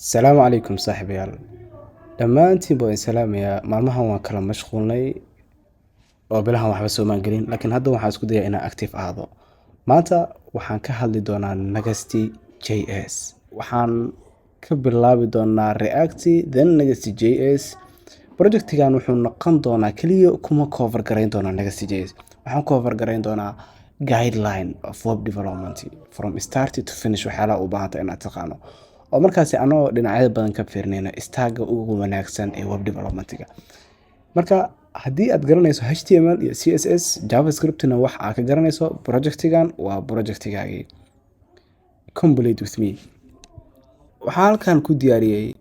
Asalaamu calaykum saaxiibayaal, dhammaantiin baan salaamayaa. Maalmahan waan kala mashquulnay oo bilahan waxba soomaan gelin, laakiin hadda waxaan isku dayaa inaan active ahaado. Maanta waxaan ka hadli doonaa Next JS. Waxaan ka bilaabi doonaa React, then Next JS. Projectigan wuxuu noqon doonaa keliya kuma cover garayn doonaa Next JS, waxaan cover garayn doonaa guideline of web development from start to finish, waxyaalaha u baahanta inaad taqaano oo markaasi anoo dhinacyo badan ka fiirnayna stackga ugu wanaagsan ee web developmentiga. Marka haddii aad garanayso HTML iyo CSS, JavaScriptna wax aad ka garanayso, projectigan waa projectigaagii. Complete with me. Waxaa halkan ku diyaariyey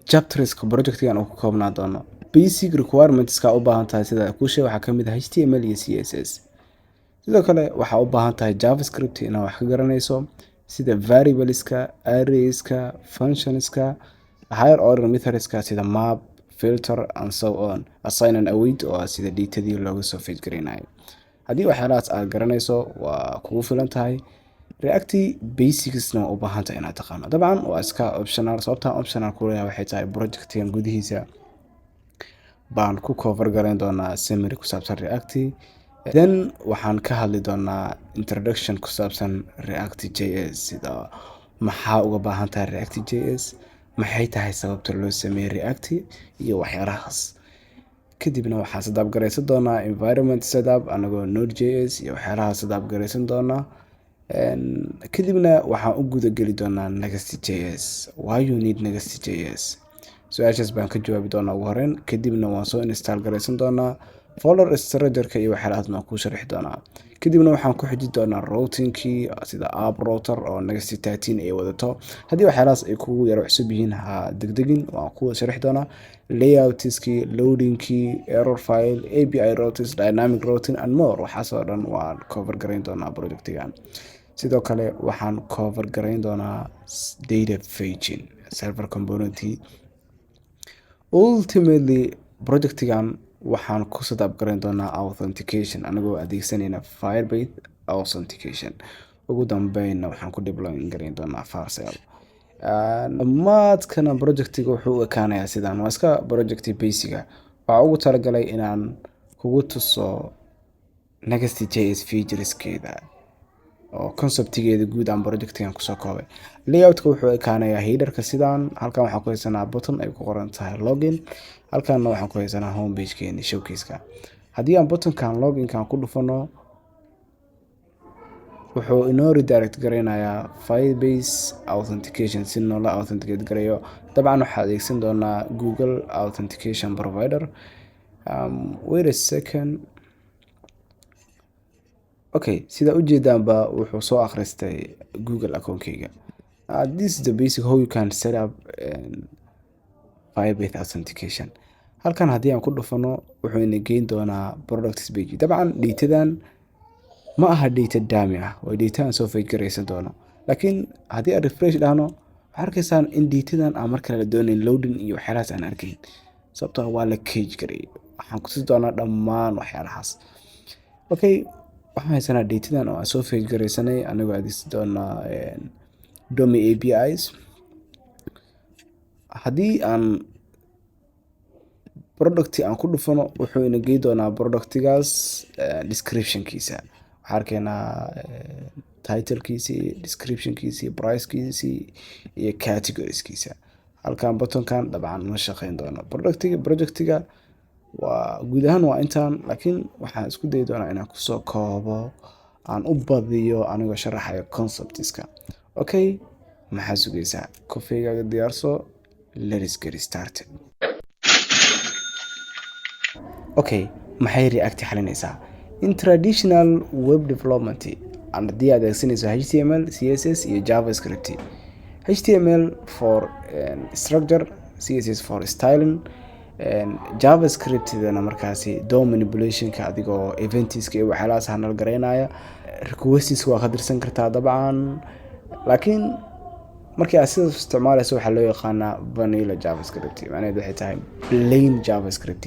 chapterska projectigan uu ka koobnaa doono. Basic requirementska u baahan tahay sida kuu sheeg waxaa kamid ah HTML iyo CSS. Sidoo kale waxaa u baahan tahay JavaScript inaad wax ka garanayso, sida variableska, arrayska, functionska, higher order methodska sida map, filter and so on, async and await oo ah sida datadii looga soo fetch garaynayo. Haddii waxyaalahaas aad garanayso, waa kugu filan tahay. React basicsna waa u baahan tahay inaad taqaano. Dabcan waa iska optional. Sababtaan optional ku leeyahay waxay tahay projectigan gudihiisa baan ku cover garayn doonaa summary ku saabsan React, then waxaan ka hadli doonaa introduction ku saabsan React JS, sida maxaa uga baahan tahay React JS, maxay tahay sababta loo sameeyey React iyo waxyaalahaas. Kadibna waxaan setup garaysan doonaa environment setup anagoo Node JS iyo waxyaalahaas setup garaysan doonaa. Kadibna waxaan u guda geli doonaa Next JS. Why you need Next JS? Su-aashaas baan ka jawaabi doonaa ugu horeyn. Kadibna waan soo install garaysan doonaa, folder structure-ka iyo waxyaalahaas baan kuu sharixi doonaa. Kadibna waxaan ku xiji doonaa routingkii, sida app router oo Next 13 ay wadato. Haddii waxyaalahaas ay kugu yaro cusub yihiin, ha degdegin, waan ku sharixi doonaa. Layoutskii, loadingkii, error file, API routes, dynamic routing and more, waxaasoo dhan waan cover garayn doonaa projectigan. Sidoo kale waxaan cover garayn doonaa data fetching, server component. Ultimately, projectigan waxaan ku setup garayn doonaa authentication anagoo adeegsanayna Firebase Authentication. Ugu dambeynna waxaan ku deploying garayn doonaa Vercel. Dhammaadkana projectiga wuxuu u ekaanayaa sidaan. Waa iska project basic ah. Waxaa ugu talagalay inaan kugu tuso Next JS featureskeeda oo conceptigeeda guud aan projectigan kusoo koobay. Layoutka wuxuu ekaanayaa headerka sidaan. Halkan waxaan ku haysanaa button ay ku qoran tahay login, halkanna waxaan ku haysanaa home pagekeeni showcaseka. Haddii aan buttonkan loginkan ku dhufano, wuxuu inoo redirect garaynayaa Firebase Authentication si noola authenticate garayo. Dabcan waxaa adeegsan doonaa Google Authentication Provider. Wait a second. Okay, sida ujeedaanba wuxuu soo akhristay Google account-keyga. This is the basic how you can set up Firebase Authentication. Halkan haddii aan ku dhufano, wuxuu ina geyn doonaa products page. Dabcan datadan ma aha data dummy ah, waa data aan soo fetch garaysan doono. Laakiin haddii aan refresh dhahno, waxaa arkaysaan in datadan aan mar kale la doonayn loading iyo waxyaalahaas aan arkayn, sababtoo waa la cache gareeyay. Waxaan kutusi doonaa dhammaan waxyaalahaas. Okay, waxaan haysanaa datadan oo aan soo fetch garaysanay anagoo adeegsan doonaa dummy APIs. Haddii aan product aan ku dhufano, wuxuu ina gey doonaa productigaas descriptionkiisa. Waxaa arkaynaa titlekiisii, descriptionkiisii, pricekiisii iyo categorieskiisa. Halkan buttonkan dabcan ma shaqeyn doono. Productiga, projectiga waa guud ahaan waa intaan, laakiin waxaan isku dayi doonaa inaan kusoo koobo, aan u badiyo anigoo sharaxayo conceptska. Okay, maxaa sugaysaa? Coffeegaaga diyaarso. Let's get started. Okay, maxay React xalinaysaa? In traditional web development, haddii aad adeegsanayso HTML, CSS iyo JavaScript, HTML for structure, CSS for styling, JavaScriptdana markaasi DOM manipulationka adigoo eventska iyo waxyaalahaas handle garaynaya, requests waa ka dirsan kartaa dabcan. Laakiin markii aad sidaas isticmaalayso, waxaa loo yaqaanaa vanilla JavaScript, macnaheedu waxay tahay plain JavaScript.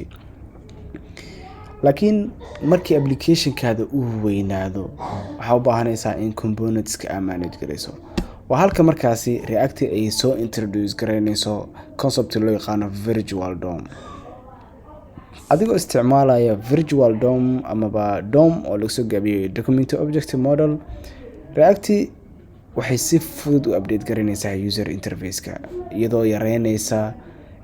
Laakiin markii applicationkaada uu weynaado, waxaa u baahanaysaa in componentska aa manage garayso. Waa halka markaasi React ay soo introduce garaynayso concept loo yaqaano Virtual DOM. Adigoo isticmaalaya Virtual DOM amaba DOM oo laga soo gaabiyey Document Object Model, React waxay si fudud u update garaynaysaa user interface-ka, iyadoo yareynaysa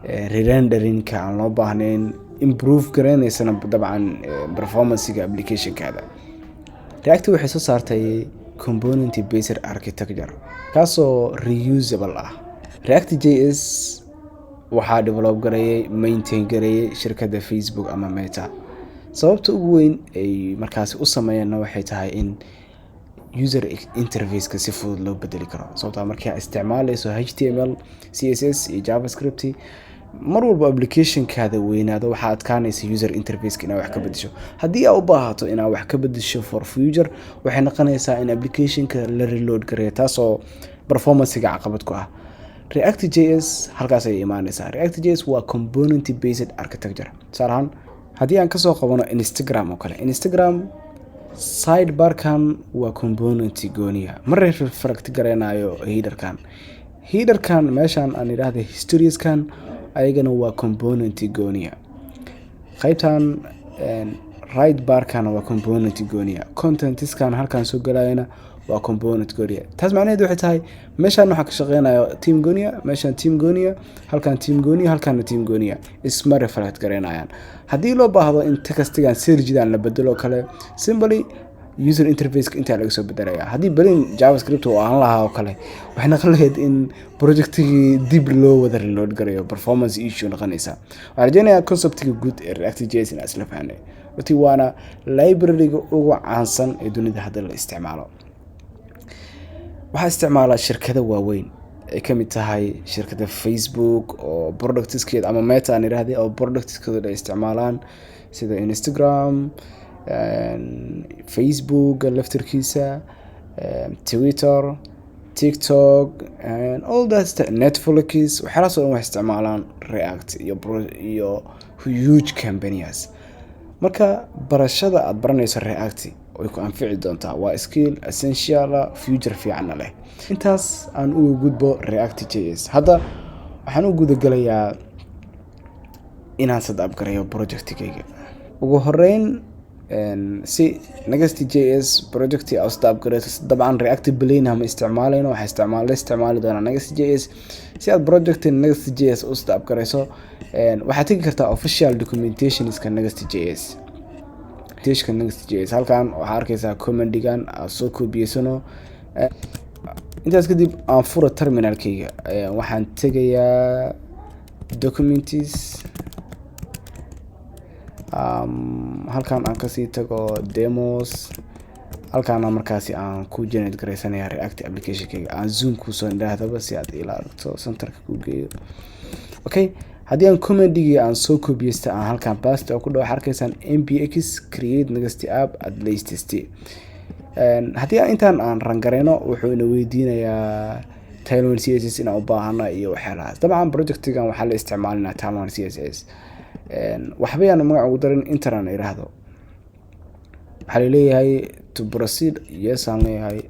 re-renderingka aan loo baahnayn, improve garaynaysana dabcan performance-ga application-kaada. React waxay soo saartay component based architecture kaasoo reusable ah. React JS waxaa develop gareeyay, maintain gareeyay shirkadda Facebook ama Meta. Sababta ugu weyn ay markaasi u sameeyeenna waxay tahay in user interface-ka si fudud loo bedeli karo, sababtoo markii aad isticmaaleyso HTML, CSS iyo JavaScript, mar walba applicationkaada weynaado, waxaa adkaanaysa user interface-ka inaad wax ka bedesho. Haddii aad u baahato inaad wax ka bedesho for future, waxay noqonaysaa in applicationka la reload gareeyo, taasoo performancega caqabad ku ah. React JS halkaas ayay imaaneysaa. React JS waa component based architecture. Tusaale ahaan, haddii aan kasoo qabano Instagram oo kale, Instagram sidebarkan waa component gooniya, ma reflect gareynayo headerkan. Headerkan meeshan aan idhaahda, storieskan ayagana waa component gooniya. Qaybtan right barkana waa component gooniya. Contentskan halkan soo galayana waa component gooniya. Taas macnaheedu waxay tahay meeshaan waxaa ka shaqeynayo team gooniya, meeshaan team gooniya, halkan team gooniya, halkaana team gooniya. Isma reflect gareynayaan. Haddii loo baahdo in textigan searchdan la bedelo kale, simply user interfaceka intaa laga soo bedelaya. Haddii plain JavaScript oo aan lahaa oo kale, waxay noqon lahayd in projectigii dib loo wada reload garayo, performance issue noqonaysa. Waxaan rajeynayaa conceptiga guud ee React JS in isla fahnay. Runtii waana library-ga ugu caansan ee dunida hadda la isticmaalo. Waxaa isticmaala shirkado waaweyn ay ka mid tahay shirkadda Facebook oo productskeeda, ama Meta aan idhahday, oo productskeeda ay isticmaalaan, sida Instagram, Facebook laftirkiisa, Twitter, TikTok, all that, Netflix, waxyaalahaas oo dhan waxay isticmaalaan React iyo huge companies. Marka barashada aad baranayso React way ku anfici doontaa. Waa skill essential, future fiicanna leh. Intaas aan uga gudbo React JS. Hadda waxaan u gudagalayaa inaan set up gareeyo projectigayga. Ugu horeyn, si Next JS project aad set up gareyso, dabcan React plain ma isticmaalayno, waxaa isticmaal la isticmaali doonaa Next JS. Si aad project Next JS u set up gareyso, waxaad tegi kartaa official documentationska Next JS. Next JS halkan waxaa arkeysaa commandigan aad soo kobiyeysano. Intaas kadib aan fura terminalkayga. Waxaan tegayaa documents, halkan aan kasii tago demos, halkaana markaasi aan ku generate gareysanaya React applicationkayga. Aan zoom kusoo idhaahdaba si aad ila aragto, centerka ku geeyo. Okay, haddii aan commandigii aan soo kobiyeysta aan halkan paste oo ku dhaho, waxaa arkaysaan npx create next app at latest. Haddii aan intaan aan run gareyno, wuxuu ina weydiinayaa Tailwind CSS inaan u baahana iyo waxyaalahaas. Dabcan projectigan waxaa la isticmaalinaa Tailwind CSS. Waxba yaan magac ugu darin, enter aan iraahdo. Waxaa laleeyahay to proceed, yes aan leeyahay.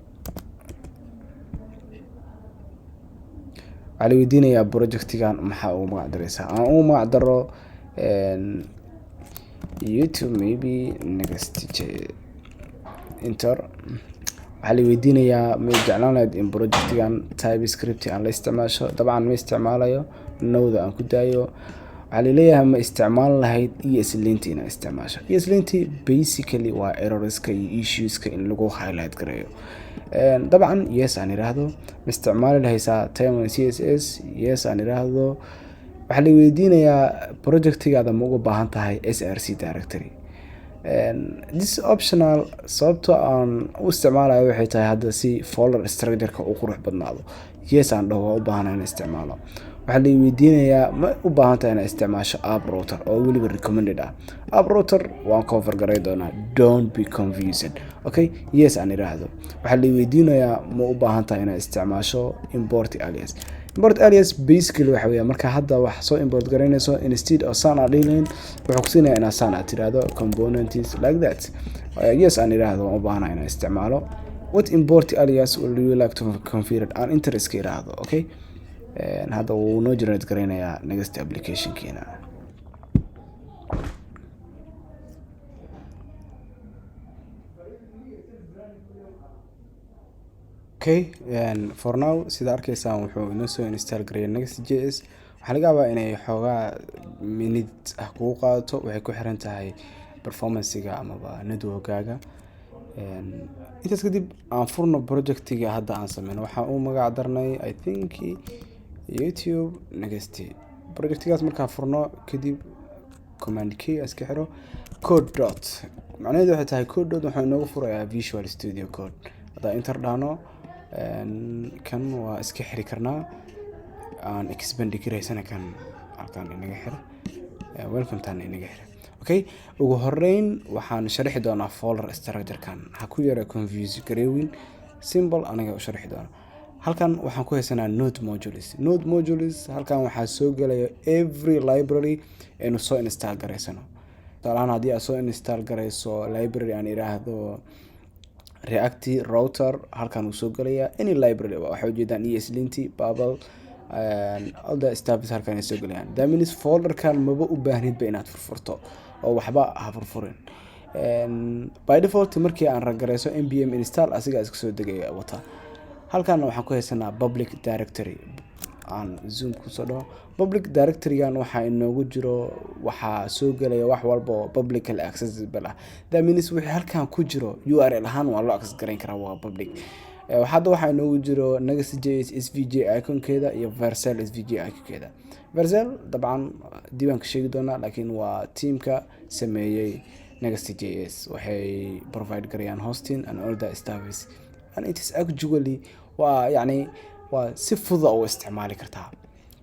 Waxaa la weydiinayaa projectigan maxaa ugu magac dareysaa. Aan ugu magac daro YouTube maybe Next J, enter. Waxaa la weydiinayaa ma jeclaan lahayd in projectigan TypeScript aan la isticmaasho. Dabcan ma isticmaalayo, no-da aan ku daayo. Waxaa laleeyahay ma isticmaal lahayd ESLint inaad isticmaasho. ESLint basically waa errorska iyo issueska in lagu highlight gareeyo. Dabcan yes aan iraahdo. Ma isticmaali lahaysaa Tailwind CSS? Yes aan iraahdo. Waxaa la weydiinayaa projectigaada ma uga baahan tahay src directory. This optional. Sababta aan u isticmaalayo waxay tahay hadda si folder structure-ka u qurux badnaado. Yes aan dhaho, waa u baahana inaan isticmaalo. Waxaa la weydiinayaa ma u baahan tahay inaad isticmaasho App Router oo weliba recommended ah. App Router waan cover garay doonaa, don't be confused. Okay, yes aan iraahdo. Waxaa la weydiinayaa ma u baahan tahay inaad isticmaasho import alias. Import alias basically waxa weeya marka hadda wax soo import garaynayso, instead of saan aad dhihi lahayn, wuxuu kusiinayaa inaad saan aad tiraahdo components like that. Yes aan iraahdo, waan u baahanahay inaan isticmaalo. What import alias will you like to configure? Aan enter iska iraahdo. Okay, hadda wuu noo generate garaynayaa next applicationkiina. Okay, for now, sida arkaysaan, wuxuu inoo soo install gareeyay Next.js. Waxaa laga yaabaa inay xoogaa minute ah kugu qaadato, waxay ku xiran tahay performancega amaba networkaaga. Intaas kadib aan furno projectiga hadda aan sameyno. Waxaan u magac darnay, I think, YouTube Next. Projectigaas markaan furno kadib, command K iska xiro, code dot macnaheedu waxay tahay code dot wuxuu inoogu furayaa Visual Studio Code. Haddaan enter dhahno, kan waa iska xiri karnaa, aan expand garaysana. Kan halkan inaga xir, welcome tan inaga xir. Okay, ugu horeyn waxaan sharixi doonaa folder structure-kan. Ha ku yara confuse gareewin, simple aniga u sharixi doona. Halkan waxaan ku haysanaa node modules. Node modules halkan waxaa soo gelaya every library aynu soo install garaysano. Tusaale ahaan, haddii aad soo install garayso library aan iraahdo React Router, halkan wuu soo gelayaa. Any library, waxay ujeedaan ESLint, Babel, all the stuff halkan ay soo gelayaan. That means folderkan maba u baahnidba inaad furfurto oo waxba ha furfurin. By default, markii aan run garayso npm install, asigaa iska soo degaya wata. Halkan waxaan ku haysanaa public directory. Aan zoom kusoo dhaho. Public directorygan waxaa inoogu jiro, waxaa soo gelaya wax walba oo publicly accessible ah. That means wixii halkan ku jiro URL ahaan waa loo access garayn karaa, waa public. Hadda waxaa inoogu jiro Next.js SVG iconkeeda iyo Vercel SVG iconkeeda. Vercel dabcan diiwaanka sheegi doonaa, laakiin waa teamka sameeyey Next.js. Waxay provide garayaan hosting and all that stuff, and it is actually waa yacni waa si fududa u isticmaali kartaa.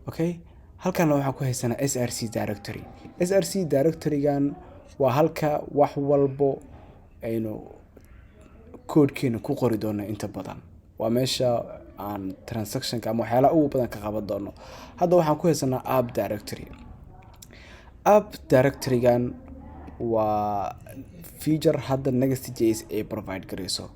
Okay, halkan waxaan ku haysanaa src directory. src directorygan waa halka wax walbo aynu codekeena ku qori doono. Inta badan waa meesha aan transactionka ama waxyaalaha ugu badan ka qaban doono. Hadda waxaan ku haysanaa app directory. App directorygan waa feature hadda Next.js ay provide garayso.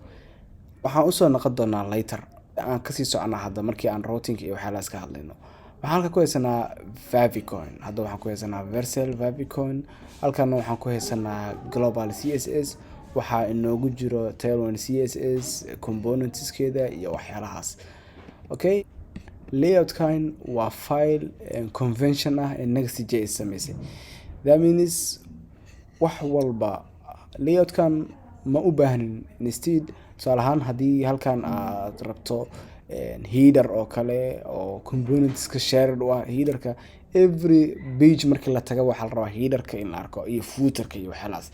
Waxaan usoo noqon doonaa later, aan kasii soconaa hadda markii aan routing iyo waxyaalahaas ka hadlayno. Waxaan halka ku haysanaa favicon. Hadda waxaan ku haysanaa Vercel favicon. Halkana waxaan ku haysanaa global CSS. Waxaa inoogu jiro Tailwind CSS componentskeeda iyo waxyaalahaas. Okay, layoutkan waa file convention ah ee Next.js sameysay. That means wax walba layoutkan ma u baahnin. Instead, tusaale ahaan, haddii halkan aad rabto header oo kale oo componentska shared u ah, headerka every page markii la taga waxaa la rabaa headerka in la arko iyo footerka iyo waxyaalahaas.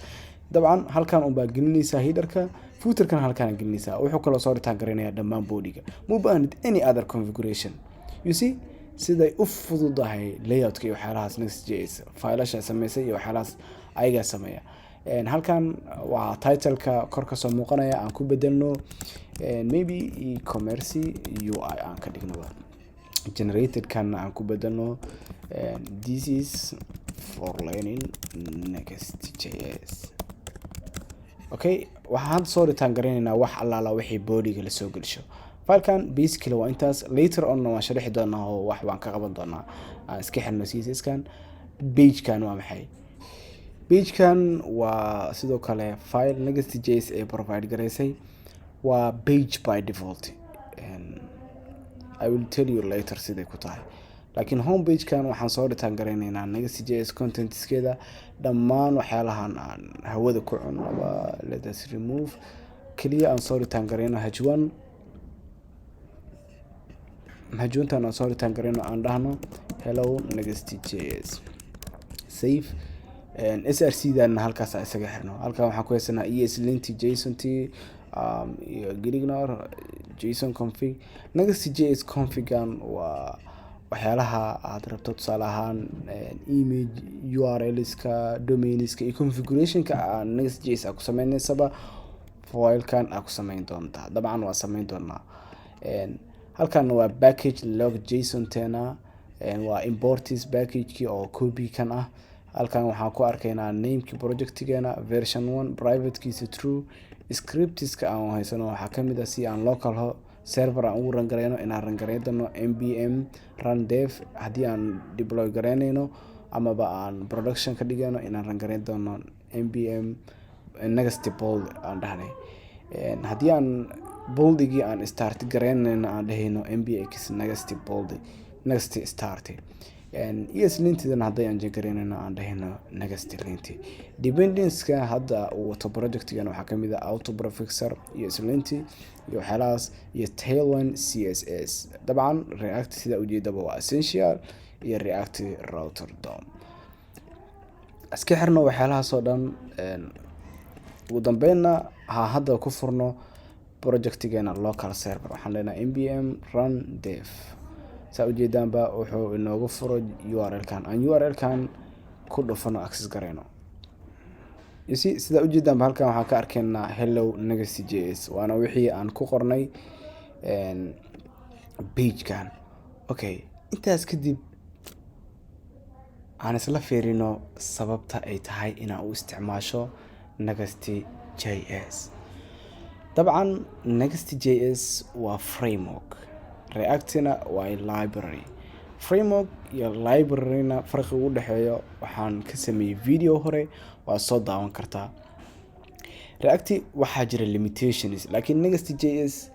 Dabcan halkan unbaa gelinaysaa headerka, footerkana halkaan gelinaysaa. Wuxuu kaloo soo return garaynayaa dhammaan bodyga. Ma u baahnid any other configuration. You see siday u fududahay layoutka iyo waxyaalahaas Next.js failasha sameysay iyo waxyaalahaas ayagaa sameeya. Halkan waa titleka kor kasoo muuqanaya. Aan ku bedelno maybe e-commerce UI aan ka dhigno. Generated kan aan ku bedelno "This is for learning Next.js". Okay, waxaan hadda soo return garaynaynaa wax allaala wixii bodyga lasoo gelisho. Filekan basically waa intaas. Later on waan sharixi doonaa oo wax baan ka qaban doonaa. Aan iska xirno CSS kan. Pagekan waa maxay? Pagekan waa sidoo kale file Next.js ay provide garaysay. Waa page by default. I will tell you later siday ku tahay, laakiin home pagekan waxaan soo return garaynaynaa Next.js contentskeeda, dhammaan waxyaalahan aan hawada ku cunaba. Let us remove. Keliya aan soo return garayno h1. H1tan aan soo return garayno, aan dhahno "Hello Next.js". Save. src dana halkaas isaga xirno. Halkan waxaan ku haysanaa ESLint, json t iyo gitignore, json config. Next.js configan waa waxyaalaha aad rabto, tusaale ahaan image URLska, domainska iyo configurationka aan Next.js aa ku sameyneysaba filekan aa ku sameyn doontaa. Dabcan waa sameyn doonaa. Halkan waa package lock json tena, waa imports packageki oo copy kan ah. Halkan waxaan ku arkaynaa nameki projectigeena, version 1, privatekiisa true, Scripts-ka aan haysano waxaa kamid ah si aan local server aan ugu run gareyno, inaan run gareyn doono npm run dev. Haddii aan deploy gareyneyno amaba aan production ka dhigayno, inaan run gareyn doono npm next build aan dhahnay. Haddii aan build-igii aan start gareyneyno, aan dhehayno npx next build next start. ESLint-idana hadday aan check gareyneyno, aan dhehayno next lint. Dependencies-ka hadda uu wato project-gan waxaa kamid ah autoprefixer iyo ESLint iyo waxyaalahaas iyo Tailwind CSS. Dabcan React sida ujeedaba waa essential, iyo React Router DOM. Iska xirno waxyaalahaas oo dhan. Ugu dambeynna ha hadda ku furno project-igeena local server. Waxaan leenahay npm run dev. Saa ujeedaanba, wuxuu inoogu furo URL-kan. Aan URL-kan ku dhufano, access gareyno. You see, sidaa ujeedaanba, halkan waxaan ka arkaynaa "Hello Next JS", waana wixii aan ku qornay page-kan. Okay, intaas kadib aan isla fiirino sababta ay tahay inaan u isticmaasho Next JS. Dabcan Next JS waa framework, React-ina waa library. Framework iyo library-na farqi u dhexeeyo waxaan ka sameeyey video hore, waa soo daawan kartaa. React waxaa jira limitations, laakiin Next JS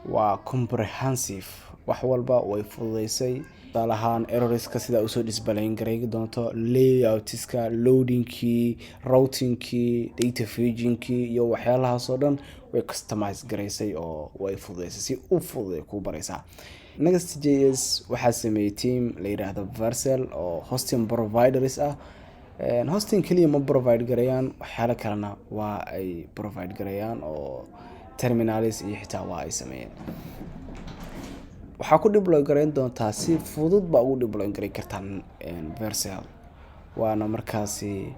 waa comprehensive, wax walba way fududeysay. Tusaale ahaan, errors-ka sidaa usoo display garay doonto, layouts-ka, loading-kii, routing-kii, data fetching-kii iyo waxyaalahaas oo dhan way customize garaysay oo way fududeysay, si u fudud ay kuu baraysaa. Next JS waxaa sameeyey team la yiraahdo Vercel oo hosting providers ah. Hosting keliya ma provide garayaan, waxyaalo kalena waa ay provide garayaan oo terminals iyo xitaa waa ay sameeyeen. Waxaa ku deploy garayn doontaa, si fudud baa ugu deploy garan kartaa Vercel, waana markaasi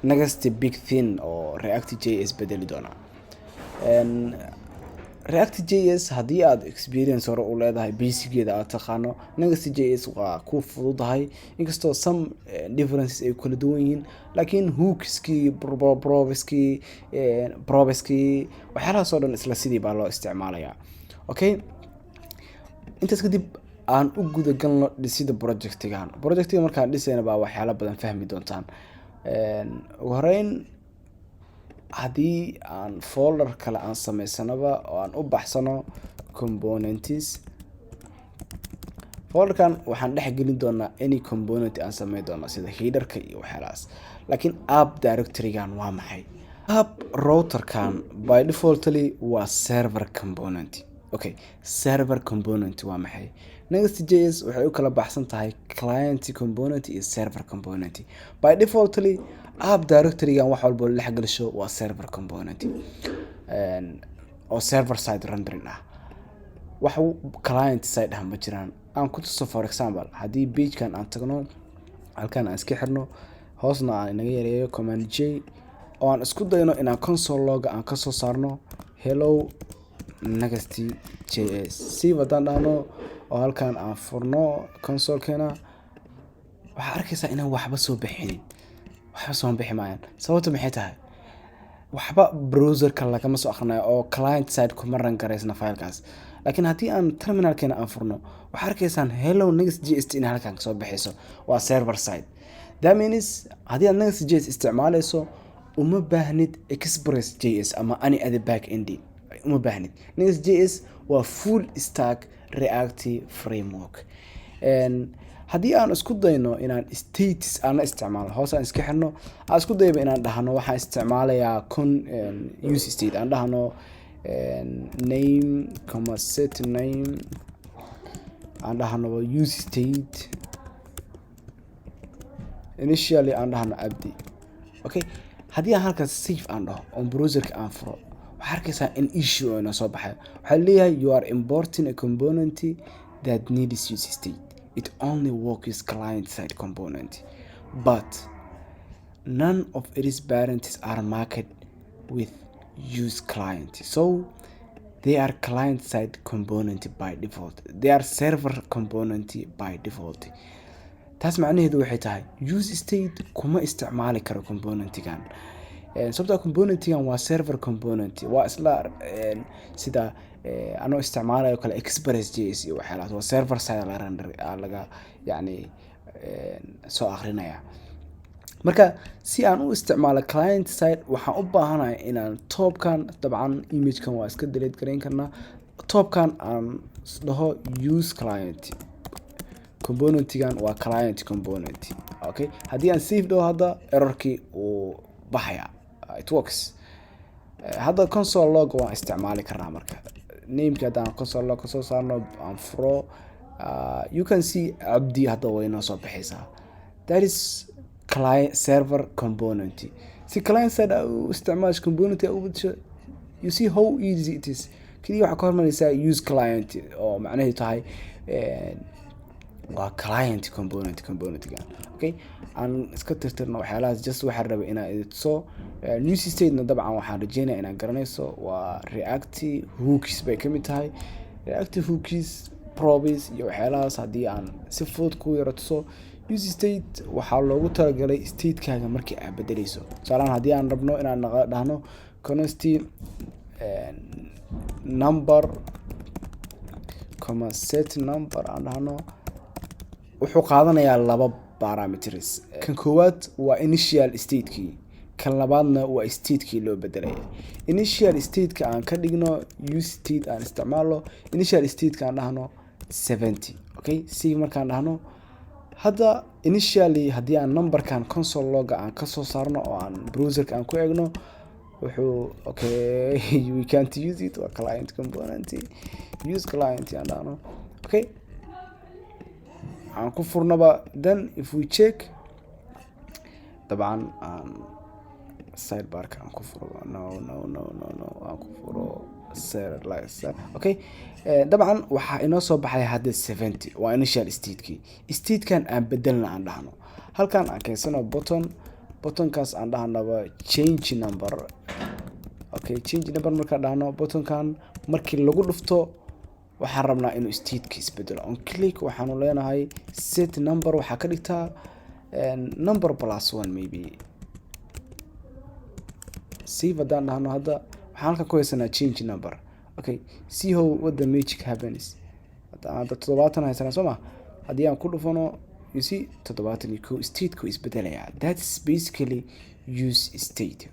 next big thing oo React JS bedeli doona. React JS haddii aad experience hore u leedahay, basic-geeda aad taqaano, Next JS waa ku fududahay, inkastoo some differences ay kala duwan yihiin, laakiin hooks-kii, props-kii, waxyaalahaas oo dhan isla sidii baa loo isticmaalayaa. Okay, intaas kadib aan u guda galno dhisida project-igan. Project-iga markaan dhisayna baa waxyaalo badan fahmi doontaan. Ugu horeyn, haddii aan folder kale aan sameysanaba oo aan u baxsano components, folder-kan waxaan dhex gelin doonaa any component aan sameyn doono, sida header-ka iyo waxyaalahaas. Laakiin app directory-gan waa maxay? App router-kan by defaultly waa server component. Okay, server component waa maxay? Next JS waxay u kala baxsan tahay client component iyo server component. By defaultly app directory-gan wax walbo la dhex galisho waa server component oo server side rendering ah, wax client side ah ma jiraan. Aan ku tuso, for example, haddii page-kan aan tagno, halkan aan iska xirno, hoosna aan inaga yareeyo, Command J, oo aan isku dayno inaan console log-ga aan kasoo saarno "Hello Next JS". Save haddaan dhahno oo halkan aan furno console-keena, waxaa arkaysaa inaan waxba soo bixinin, waxba soo bixi maayaan. Sababta maxay tahay? Waxba browser-ka lagama soo akhrinayo oo client side kuma run garaysna file-kaas. Laakiin haddii aan terminal-keena aan furno, waxaa arkaysaan "Hello Next JS" in halkan kasoo baxayso. Waa server side. That means haddii aad Next JS isticmaaleyso, uma baahnid Express JS ama any other back end, uma baahnid. Next JS waa full stack React framework. Haddii aan isku dayno inaan states aan la isticmaalo, hoos aan iska xirno, aan isku dayba inaan dhahno waxaan isticmaalayaa con use state, aan dhahno name comma set name, aan dhahno use state, initially aan dhahno Abdi. Okay, haddii aan halkaas save aan dhaho oon browser-ka aan furo, waxaa arkaysaa in issue oo inoo soo baxay. Waxaa leeyahay, "You are importing a component that needs use state. It only works client side component, but none of its parents are marked with use client, so they are client side component by default. They are server component by default." Taas macnaheedu waxay tahay use state kuma isticmaali karo component-igan. Sababtoo ah componentigan waa server component, waa isla sida anoo isticmaalayo kale Express JS iyo waxyaalahaas. Waa server side la render laga yacni soo akrinaya. Marka si aan u isticmaalo client side, waxaan u baahanahay inaan topkan, dabcan imagekan waa iska delete garayn karnaa, topkan aan dhaho use client. Componentigan waa client component. Okay, haddii aan save dhaho hadda, errorkii uu baxaya. It works. Hadda console log waan isticmaali karnaa. Marka nameki haddaan console log kasoo saarno, aan furo, you can see Cabdi hadda way noo soo baxaysaa. That is client server component. Si client side u isticmaasho component u bedesho, you see how easy it is. Keliya waxaa ka hormaraysaa use client, oo macnaheedu tahay waa client component componentgan. Okay, aan iska tirtirno waxyaalahaas. Just waxaan rabay inaan idin tuso use statena. Dabcan waxaan rajeynaya inaad garanayso, waa React hooks bay kamid tahay, React hooks, props iyo waxyaalahaas. Haddii aan si fudud ku yaro tuso, use state waxaa loogu talagalay statekaaga markii aad bedeleyso. Tusaalahaan, haddii aan rabno inaan dhahno const number comma set number aan dhahno, wuxuu qaadanayaa laba parameters. Kan koowaad waa initial statekii, kan labaadna waa statekii loo bedelaya. Initial stateka aan ka dhigno use state, aan isticmaalno initial stateka, aan dhahno 70. Okay, si markaan dhahno hadda initially, haddii aan numberkan console loga aan kasoo saarno oo aan browserka aan ku eegno, wuxuu, okay, we can't use it, waa client component. Use client aan dhahno. Okay, aan ku furnaba. Then if we check, dabcan aan sidebarka aan ku furo, no, no, no, no, no, aan ku furo. Okay, dabcan waxaa inoo soo baxay hadda 70, waa initial statekii. Statekan aan bedelna, aan dhahno halkan aan keensano button. Buttonkaas aan dhahnaba change number. Okay, change number markaan dhahno, buttonkan markii lagu dhufto, waxaan rabnaa inuu stateka isbedelo. On click waxaanu leenahay set number, waxaa ka dhigtaa number plus one maybe. Save haddaan dhahno hadda, waxaan halkan ku haysanaa change number. Okay, see how what the magic happens. Hadda 70 haysanaa, soo ma? Haddii aan ku dhufano, you see, 71, stateka isbedelayaa. That's basically use state.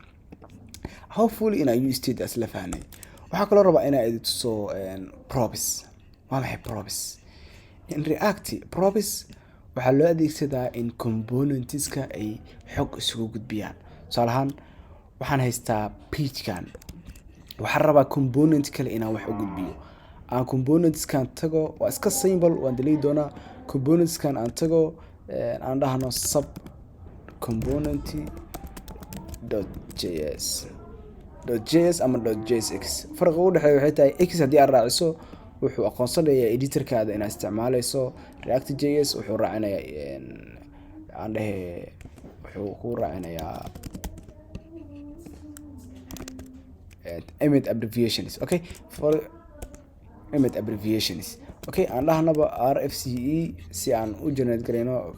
Hopefully inaa use state isla fahnay. Waxaa kaloo rabaa inaa idi tuso props. Waa maxay props in React? Props waxaa loo adeegsadaa in componentska ay xog isugu gudbiyaan. Tusaale ahaan, waxaan haystaa pagekan, waxaan rabaa component kale inaan wax u gudbiyo. Aan componentskan tago, waa iska simple, waan delay doonaa. Componentskan aan tago, aan dhahno sub component .js, .js ama .jsx. Farqiga u dhexeeya waxay tahay, x haddii aad raaciso, wuxuu aqoonsanayaa editorkaada inaad isticmaaleyso React JS. Wuxuu raacinayaa, aan dhehe, wuxuu ku raacinayaa Emmet abbreviations. Okay, for Emmet abbreviations. Okay, aan dhahnaba RFCE si aan u generate gareyno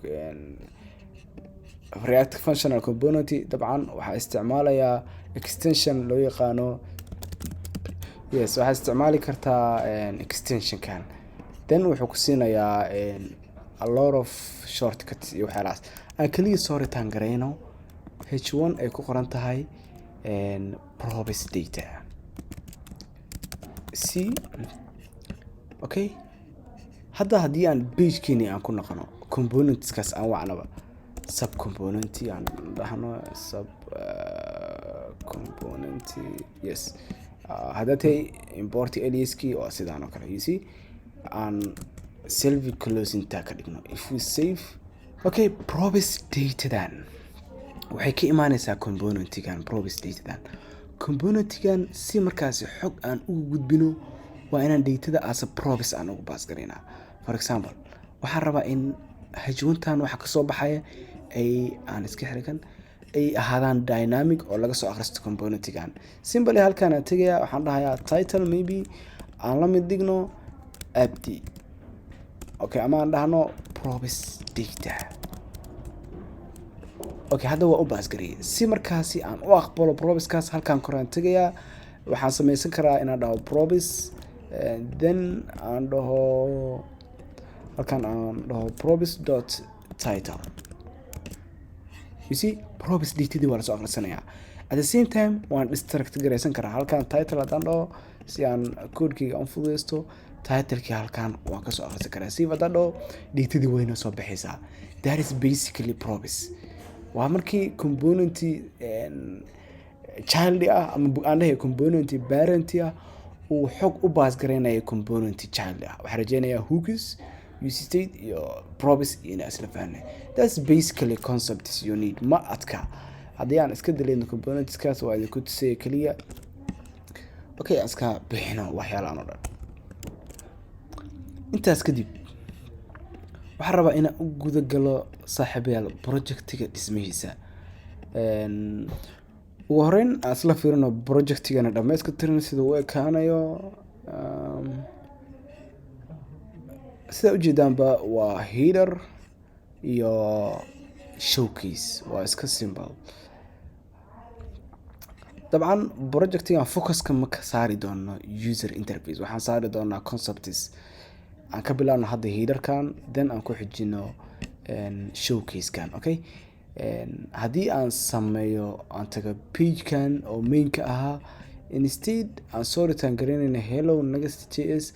React Functional Component. Dabcan waxaa isticmaalayaa extension loo yaqaano, yes, waxaa isticmaali kartaa extensionkan. Then wuxuu ku siinayaa a lot of shortcuts iyo waxyaalahaas. Aan kaliya soo return gareyno h1 ay ku qoran tahay props data c. Okay, hadda haddii aan pagekeeni aan ku noqono, componentskaas aan wacnaba, sub component aan dhahno, sub component, yes. Haddaa tahay import aliaskii oo sidaan oo kale, you see, aan self closing tag ka dhigno. If we save, okay, props datadan waxay ka imaaneysaa componentigan, props datadan componentigan. Si markaasi xog aan ugu gudbino, waa inaan datada as a props aan ugu pass garaynaa. For example, waxaan rabaa in h1-tan waxa kasoo baxaya ay aan iska xirikan ay ahaadaan dynamic oo laga soo akhristo componentigan. Simply halkaan aan tegayaa, waxaan dhahayaa title maybe aan la mid dhigno Abdi. Okay, ama aan dhahno props data. Okay, hadda waa u pass gareeyay. Si markaasi aan u aqbalo propskaas, halkaan koraan tegayaa. Waxaan sameysan karaa inaan dhaho props, then aan dhaho halkaan, aan dhaho props.title. You see, props datadii waa lasoo akhrisanayaa. At the same time waan destruct garaysan karaa halkaan title haddaan dhaho, si aan codekeyga aan fududeysto. Titlekii halkaan waan kasoo akhrisan karaa. Si haddaan dhaho, datadii wayna soo baxaysaa. That is basically props. Waa markii component child ah, ama aan dhahay component parent ah, uu xog u pass garaynayo component child ah. Waxaan rajeynayaa hooks, use state iyo props iyo inaa isla fahnay. That's basically concepts you need. Ma adka. Haddii aan iska dalayno componentskaas, waa idinku tusaya keliya. Okay, aan iska bixino waxyaalahan oo dhan. Intaas kadib waxaan rabaa inaan u guda galo, saaxiibayaal, projectiga dhismihiisa. Ugu horeyn aan isla fiirino projectigana dhammayska tiran sida uu ekaanayo. Sida ujeedaanba waa header iyo showcase, waa iska simple. Dabcan projectigan focuska ma ka saari doono user interface, waxaan saari doonaa concepts. Aan ka bilaabno hadda headerkan, then aan ku xijino showcasekan. Okay, haddii aan sameeyo, aan tago pagekan oo mainka ahaa, instead aan soo return garaynayna hello Next JS.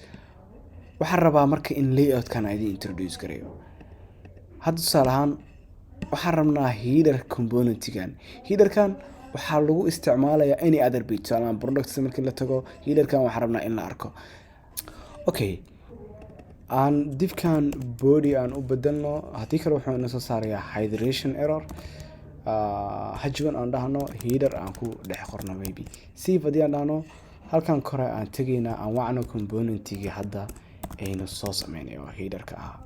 Waxaan rabaa marka in layoutkan aan idin introduce gareeyo hadda. Tusaale ahaan, waxaan rabnaa header componentigan. Headerkan waxaa lagu isticmaalayaa any other page. Tusaale ahaan, products markii la tago, headerkan waxaan rabnaa in la arko. Okay, aan divkan body aan u bedelno, haddii kale wuxuu ina soo saarayaa hydration error. H1 aan dhahno, header aan ku dhex qorno maybe. Save haddii aan dhahno, halkan kore aan tegaynaa, aan wacno componentigii hadda aynu soo sameynay oo headerka ahaa.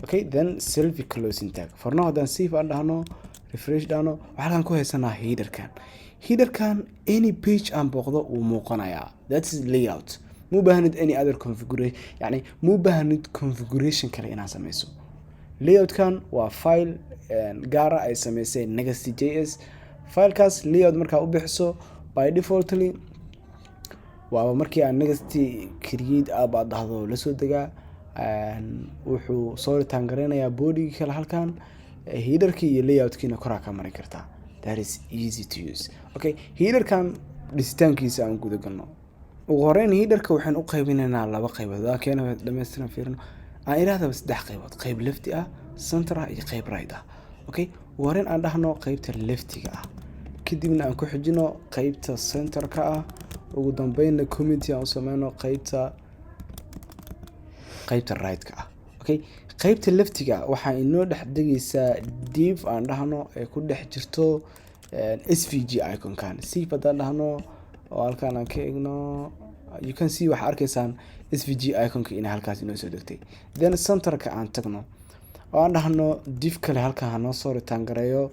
Okay, then self closing tag. For now, haddaan save aan dhahno, refresh dhahno, waxaan halkan ku haysanaa headerkan. Headerkan any page aan booqdo wuu muuqanayaa. That is layout. Ma u baahnid any other configuration, yani ma u baahnid configuration kale inaad sameyso. Layoutkan waa file gaara ay sameysay Next JS. Filekaas layout markaa u bixiso, by defaultly waaba markii aan next create app aad dhahdo lasoo degaa, wuxuu soo return gareynayaa bodygii kale halkan, headerkii iyo layoutkiina koraa ka marin kartaa. That is easy to use. Okay, headerkan dhisitaankiisa aan guda galno. Ugu horeyn headerka waxaan u qaybinaynaa laba qaybood. Waa keena dhammaystiran fiirino, aan idhahdaba saddex qaybood: qayb lefti ah, center ah iyo qayb right ah. Okay, ugu horeyn aan dhahno qaybta leftiga ah, kadibna aan ku xijino qaybta centerka ah, ugu dambeynna comment aan u sameyno qaybta right-ka ah. Okay, qaybta leftiga waxaa inoo dhex degaysaa div aan dhahno ee ku dhex jirto SVG iconkan. Save haddaan dhahno oo halkaan aan ka eegno, you can see, waxaa arkaysaan SVG iconka inay halkaas inoo soo degtay. Then centerka aan tagno oo aan dhahno div kale halkaan hanoo soo return gareeyo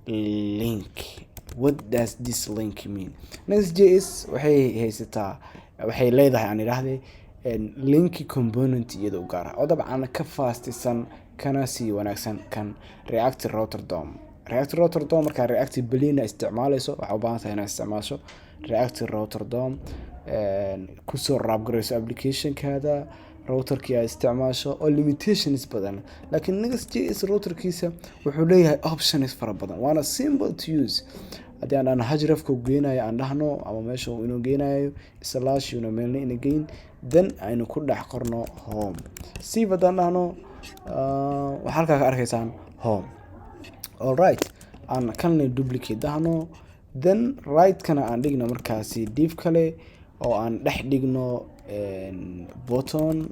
link. What does this link mean? Next.js waxay haysataa, waxay leedahay, aan idhaahday, link component iyada u gaar ah oo dabcan ka fastisan kana sii wanaagsan kan React Router DOM. React Router DOM, markaa React Blina isticmaaleyso, waxaa u baahan tahay inaad isticmaasho React Router DOM, kusoo wrap gareyso applicationkaada, routerkii aad isticmaasho oo limitations badan. Laakiin Next.js routerkiisa wuxuu leeyahay options fara badan, waana simple to use. Haddii aan dhahno hrefka geenayo aan dhahno, ama meesha uu inoo geenayo slash una meelna ina geyn, then aynu ku dhex qorno home. Save haddaan dhahno, waxaa halkaa ka arkaysaan home. Alright, aan kanna duplicate dhahno, then right-kana aan dhigno markaasi div kale oo aan dhex dhigno button.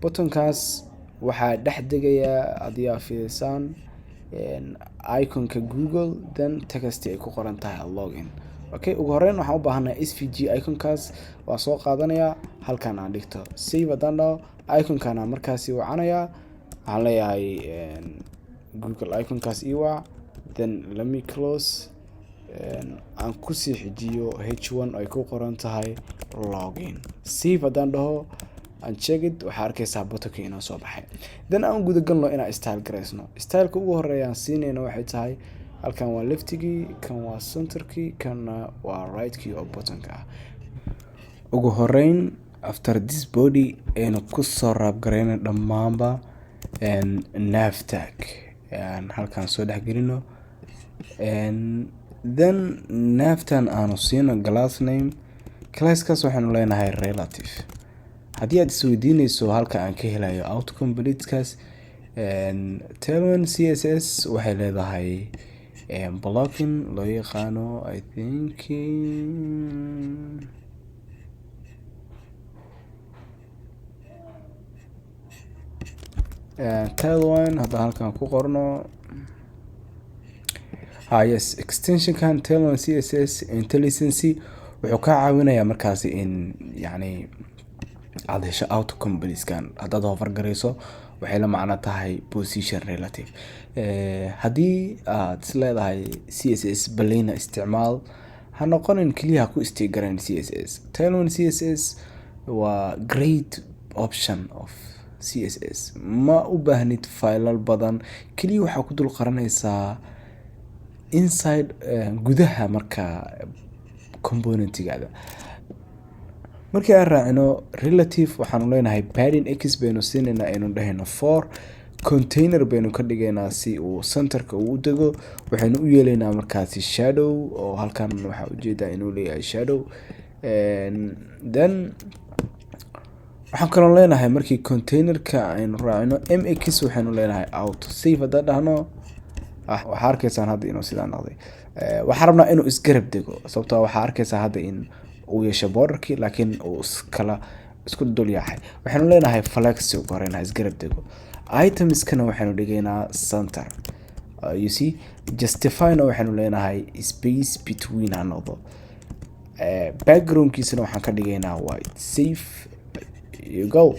Buttonkaas waxaa dhex degayaa, haddii aa fiirisaan, iconka Google, then text ay ku qoran tahay login. Okay, ugu horeyn waxaan u baahanahay SVG iconkaas, waa soo qaadanayaa, halkan aan dhigto. Save haddaan dhaho, iconkan aan markaasi wacanayaa. Waxaan leeyahay Google iconkaas ii wac. Then let me close, aan kusii xijiyo h1 ay ku qoran tahay login. Save haddaan dhaho. And check it, waxaa arkaysaa buttonkii inoo soo baxay. Then aan gudagalno inaan style garaysno. Styleka ugu horeeya aan siinayno waxay tahay, halkan waa leftigii, kan waa centerkii, kanna waa rightkii oo buttonka ah. Ugu horeyn, after this body aynu kusoo wrap garayno dhammaanba nav tag halkaan soo dhexgelino. Then navtan aanu siino class name. Classkaas waxaanu leenahay relative. Haddii aad isweydiineyso halka aan ka helayo autocompletekaas, Tailwind CSS waxay leedahay plugin loo yaqaano, I think, Tailwind. Haddaan halkan ku qorno, ha, yes, extensionkan Tailwind CSS IntelliSense wuxuu kaa caawinayaa markaasi in yacni aada hesho autocompleteskan. Haddaad hover garayso, waxay la macno tahay position relative. Haddii aad is leedahay CSS baleyna isticmaal, ha noqonin keliya ha ku stick garayn CSS. Tailwind CSS waa great option of CSS. Ma u baahnid faylal badan, keliya waxaa ku dul qaranaysaa inside, gudaha marka componentigaada. Markii aan raacino relative, waxaanu leenahay padding x baynu siinaynaa, aynu dhahayno 4. Container baynu ka dhigaynaa si uu centerka uu u dego. Waxaynu u yeelaynaa markaasi shadow, oo halkan waxaa ujeedaa inuu leeyahay shadow. Then waxaan kaloo leenahay, markii containerka aynu raacino mx, waxaynu leenahay auto. Save haddaan dhahno, waxaa arkaysaan hadda inuu sidaa noqday. Waxaan rabnaa inuu isgarab dego, sababtoo waxaa arkaysaa hadda in uu yeesho borderkii, laakiin uu iskala isku dul yaacay. Waxaynu leenahay flex ugu horreyn, ha isgarab dego. Itemskana waxaynu dhigaynaa center. You see, justifyna waxaynu leenahay space between ha noqdo. Backgroundkiisana waxaan ka dhigaynaa white. Save, you go.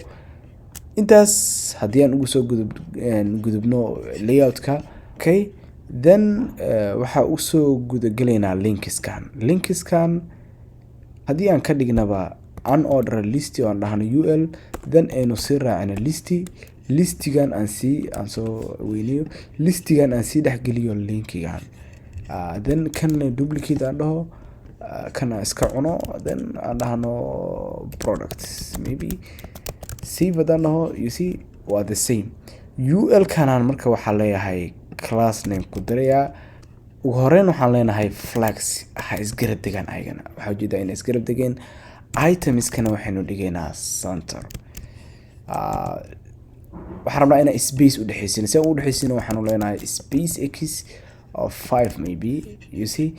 Intaas haddii aan ugu soo gudubno layoutka, okay, then waxaa usoo gudagelaynaa linkiskan. Linkiskan haddii aan ka dhignaba unordered list oo aan dhahno ul, then aynu sii raacino listi, listigan aan sii aan soo weyneeyo, listigan aan sii dhexgeliyo linkigan, then kanna duplicate aan dhaho, kan aan iska cuno, then aan dhahno products maybe. Save haddaan dhaho, you see, waa the same. Ul kanaan marka waxaa leeyahay class name ku darayaa. Ugu horeyn waxaan leenahay flex, ha isgarab degaan ayagana. Waxaa ujeedaa inay isgarab degeen. Itemskana waxaynu dhigaynaa center. Waxaan rabnaa inaan space udhexaysiino. Si aan udhexaysiino, waxaanu leenahay space x of 5 maybe. You see,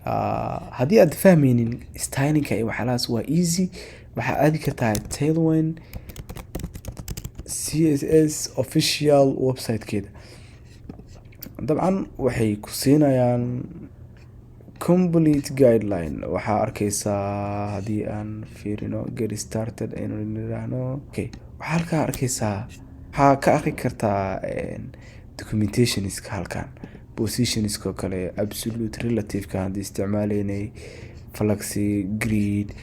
haddii aad fahmaynin stylingka iyo waxyaalahaas, waa easy. Waxaa aadi kartaa Tailwind CSS official website-keeda. Dabcan waxay ku siinayaan complete guideline. Waxaa arkeysaa, haddii aan fiirino get started aynu niraahno, okay, waxaa halkaa arkeysaa, waxaa ka aqri kartaa documentationska halkan, positionska oo kale, absolute, relativeka haddii isticmaaleynay, flex, grid,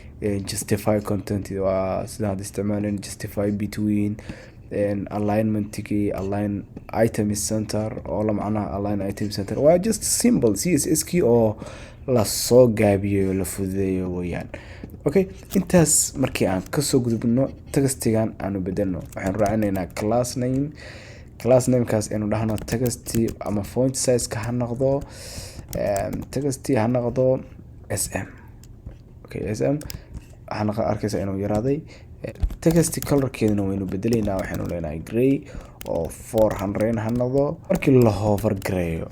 justify content waa sida hadda isticmaaleyn, justify between, alignmentkii, align item center oo la macnaha align item center waa just simple CSS kii oo lasoo gaabiyey oo la fududeeyo weeyaan. Okay, intaas markii aan kasoo gudubno, textigan aanu bedelno. Waxaanu raacinaynaa class name. Class namekaas aynu dhahno text ama font size-ka ha noqdo, text ha noqdo sm. Okay, sm waxaan arkaysaa inuu yaraaday. Text colorkeeduna waynu bedeleynaa. Waxaynu leenahay grey oo 400 ha noqdo. Markii la hover gareeyo,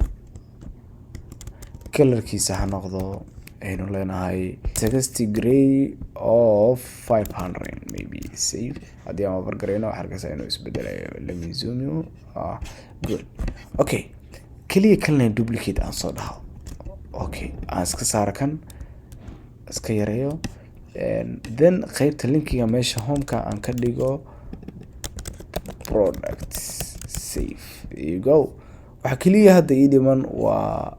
colorkiisa ha noqdo, aynu leenahay text grey of 500 maybe. Save. Haddii aan hover gareyno, waxaa arkaysaa inuu isbedelayo. Let me zoom you. Ah, good. Okay, keliya kalena duplicate aan soo dhaho. Okay, aan iska saaro, kan iska yareeyo. Then qeybta linkiga meesha homeka aan ka dhigo product. Save, there you go. Waxaa keliya hadda ii dhiman waa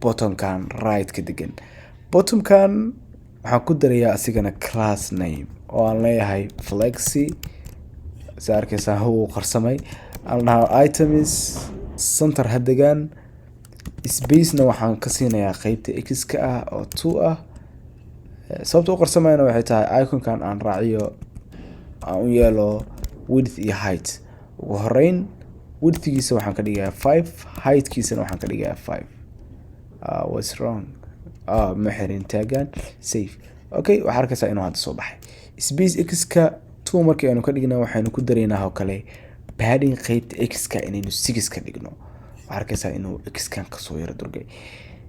buttonkan right ka degan. Buttonkan waxaan ku darayaa asigana class name. oo aan leeyahay flex. Si arkaysaa, wuu qarsamay. Aan dhahaa items center ha degaan, spacena waxaan ka siinayaa qeybta x-ka ah oo 2 ah. Sababta u qarsamayna waxay tahay iconkan aan raaciyo, aan u yeelo width iyo height. Ugu horeyn widthgiisa waxaan ka dhigayaa 5, heightkiisana waxaan ka dhigayaa 5. What's wrong? Ma xirin taagan. Save. Okay, waxaa arkaysaa inuu hadda soo baxay. Space x-ka 2 markii aynu ka dhigna, waxaynu ku daraynaa oo kale padding qeybta x-ka inaynu 6 ka dhigno. Waxaa arkaysaa inuu x-kan kasoo yaro durgay.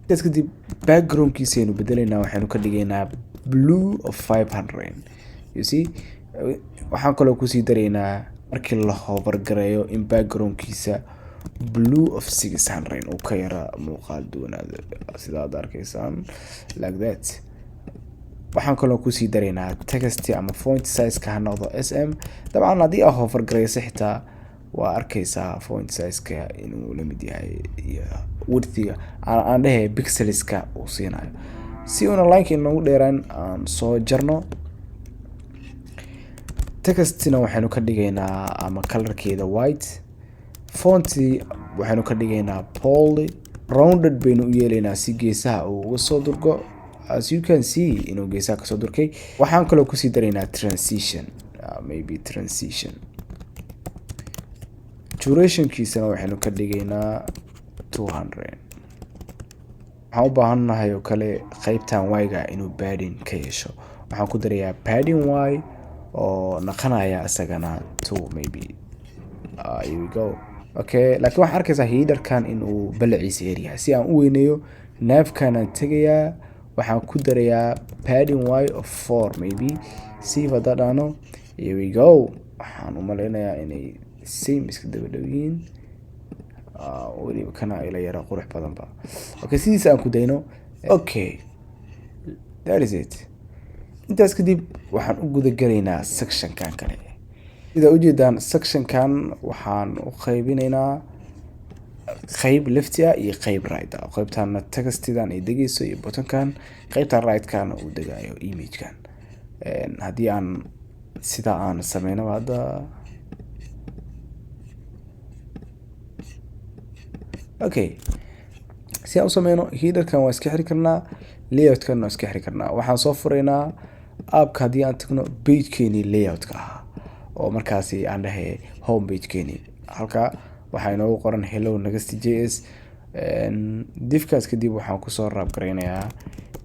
Intaas kadib backgroundkiisa aynu bedelaynaa, waxaynu ka dhigaynaa blue of 500. You see, waxaan kaloo kusii daraynaa markii la hover gareeyo in backgroundkiisa blue of 600 uu ka yara muuqaal duwanaado, sida aad arkaysaan, like that. Waxaan kaloo kusii daraynaa text ama font size-ka ha noqdo sm. Dabcan haddii aa hover gareyso xitaa waa arkaysaa font size-ka inuu la mid yahay iyo widthiga aan dhehe pixelska uu siinayo. Si una lineka inoogu dheeraan, aan soo jarno. Textina waxaynu ka dhigaynaa ama colorkeeda white, fonti waxaynu ka dhigaynaa bold, rounded baynu u yeelaynaa si geesaha uu uga soo durgo. As you can see, inuu geesaha kasoo durkay. Waxaan kaloo kusii daraynaa transition, maybe transition durationkiisana waxaynu ka dhigaynaa 200. Waxaan u baahannahay oo kale qeybtan y-ga inuu padding ka yeesho. Waxaan ku darayaa padding y oo naqanaya isagana 2 maybe. Here we go. Okay, laakiin waxaan arkaysaa headerkan inuu balaciisa yaryahay. Si aan u weyneeyo, navkanaan tegayaa, waxaan ku darayaa padding y of 4 maybe. Save haddaan dhahno, here we go. Waxaan u maleynayaa inay same iska daba dhow yihiin. Weliba kana ila yara qurux badanba. Okay, sidiisa aan ku dayno. Okay, that is it. Intaas kadib waxaan u guda galaynaa sectionkan kale. Sidaa ujeedaan, sectionkan waxaan u qaybinaynaa qeyb lefti ah iyo qeyb right ah. Qeybtana textidan ay degeyso iyo buttonkan, qeybtan right-kana uu degayo imagekan. Haddii aan sidaa aan sameynaba hadda. Okay, si aan u sameyno, headerkan waa iska xiri karnaa, layoutkan waa iska xiri karnaa. Waxaan soo furaynaa appka. Haddii aan tagno pagekeenii layoutka ahaa oo markaasi aan dhahay home pagekeenii, halka waxaa inoogu qoran "Hello Next JS". Divkaas kadib waxaan kusoo wrap gareynayaa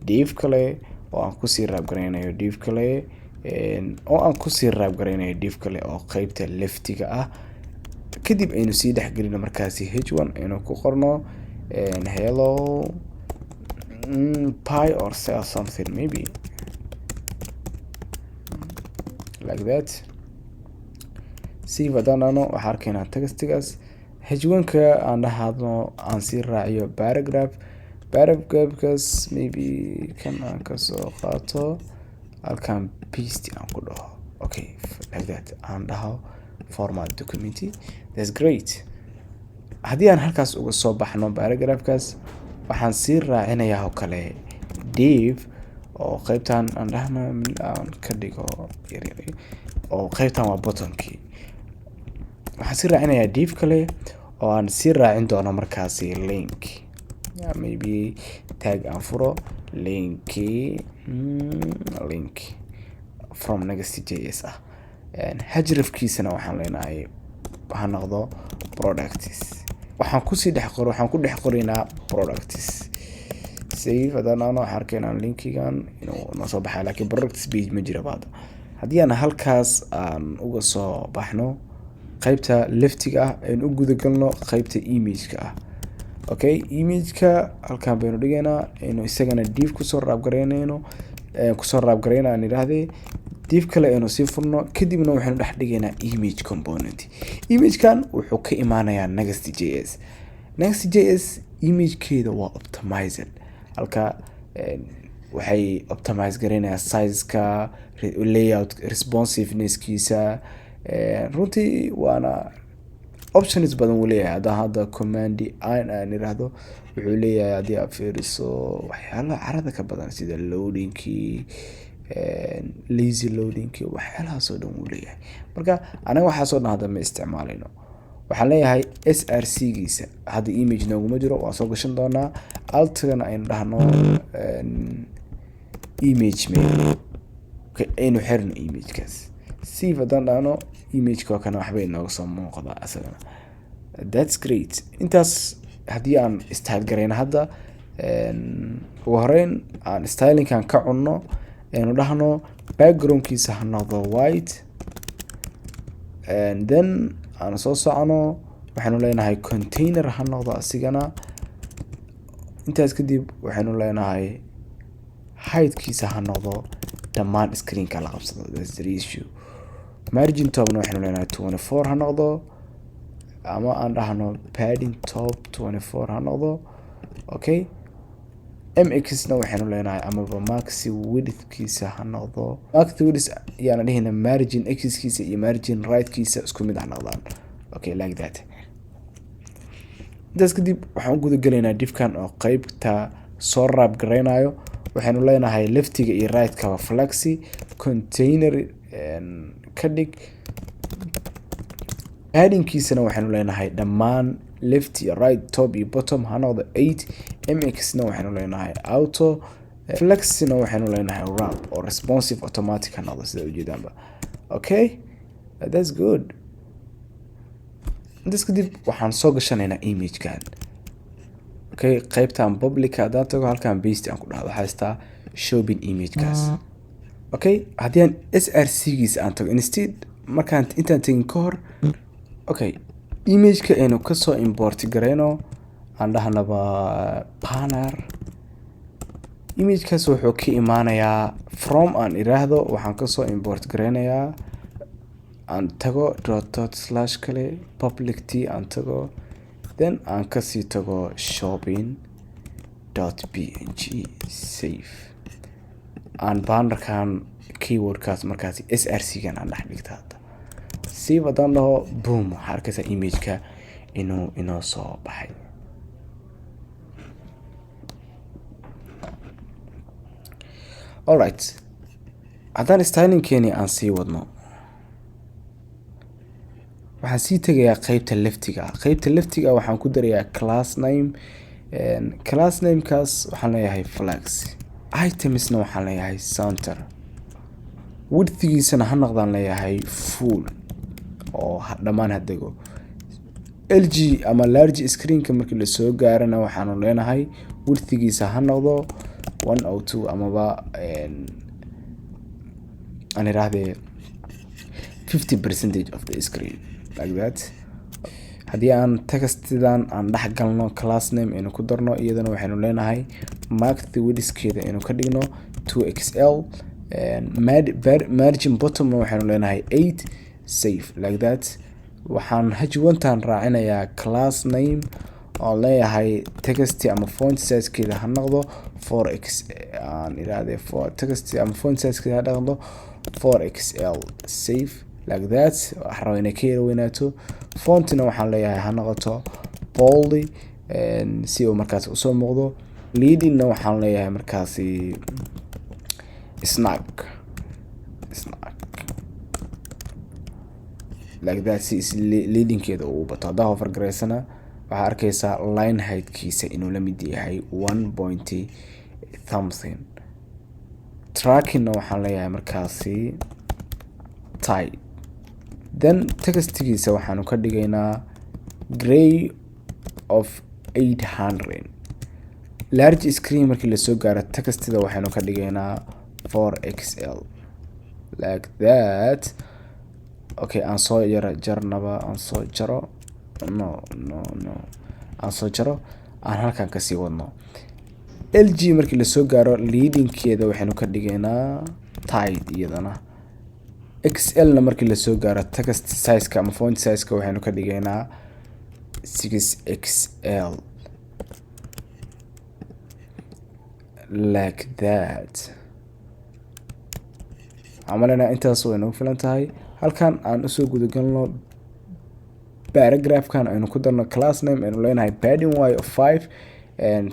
div kale oo aan kusii wrap gareynayo div kale oo aan kusii wrap gareynayo div kale oo qeybta leftiga ah. Kadib aynu sii dhexgelino markaasi h1 aynu ku qorno "Hello buy or sell something", maybe like that. Save haddaan dhahno, waxaa arkaynaa textigaas. H1-ka aan dhahadno aan sii raaciyo paragraph. Paragraphkaas maybe kan aan kasoo qaato, halkan paste aan ku dhaho. Okay, like that aan dhaho, format document. That's great. Haddii aan halkaas uga soo baxno paragraphkaas, waxaan sii raacinayaa oo kale div oo qeybtan aan dhahno aan ka dhigo yaryar, oo qeybtan waa buttonkii. Waxaan sii raacinayaa div kale oo aan sii raacin doono markaasi link. Yeah, maybe tag aan furo, linki, link from Next JS ah. Hrefkiisana waxaan leenahay ha noqdo products. Waxaan kusii dhex qoro, waxaan ku dhex qoraynaa products. Save haddaan dhahno, waxaan arkaynaa linkigan inuu noo soo baxay, laakiin products page ma jira ba hadda. Haddii aan halkaas aan uga soo baxno qeybta leftiga ah, aynu u guda galno qeybta image-ka ah. Okay, image-ka halkan baynu dhigaynaa, aynu isagana div kusoo wrap garaynayno, kusoo wrap garayna aan idhaahdee, div kale aynu sii furno. Kadibna waxaynu dhex dhigaynaa image component. Imagekan wuxuu ka imaanayaa Next JS. Next JS imagekeeda waa optimized. Halka waxay optimize garaynayaa sizeka, layout, responsiveness-kiisa. Runtii waana options badan uu leeyahay. Haddaan hadda command n aan iraahdo, wuxuu leeyahay haddii aad fiiriso waxyaalaha carada ka badan sida loadingkii. Lazy loadingki, waxyaalahaas oo dhan wuu leeyahay. Marka anaga waxaas oo dhan hadda ma isticmaalayno. Waxaan leeyahay src giisa hadda image nooguma jiro, waan soo gashan doonaa. Altgana aynu dhahno image mail. Okay, aynu xirno imagekaas. Save haddaan dhahno, imageka waa kana, waxba inooga soo muuqda asagana. That's great. Intaas haddii aan style garayno hadda, ugu horeyn aan stylingkan ka cunno, aynu dhahno backgroundkiisa ha noqdo white. And then aan soo socono, waxaynu leenahay container ha noqdo asigana. Intaas kadib waxaynu leenahay heightkiisa ha noqdo dhammaan screenka la qabsado. That's the issue. Margin topna waxaynu leenahay 24 ha noqdo, ama aan dhahno padding top 24 ha noqdo. Okay, mx na waxaynu leenahay amaba max widthkiisa ha noqdo, max width yaana dhihina, margin xkiisa iyo margin rightkiisa isku mid ha noqdaan. Okay, like that. Intaas kadib waxaan u guda gelaynaa divkan oo qeybta soo wrap garaynayo. Waxaynu leenahay leftiga iyo right-kaba flex, container ka dhig. Paddingkiisana waxaynu leenahay dhammaan left iyo right, top iyo bottom ha noqdo 8. Mx na waxaynu leenahay auto, flexna waxaynu leenahay wrap oo responsive automatic ha noqdo, sida ujeedaanba. Okay, that's good. Intaas kadib waxaan soo gashanaynaa imagekan. Okay, qaybtan public haddaan tago, halkan paste aan ku dhahdo, waxaa haystaa shopping imagekaas. Okay, haddii aan src giisa aan tago instead, markaan intaan tegin ka hor, okay, imageka aynu kasoo import garayno, aan dhahnaba banner. Imagekaas wuxuu ka imaanayaa from, aan iraahdo, waxaan kasoo import garaynayaa, aan tago dot dot slash kale, public t aan tago, then aan kasii tago shopping.png. Save. Aan bannerkan keywordkaas markaasi src gan aan dhex dhigta hadda. Save haddaan dhaho, boom, waxaa arkaysaa imageka inuu inoo soo baxay. Alright, haddaan stylingkeeni aan sii wadno, waxaan sii tegayaa qeybta leftiga. Qeybta leftiga waxaan ku darayaa class name. Class namekaas waxaan leeyahay flex, itemsna waxaan leeyahay center, widthgiisana ha noqdaan leeyahay full oo dhammaan ha dego. LG ama large screenka markii lasoo gaarana, waxaanu leenahay widthgiisa ha noqdo 102, amaba aan iraahdee 50% of the screen, like that. Haddii aan textidan aan dhex galno, class name aynu ku darno iyadana, waxaynu leenahay max widthkeeda aynu ka dhigno 2xl, margin bottomna waxaynu leenahay 8. Save, like that. Waxaan h1-tan raacinayaa class name oon leeyahay text ama font sizekeeda ha noqdo 4x, aan iraahde text ama font sizekeeda ha noqdo 4xl. Save, like that. Waxaan rabaa inay ka yara weynaato. Fontina waxaan leeyahay ha noqoto bold si uu markaasi usoo muuqdo. Leadingna waxaan leeyahay markaasi snug snug, like that, si leadingkeeda uu bato. Haddaa hover garaysana, waxaa arkeysaa line heightkiisa inuu la mid yahay one point something. Trackingna waxaan leeyahay markaasi tight. Then textigiisa waxaanu ka dhigaynaa gray of 800. Large screen markii lasoo gaaro, textida waxaynu ka dhigaynaa 4xl, like that. Okay, aan soo yara jarnaba, aan soo jaro. No, no, no, aan soo jaro, aan halkan kasii wadno. LG markii lasoo gaaro, leadingkeeda waxaynu ka dhigaynaa tight iyadana. XL na markii lasoo gaaro, text sizeka ama font sizeka waxaynu ka dhigaynaa 6xl, like that. Waxaan maleynaya intaas way nagu filan tahay. Halkan aan usoo gudagalno paragraphkan, aynu ku darno class name, aynu leenahay padding y of 5,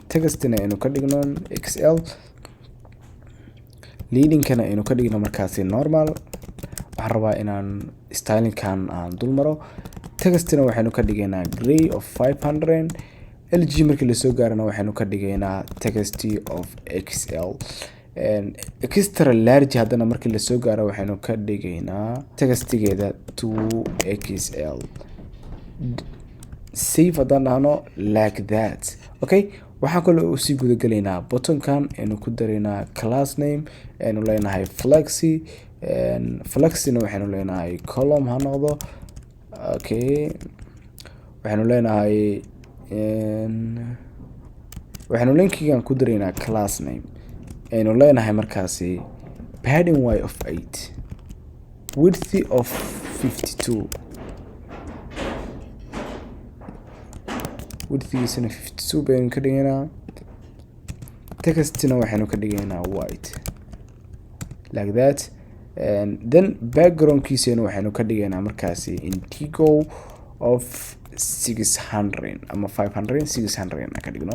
textina aynu ka dhigno xl. Leadingkana aynu ka dhigno markaasi normal. Waxaan rabaa inaan stylingkan aan dul maro. Textina waxaynu ka dhigaynaa gray of 500. LG markii lasoo gaarana waxaynu ka dhigaynaa text of XL, extra large. Haddana markii lasoo gaaro waxaynu ka dhigaynaa textigeeda 2XL. Save haddaan dhahno, like that. Okay, waxaan kaloo usii gudagelaynaa buttonkan. Aynu ku daraynaa class name, aynu leenahay flex. Flexina waxaynu leenahay column ha noqdo. Okay, waxaynu leenahay, waxaynu linkigan ku daraynaa class name, aynu leenahay markaasi padding y of 8, width of 52, widthgiisana 52 baynu ka dhigaynaa. Textina waxaynu ka dhigaynaa white, like that. And then backgroundkiisana waxaynu ka dhigaynaa markaasi indigo of 600 ama 500, 600 aan ka dhigno.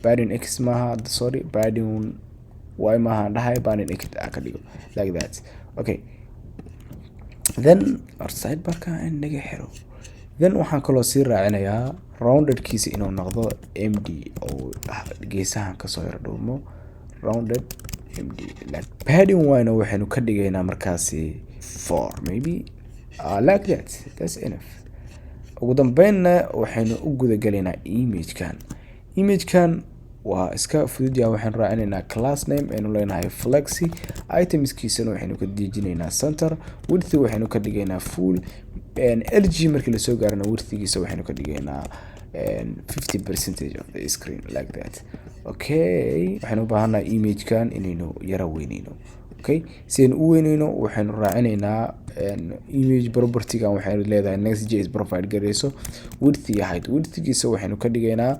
Padding x maaha, sorry, padding y maaha dhahay, padding x aan ka dhigo, like that. Okay, then sidebarka in naga xiro. Then waxaan kaloo sii raacinayaa roundedkiisa inuu noqdo md oo geesahan kasoo yar dhuumo, rounded md. Padding yna waxaynu ka dhigaynaa markaasi 4 maybe, like that. That's enough. Ugu dambeynna waxaynu u gudagelaynaa imagekan. Imagekan waa iska fudud yahay. Waxaynu raacinaynaa class name, aynu leenahay flex. Itemskiisana waxaynu ka dejinaynaa center. Width waxaynu ka dhigaynaa full. LG markii lasoo gaarana widthgiisa waxaynu ka dhigaynaa 50% of the screen, like that. Okay, waxaynu u baahannahay imagekan inaynu yara weyneyno. Okay, si aynu u weyneyno waxaynu raacinaynaa image propertygan. Waxaynu leedahay Next.js provide gareyso width iyo height. Widthgiisa waxaynu ka dhigaynaa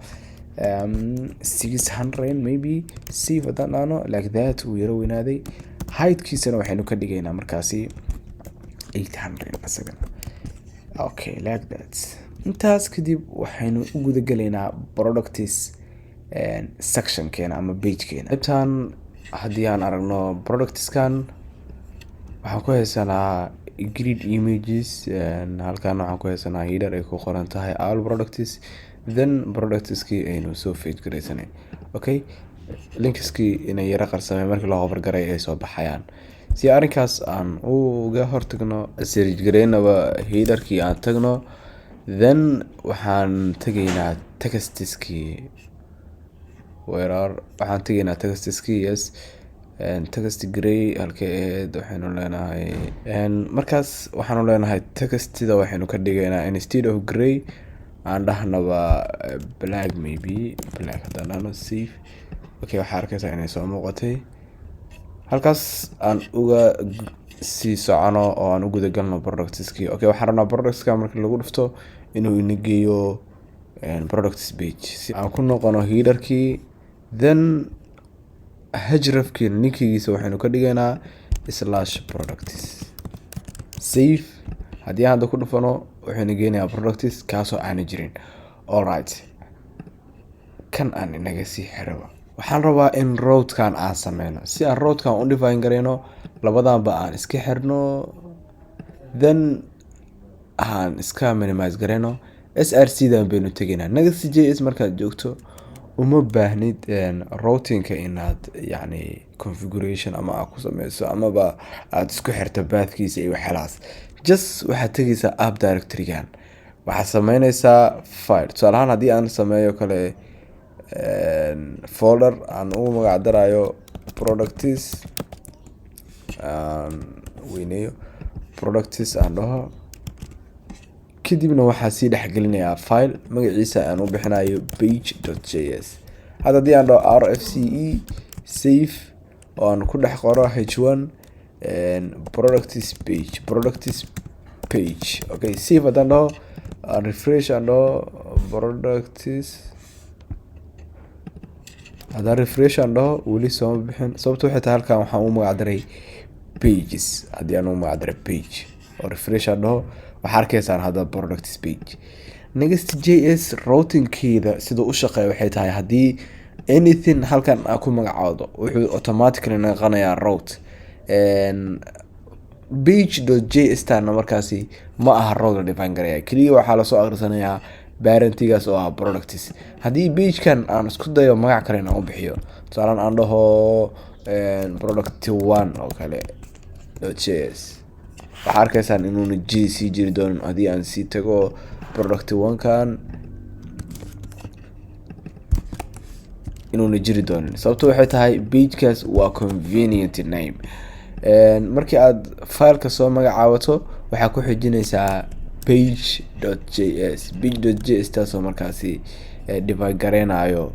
600 maybe. Save haddaan dhahno, like that, wuu yaro weynaaday. Heightkiisana waxaynu ka dhigaynaa markaasi 800 isagana. Okay, like that. Intaas kadib waxaynu u gudagelaynaa products sectionkeena ama pagekeena. Qaybtan haddii aan aragno, productskan waxaan ku haysanaa grid images. Halkan waxaan ku haysanaa header ay ku qoran tahay all products, then productskii aynu soo fetch garaysanay. Okay, linkskii inay yaro qarsameen markii loo hover garay ay soo baxayaan. Si arrinkaas aan uga hortagno, search gareynaba headerkii aan tagno. Then waxaan tegaynaa textiskii weerar, waxaan tegaynaa textiskii. Yes, text gray halkay ahayd? Waxaynu leenahay markaas, waxaanu leenahay textida waxaynu ka dhigaynaa instead of gray aan dhahnaba black maybe. Black haddaan dhahno, save. Okay, waxaa arkaysaa inay soo muuqatay. Halkaas aan uga sii socono oo aan u gudagalno productskii. Okay, waxaan rabnaa productska marka lagu dhufto inuu ina geeyo products page. Si aan ku noqono headerkii, then hrefkii linkigiisa waxaynu ka dhigaynaa /products. Save. Haddii aan hadda ku dhufano, wuxuuna geenayaa products kaasoo aana jirin. Alright, kan aan inaga sii xiraba. Waxaan rabaa in routekan aan sameyno. Si aan routekan u define gareyno, labadanba aan iska xirno, then aan iska minimize gareyno. src dan baynu tegaynaa. Next JS markaad joogto uma baahnid routingka inaad yacni configuration ama aad ku sameyso amaba aada isku xirto pathkiisa iyo waxyaalahaas. Just waxaad tegeysaa app directorygan, waxaad sameyneysaa file. Tusaale ahaan, haddii aan sameeyo kale folder aan ugu magac darayo products, aan weyneeyo, products aan dhaho, kadibna waxaa sii dhexgelinayaa file magaciisa aan u bixinayo page.js. Hadda haddii aan dhaho rfce, save, oo aan ku dhex qoro h1 products page, products page. Okay, save haddaan dhaho, aan refresh aan dhaho, products haddaan refresh aan dhaho, weli sooma bixin. Sababta waxay tahay halkan waxaan u magac daray pages. Haddii aan u magac daray page oo refresh aan dhaho, waxaa arkaysaan hadda products page. Next JS routingkeeda siduu u shaqeeya waxay tahay, haddii anything halkan aa ku magacaawdo, wuxuu automatically noqonayaa route. Page.js tana markaasi ma aha route la define garaya, keliya waxaa lasoo akhrisanayaa parentigaas oo ah products. Haddii pagekan aan isku dayo magac kale inaan u bixiyo, tusaalaan aan dhaho product one oo kale .js, waxaa arkaysaan inuuna g sii jiri doonin. Haddii aan sii tago product one kan, inuuna jiri doonin. Sababto waxay tahay pagekaas waa convenient name. Markii aad fileka soo magacaabato, waxaa ku xijinaysaa page.js, page.js taasoo markaasi define gareynayo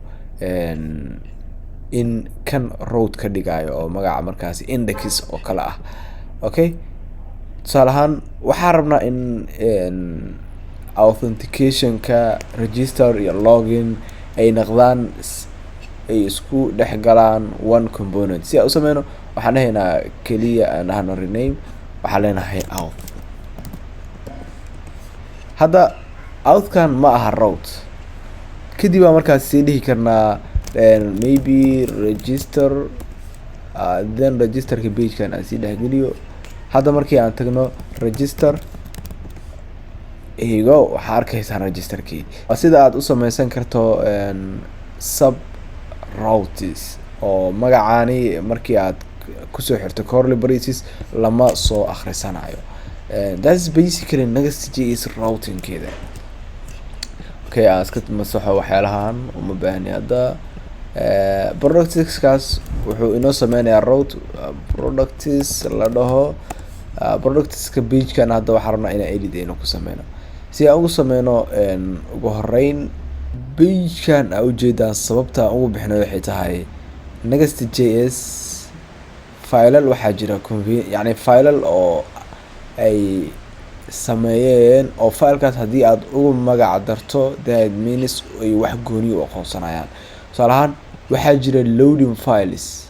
in kan route ka dhigayo oo magaca markaasi index oo kale ah. Okay, tusaale ahaan waxaa rabnaa in authenticationka, register iyo login ay noqdaan, ay isku dhex galaan one component. Si aan u sameyno, waxaan dhahaynaa keliya aan dhahno rename. Waxaan leenahay auth. Hadda authkan ma aha route. Kadib baa markaas sii dhihi karnaa maybe register, then registerka pagekan aan sii dhexgeliyo. Hadda markii aan tagno register igo, waxaa arkaysaan registerkii. Waa sida aad u sameysan karto sub routes oo magacaani markii aad kusoo xirto curly braces lama soo akhrisanayo. That's basically Next.js routingkeeda. Okay, aan iska masaxo waxyaalahan, uma baahni hadda. Productskaas wuxuu inoo sameynayaa route products la dhaho. Productska pagekan hadda waxaan rabnaa inaan edit aynu ku sameyno. Si aan ugu sameyno, ugu horeyn pagekan aa ujeedaan, sababta aan ugu bixino waxay tahay Next JS filal waxaa jira yani filal oo ay sameeyeen, oo filekaas haddii aad ugu magac darto, that means ay wax gooni u aqoonsanayaan. Tusaale ahaan waxaa jira loading files,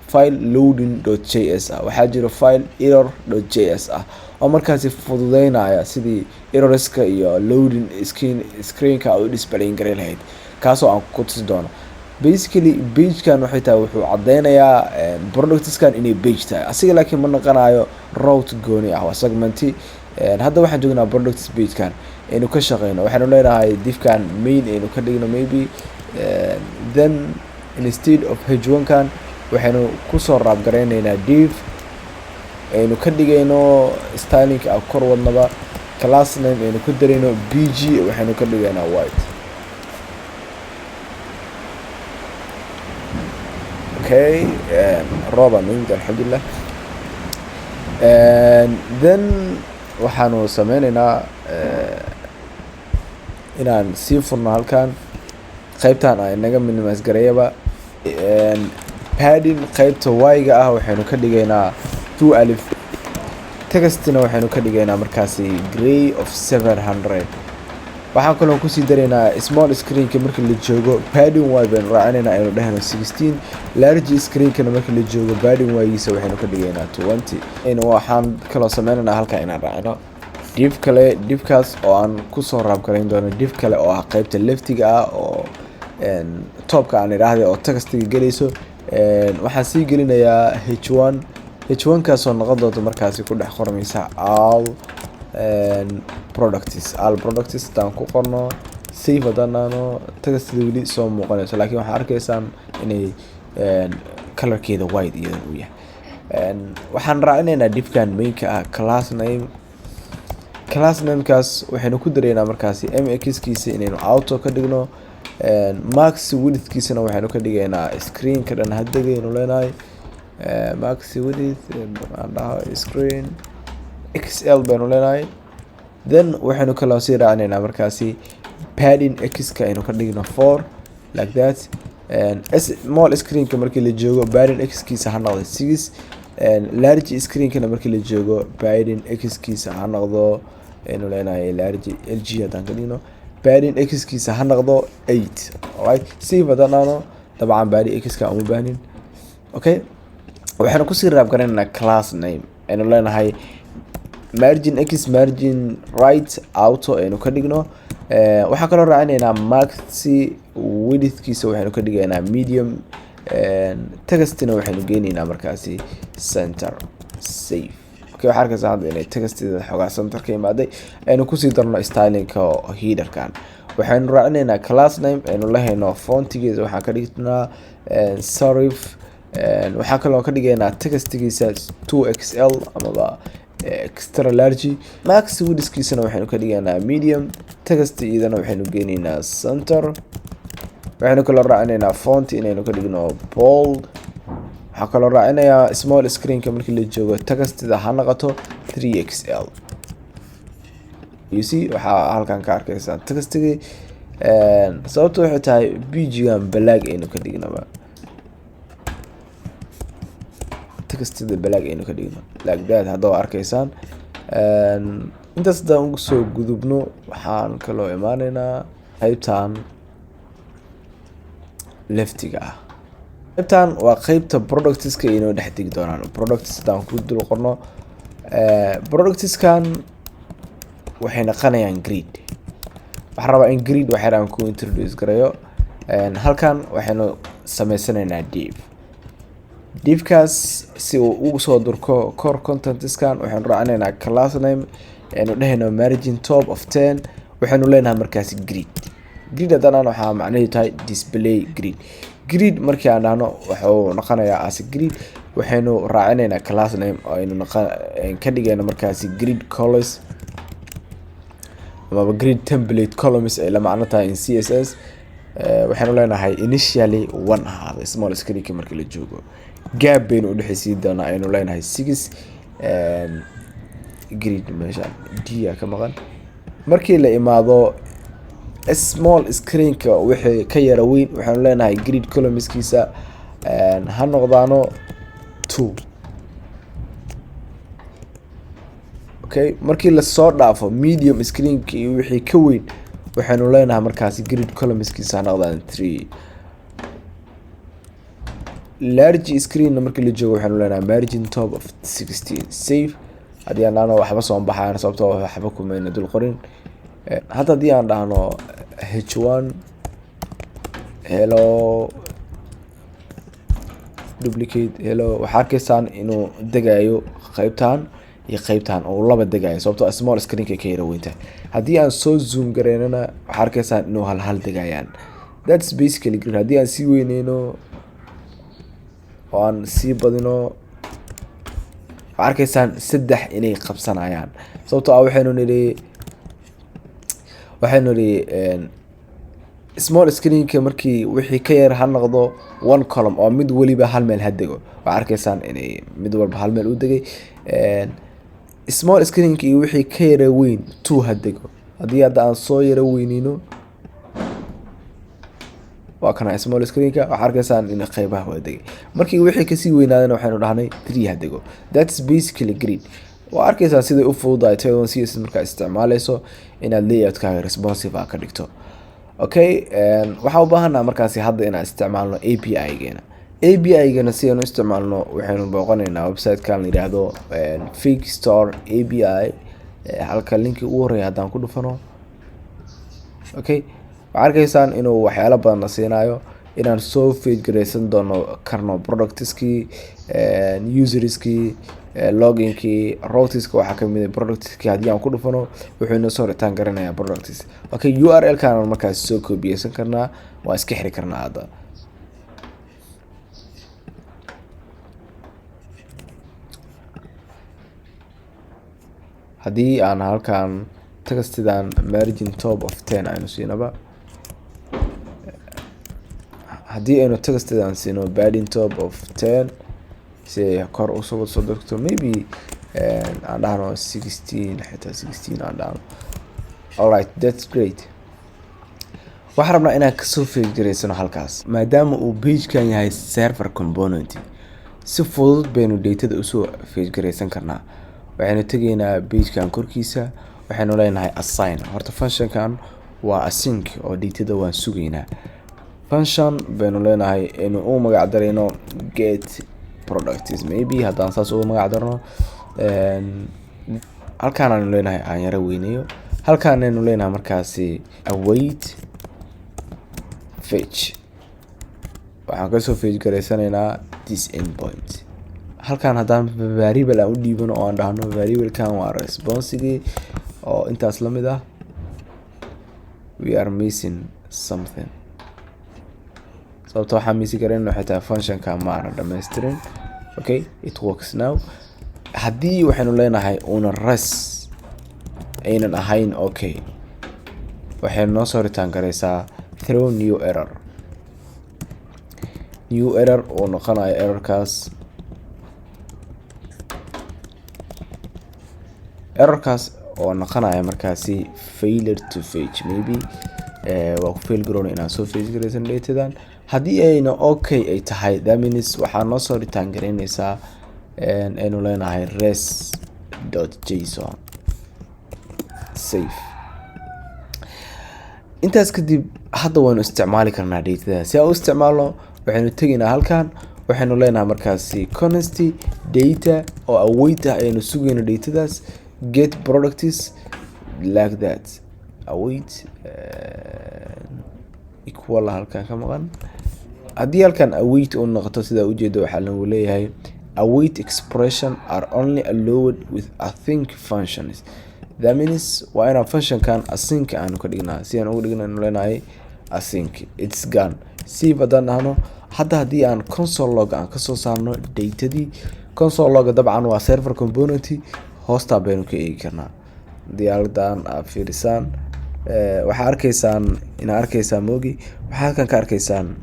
file loading.js ah, waxaa jira file error.js ah oo markaasi fududeynaya sidii errorska iyo loading screenka aad u display gareyn lahayd, kaasoo aan ku tusi doono. Basically pagekan waxay tahay, wuxuu cadeynayaa productskan inay page tahay asiga, laakiin ma naqanayo route gooni ah, waa segmenti. Hadda waxaan joognaa products pagekan aynu ka shaqeyno. Waxaynu leenahay divkan main aynu ka dhigno maybe, then instead of h1 kan waxaynu kusoo wrap gareyneynaa div aynu ka dhigayno styling a kor wadnaba, class name aynu ku darayno bg, waxaynu ka dhigaynaa white. Okay, rooba nimid, alxamdulilah. Then waxaanu sameyneynaa inaan sii furno halkan qeybtan a inaga minimise gareeyaba. Padding qeybta y-ga ah waxaynu ka dhigaynaa 12, textina waxaynu ka dhigaynaa markaasi gray of 700. Waxaan kaloo kusii daraynaa small screenka marka la joogo padding y baynu raacinaynaa, aynu dhehno 16. Large screenkana marka la joogo padding y-giisa waxaynu ka dhigaynaa 20. Waxaan kaloo sameynaynaa halkan inaan raacino div kale, divkaas oo aan kusoo wrap garayn doono div kale oo ah qeybta leftiga ah oo topka aan idhaahday oo textiga gelayso. Waxaan sii gelinayaa h1, h1 kaasoo noqon doonto markaasi ku dhex qormaysa all products. All products haddaan ku qorno, save haddaan dhahno, textida weli soo muuqanayso, laakiin waxaa arkaysaan inay colorkeeda white iyadan uu yahay. Waxaan raacinaynaa divkan mainka ah class name. Class namekaas waxaynu ku daraynaa markaasi mx kiisa inaynu auto ka dhigno, max widthkiisana waxaynu ka dhigaynaa screenka dhan hadegaynu leenahay max width aan dhaho screen xl baynu leenahay. Then waxaynu kaloo sii raacinaynaa markaasi padding x-ka aynu ka dhigno 4, like that. Small screenka markii la joogo padding x-kiisa ha noqdo 6, large screenkana markii la joogo padding x-kiisa ha noqdo, aynu leenahay large lg haddaan ka dhigno, padding x-kiisa ha noqdo 8. Alright, save haddaan dhahno, dabcan padding x-ka uma baahnin. Okay, waxaynu kusii wrap garaynaynaa class name, aynu leenahay margin x, margin right auto aynu ka dhigno. Waxaan kaloo raacinaynaa max widthkiisa waxaynu ka dhigaynaa medium. Textina waxaynu geyneynaa markaasi center. Save. Okay, waxaa arkaysaa hadda inay textida xoogaa center ka imaaday. Aynu kusii darno stylingka headerkan. Waxaynu raacinaynaa class name aynu lahayno, fontigiisa waxaan ka dhignaa serif. Waxaa kaloo ka dhigaynaa textigiisa 2XL amaba extra large. Max widthkiisana waxaynu ka dhigaynaa medium. Text iyadana waxaynu geyneynaa center. Waxaynu kaloo raacinaynaa font inaynu ka dhigno bold. Waxaa kaloo raacinayaa small screenka markii la joogo textida ha noqoto 3XL. You see, waxaa halkan ka arkaysaa textigii. Sababta waxay tahay bg-gan black aynu ka dhignaba, textida black aynu ka dhigno like that. Hadda waa arkaysaan. Intaas haddaan ugu soo gudubno, waxaan kaloo imaaneynaa qeybtan leftiga ah. Qeybtan waa qeybta productska inoo dhex degi doonaan. Products haddaan ku dul qorno, productskan waxay naqanayaan grid. Waxaan rabaa in grid waxyar aan ku introduce garayo. Halkan waxaynu sameysanaynaa div. Divkaas si uu ugu soo durko core contentskan, waxaynu raacinaynaa class name aynu dhehayno margin top of 10. Waxaynu leenahay markaasi grid. Grid haddana waxaa macnaheedu tahay display grid. Grid markii aan dhahno, wuxuu noqonayaa as grid. Waxaynu raacinaynaa class name oo aynu ka dhigayno markaasi grid columns amaba grid template columns ay la macno tahay in CSS. Waxaynu leenahay initially one ahaado small screenka markii la joogo. Gap baynu udhexaysiin doonaa, aynu leenahay 6 grid. Meeshaan d a ka maqan. Markii la imaado small screenka wixii ka yara weyn, waxaanu leenahay grid columnskiisa ha noqdaano 2. Okay, markii lasoo dhaafo medium screenka iyo wixii ka weyn, waxaynu leenahay markaasi grid columnskiisa ha noqdaan 3. Large screenna markii la joogo, waxaynu leenahay margin top of 16. Save. Haddii aan dhahno, waxba soo baxayaan, sababtoo waxba kumayna dul qorin. Hadda haddii aan dhahno h1 hello, duplicate hello, waxaa arkaysaan inuu degayo qeybtan iyo qeybtan oo laba degayo, sababtoo small screenka ka yara weyntahay. Haddii aan soo zoom gareynana, waxaa arkaysaan inuu hal hal degayaan. That's basically grid. Haddii aan sii weyneyno oo aan sii badino, waxaa arkaysaan saddex inay qabsanayaan, sababtoo ah waxaynu nidhi small screenka markii wixii ka yar ha noqdo one column oo mid weliba hal meel ha dego. Waxaa arkaysaan inay mid walba hal meel u degay. Small screenka iyo wixii ka yara weyn two ha dego. Haddii hadda aan soo yaro weyneyno, waa kana small screenka, waxaa arkaysaan in qeybaha waa degay. Markii wixii kasii weynaadana, waxaynu dhahnay three ha dego. That's basically grid. Waa arkaysaa siday u fududahay Tailwind CSS markaa isticmaaleyso inaad layoutkaaga responsive ah ka dhigto. Okay, waxaan u baahannaha markaasi hadda inaan isticmaalno API-geena. API-gana si aan u isticmaalno, waxaynu booqanaynaa website-kan la yidhaahdo Fake Store API. Halka linki ugu horreeya haddaan ku dhufano, okay, waxaa arkaysaan inuu waxyaalo badan na siinayo, inaan soo fetch gareysan doono karno productskii, userskii, loginkii, routeska. Waxaa kamid ah productskii. Haddii aan ku dhufano, wuxuu inoo soo return garanayaa products. Okay, URL kaan markaas soo koobiyeysan karnaa, waa iska xiri karnaa hadda. Haddii aan halkan textidan margin top of 10 aynu siinaba, haddii aynu textidan siino padding top of 10 si ay kor usoo soo degto, maybe aan dhahno 16, xitaa 16 aan dhahno. Alright, that's great. Waxaan rabnaa inaan kasoo fetch garaysano halkaas. Maadaama uu pagekan yahay server component, si fudud baynu datada usoo fetch garaysan karnaa. Waxaynu tegaynaa pagekan korkiisa, waxaynu leenahay async. Horta functionkan waa async oo datada waan sugaynaa. Function baynu leenahay aynu u magac darayno get products. Maybe haddaan saas ugu magac darno, halkaan aynu leenahay, aan yaro weyneeyo, halkaan aynu leenahay markaasi await fetch. Waxaan kasoo fetch garaysanaynaa this endpoint. Halkan haddaan variable aan u dhiibano oo aan dhahno variablekan waa responsigii oo intaas la mid ah, we are missing something. Sababta waxaan miss garayn waxay tahay functionka ma aanan dhammaystirin. Okay, it works now. Haddii waxaynu leenahay una res aynan ahayn, okay, waxay noo soo return garaysaa throw new error. New error uu noqonayo errorkaas oo noqonaya markaasi failure to fetch. Maybe waa ku fail garoona inaan soo fetch garaysan datadan. Haddii ayna okay ay tahay, that means waxaa noo soo return garaynaysaa, aynu leenahay res.json. Save. Intaas kadib hadda waynu isticmaali karnaa datada. Si aan u isticmaalno, waxaynu tegaynaa halkan, waxaynu leenahay markaasi const data oo await ah aynu sugayno datadaas, get products like that, await equal halkan ka maqan. Haddii halkan await uu noqoto, sidaa ujeeda, waxaa lagu leeyahay await expression are only allowed with async functions. That means waa inaan functionkan async aanu ka dhignaa. Si aan uga dhigna, aynu leenahay async. It's gone. Save haddaan dhahno hadda, haddii aan console log aan kasoo saarno datadii, console log dabcan waa server component, hoostaa baynu ka eegi karnaa. Haddii haldan aad fiirisaan, waxaa arkaysaan inaa arkeysaa moogi, waxaa halkan ka arkaysaan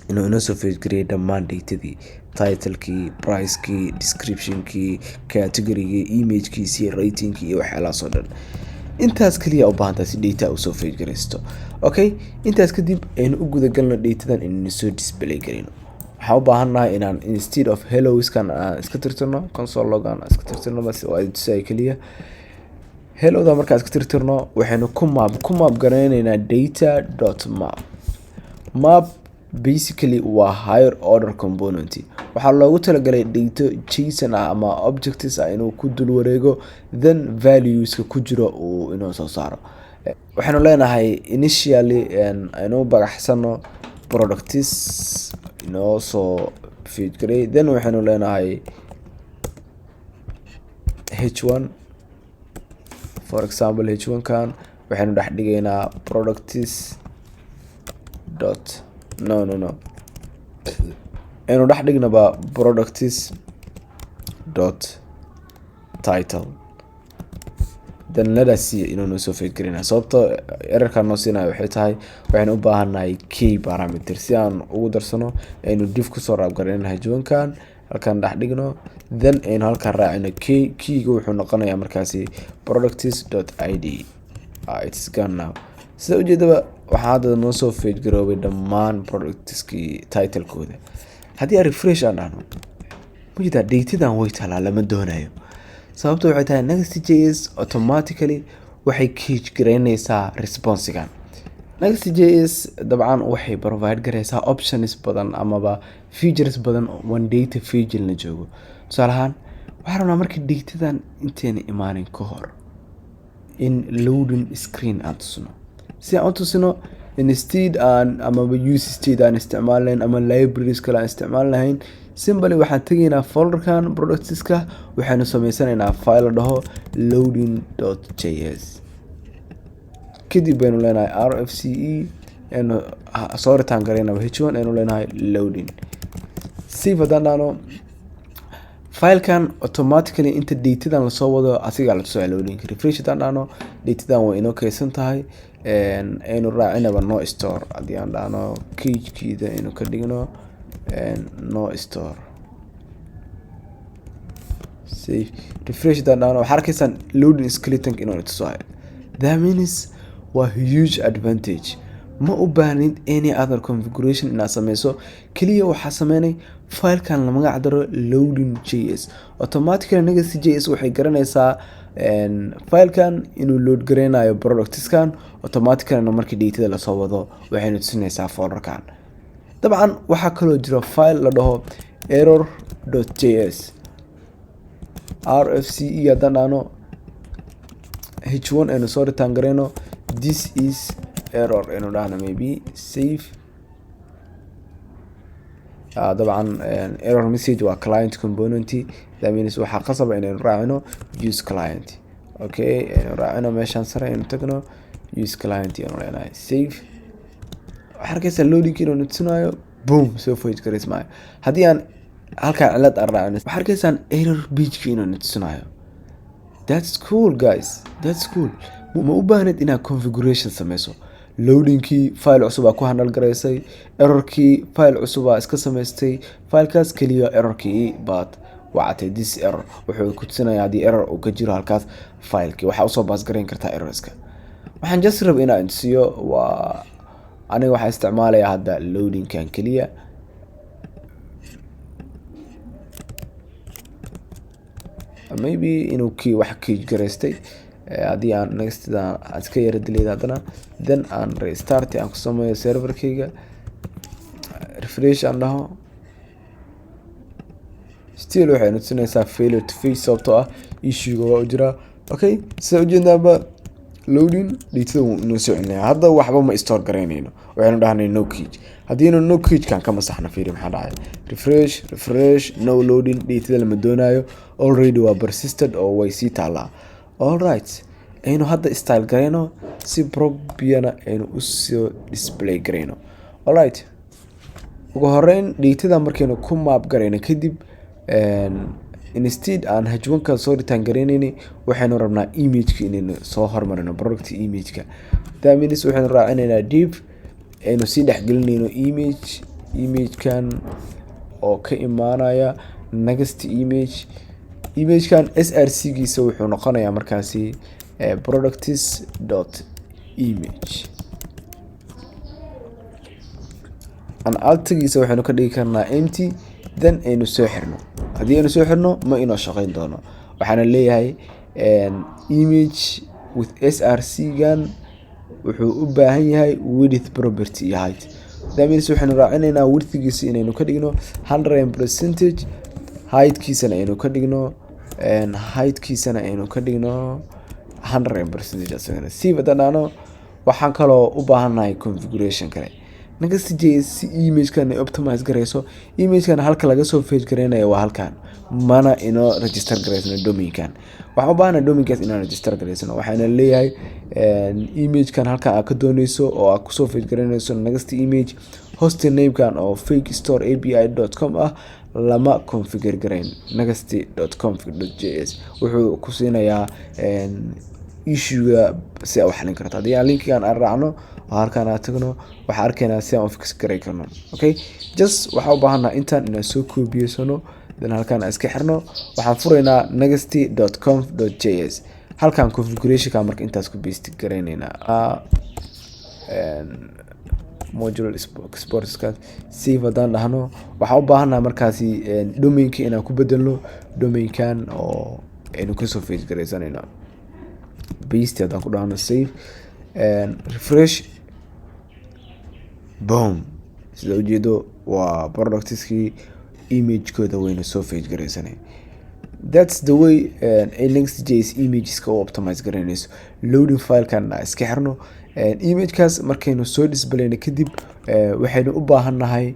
inuu inoo soo fetch gariyay dhammaan datadii: titlekii, pricekii, descriptionkii, categorygii, imagekiisii, ratingkii iyo waxyaalahaas oo dhan. Intaas kaliya u baahantaa si data usoo fetch garaysto. Okay, intaas kadib aynu u gudagalno datadan inaynu soo display garayno. Waxaan u baahannahay inaan instead of helloskan aan iska tirtirno, console log aan iska tirtirno, bas waa tusaya keliya. Helloda markaan iska tirtirno, waxaynu ku map garaynaynaa data.map. Map basically waa higher order component. Waxaa loogu talagalay data JSON ah ama objects ah inuu ku dul wareego, then valueska ku jiro uu inoo soo saaro. Waxaynu leenahay initially aynu bagaxsano products inoo soo fetch garay. Then waxaynu leenahay h1, for example, h1 kan waxaynu dhex dhigaynaa products dot, no, no, no, aynu dhex dhignaba products.title. Then let us see inuu noo soo fetch garina. Sababta errorkan noo siinayo waxay tahay waxaynu u baahannahay key parameter si aan ugu darsano. Aynu div kusoo wrap garayna h1kan, halkan dhex dhigno, then aynu halkan raacino key. Keyga wuxuu noqonayaa markaasi products.id. It's gone now. Sida ujeedaba, waxaa hadda noo soo fetch garoobay dhammaan productskii titlekooda. Haddii aan refresh aan dhahno, majeedaa datadan way talaa, lama doonayo. Sababta waxay tahay Next.js automatically waxay cache garaynaysaa responsigan. Next.js dabcan waxay provide garaysaa options badan amaba features badan when data fetching la joogo. Tusaale ahaan, waxaan rabnaa marka datadan intayna imaanin ka hor in loading screen aan tusno. Si aan u tusino, instead aan amaba use state aan isticmaal ama libraries kale aan isticmaal lahayn, simply waxaan tegaynaa folderkan productska, waxaynu sameysanaynaa file la dhaho loading.js. Kadib baynu leenahay rfce, aynu soo return garaynaba h1, aynu leenahay loading. Save haddaan dhahno, filekan automatically inta datadan lasoo wado asigaa la tusaa loading. Refresh haddaan dhahno, datadan way inoo keysan tahay. Aynu raacinaba no store. Haddii aan dhahno cachekeeda aynu ka dhigno no store, save, refresh haddaan dhahno, waxaa arkaysaan loading skeleton inuu tusaayo. That means waa huge advantage. Ma u baahnid any other configuration inaad sameyso. Keliya waxaa sameynay filekan la magac daro loading js. Automatically Next JS waxay garanaysaa filekan inuu load gareynayo productskan. Automaticallyna markii datada lasoo wado, waxaynu tusinaysaa folderkan. Dabcan waxaa kaloo jira file la dhaho error.js. rfce haddaan dhahno, h1 aynu soo return gareyno, this is error aynu dhahno, maybe. Save. Dabcan error message waa client component. That means waxaa qasaba inaynu raacino use client. Okay, aynu raacino meeshaan sare, aynu tagno use client aynu leenahay. Save. Waxaa arkaysaa loading inuu natusinaayo. Boom, soo fetch garaysmaayo. Haddii aan halkaa cilad aan raacino, waxaa arkaysaan error pageka inuu natusinaayo. That's cool, guys, that's cool. Ma u baahnid inaad configuration sameyso. Loadingkii file cusub aa ku handle garaysay, errorkii file cusub aa iska samaystay, filekaas keliya errorkii baad wacatay. This error wuxuu ku tusinaya haddii error uu ka jiro halkaas filekii. Waxaa usoo pass garayn kartaa errorska. Waxaan just rab inaan tusiyo waa aniga waxaa isticmaalaya hadda loadingkan keliya. Maybe inuu kii wax cache garaystay. Haddii aan nextda aan iska yara delete, haddana then aan restart aan ku sameeyo serverkayga, refresh aan dhaho, still waxay natusinaysaa failure to fetch, sababtoo ah issuega waa u jiraa. Okay, sida ujeednaaba loading datada wuu inoo soo celinaya. Hadda waxba ma store garaynayno, waxaynu dhahnay no cache. Haddiinu no cache-kan ka masaxno, fiiri maxaa dhacay. Refresh, refresh, no loading. Datada lama doonayo, already waa persisted oo way sii taalaa. Alright, aynu hadda style garayno si properlyna aynu usoo display garayno. Alright, ugu horeyn datada markaynu ku map garayno kadib, instead aan h1-ka soo return garaynayni, waxaynu rabnaa imageka inaynu soo hormarino, product imageka. That means waxaynu raacinaynaa div aynu sii dhexgelinayno image, imagekan oo ka imaanaya next image. Imagekan src giisa wuxuu noqonayaa markaasi products dot image. An altigiisa waxaynu ka dhigi karnaa empty, then aynu soo xirno. Haddii aynu soo xirno, ma inoo shaqeyn doono. Waxaana leeyahay image with src gan wuxuu u baahan yahay width property iyo height. That means waxaynu raacinaynaa widthgiisa inaynu ka dhigno 100%, heightkiisana aynu ka dhigno 100% asagana. Save haddaan dhahno, waxaan kaloo u baahannahay configuration kale. Next.js si imagekan ay optimize garayso, imagekan halka laga soo fetch garaynayo waa halkan, mana inoo register garaysno domainkan. Waxaan u baahanahay domainkaas inaan register garaysno. Waxaana leeyahay imagekan halkan aad ka dooneyso oo aad kusoo fetch garaynayso next image, host namekan oo fake store api.com ah lama configure garayn. Next.config.js wuxuu ku siinayaa issuega si aa u xalin karto. Haddii aan linkigan aan raacno oo halkan aan tagno, waxaan arkaynaa si aan u fix garay karno. Okay, just waxaan u baahannaha intaan inaan soo koobiyeysano, then halkan aan iska xirno. Waxaan furaynaa next.conf.js, halkan configurationka marka intaas ku paste garaynaynaa module exportska. Save haddaan dhahno, waxaan u baahannaha markaasi domainka inaan ku bedelno domainkan oo aynu kasoo fetch garaysanayno. Paste haddaan ku dhahno, save, refresh, boom, sida ujeedo waa productskii imagekooda wayna soo fetch garaysanay. That's the way ay Next.js imageska u optimize garaynayso. Loading filekan aan iska xirno. Imagekaas markaynu soo displayno kadib, waxaynu u baahannahay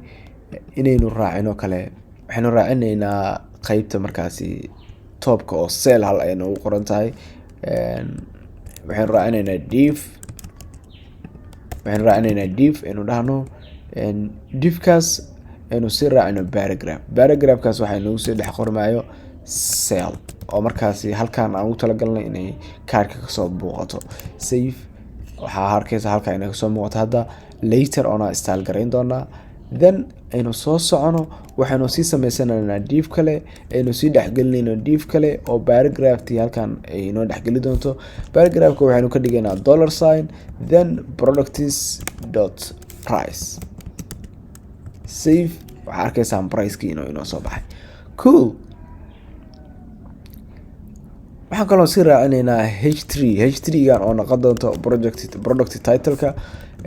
inaynu raacino kale. Waxaynu raacinaynaa qeybta markaasi topka oo cell hal ay noogu qoran tahay. Waxaynu raacinaynaa div, waxaynu raacinaynaa div aynu dhahno, divkaas aynu sii raacino paragraph. Paragraphkaas waxaa noogu sii dhex qormayo cell oo markaasi halkan aan ugu talagalnay inay kaarka kasoo muuqato. Save. Waxaa arkeysa halkan inay kasoo muuqato. Hadda later on aan style garayn doonaa. Then aynu soo socono, waxaynu sii sameysanaynaa div kale, aynu sii dhexgelinayno div kale oo paragraphtii halkan ay inoo dhexgeli doonto. Paragraphka waxaynu ka dhigaynaa dollar sign, then products dot price. Save. Waxaa arkaysaan pricekii inuu inoo soo baxay. Cool. Waxaan kaloo sii raacinaynaa h3, h3 gan oo noqon doonto project product titleka,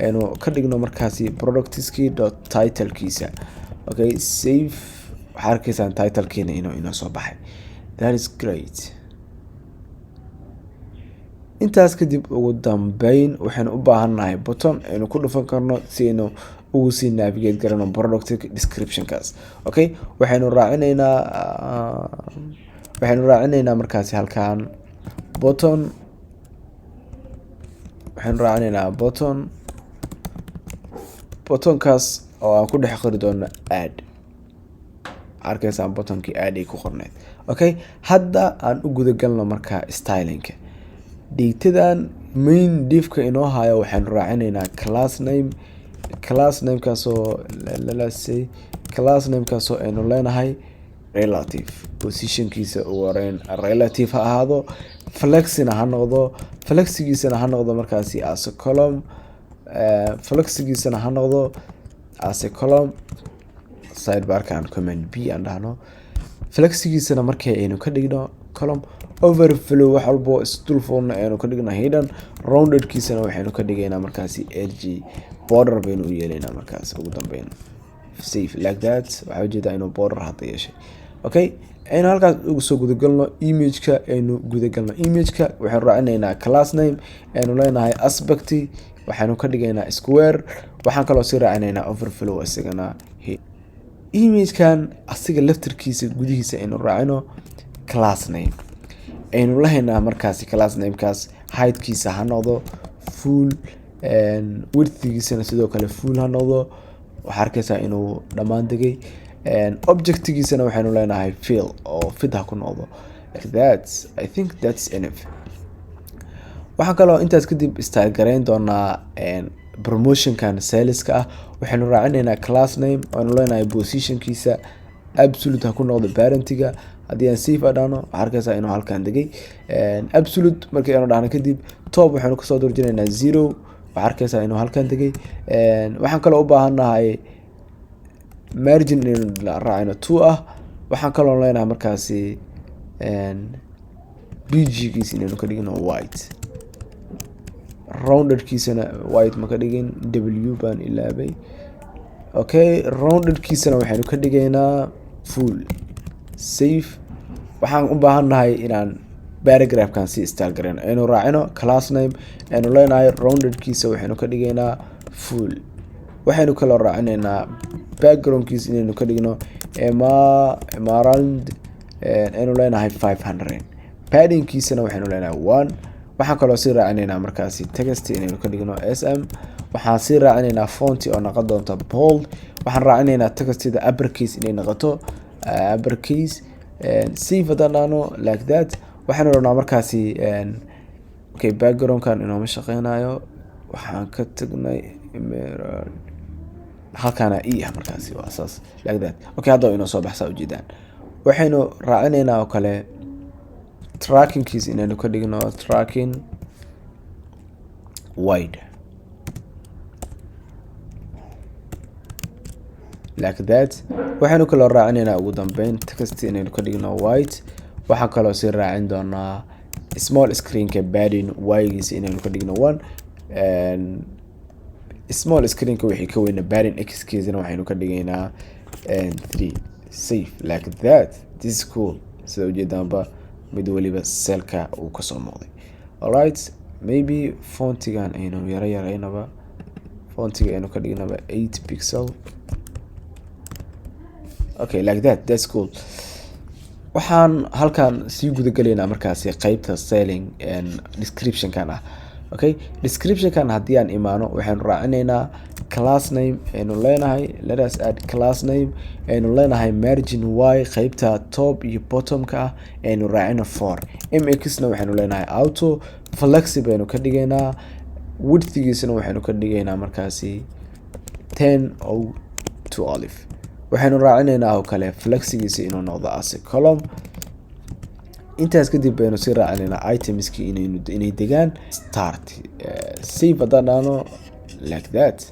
aynu ka dhigno markaasi productski dot titlekiisa. Okay, save. Waxaa arkaysaan titlekiina inuu inoo soo baxay. That is great. Intaas kadib, ugu dambeyn, waxaynu u baahannahay button aynu ku dhufan karno si aynu ugu sii navigate garano product descriptionkaas. Okay, waxaynu raacinaynaa markaasi halkan button. Waxaynu raacinaynaa button, buttonkaas oo aan ku dhex qori doono add. Arkaysaan buttonkii add ay ku qorneyd. Okay, hadda aan u gudagalno marka stylingka datadan. Main divka inoo hayo waxaynu raacinaynaa class name, class namekaasoo lalase, class namekaasoo aynu leenahay relative. Positionkiisa ugu horeyn relative ha ahaado, flexina ha noqdo, flexigiisana ha noqdo markaasi as a column, flexigiisana ha noqdo as a column. Sidebarkan command B aan dhahno. Flexigiisana markii aynu ka dhigno column, overflow wax walbo isdul fuulna aynu ka dhigno hidden, roundedkiisana waxaynu ka dhigaynaa markaasi edge border baynu u yeelaynaa markaas. Ugu dambeyn save like that. Waxaa ujeedaa inuu border hadda yeeshay. Okay, aynu halkaas ugu soo gudagalno imageka. Aynu gudagalno imageka. Waxaynu raacinaynaa class name aynu leenahay aspect, waxaynu ka dhigaynaa square. Waxaan kaloo sii raacinaynaa overflow isagana. Imagekan asiga laftarkiisa gudihiisa aynu raacino class name aynu lahaynaa markaasi. Class namekaas heightkiisa ha noqdo full, widthgiisana sidoo kale full ha noqdo. Waxaa arkeysaa inuu dhammaan degay. Objectigiisana waxaynu leenahay fill oo fit ha ku noqdo. That, I think that's enough. Waxaan kaloo intaas kadib style gareyn doonaa promotionkan saleska ah. Waxaynu raacinaynaa class name waanu leenahay positionkiisa absolute ha ku noqdo parentiga. Haddii aan save dhahno, waxaa arkeysaa inuu halkan degay absolute. Markii aanu dhahno kadib, top waxaynu kasoo durjinaynaa 0. Waxaa arkeysaa inuu halkan degay. Waxaan kaloo u baahannahay margin inaynu raacino 2 ah. Waxaan kaloo leenahay markaasi bg-giisa inaynu ka dhigno white, roundedkiisana white ma ka dhigin, w baan ilaabay. Okay, roundedkiisana waxaynu ka dhigaynaa full. Save. Waxaan u baahannahay inaan paragraphkan si style garayno. Aynu raacino class name aynu leenahay roundedkiisa waxaynu ka dhigaynaa full. Waxaynu kaloo raacinaynaa backgroundkiisa inaynu ka dhigno emerald, aynu leenahay 500. Paddingkiisana waxaynu leenahay 1. Waxaan kaloo sii raacinaynaa markaasi text inaynu ka dhigno sm. Waxaan sii raacinaynaa fonti oo noqon doonta bold. Waxaan raacinaynaa textida uppercase inay noqoto, uppercase. Save haddaan dhahno like that, waxaynu rabnaa markaasi. Okay, backgroundkan inooma shaqeynayo. Waxaan ka tagnay emerald halkaana e ah, markaasi waa saas, like that. Okay, hadda inoo soo baxsaa ujeedaan. Waxaynu raacinaynaa oo kale trackingkiisa inaynu ka dhigno tracking wide like that. Waxaynu kaloo raacinaynaa ugu dambeyn text inaynu ka dhigno white. Waxaan kaloo sii raacin doonaa small screenka padding y-giisa inaynu ka dhigno 1, small screenka wixii ka weyna padding x-kiisana waxaynu ka dhigaynaa 3. Save like that. This is cool. Sida ujeedaanba, mid waliba cellka uu kasoo muuqday. Alright, maybe fontigan aynu yaro yaraynaba, fontiga aynu ka dhignaba 8 pixel. Okay, like that, that's cool. Waxaan halkan sii guda gelaynaa markaasi qeybta selling description-kan ah. Okay, description-kan haddii aan imaano, waxaynu raacinaynaa class name aynu leenahay, let us add class name aynu leenahay margin y qeybta top iyo bottom-ka ah aynu raacino 4 mx na waxaynu leenahay auto flexi baynu ka dhigaynaa. Widthgiisana waxaynu ka dhigaynaa markaasi 10 o 12. Waxaynu raacinaynaa oo kale flexigiisa inuu noqdo as a column. Intaas kadib baynu sii raacinaynaa itemski inay degaan start. Save haddaan dhahno like that,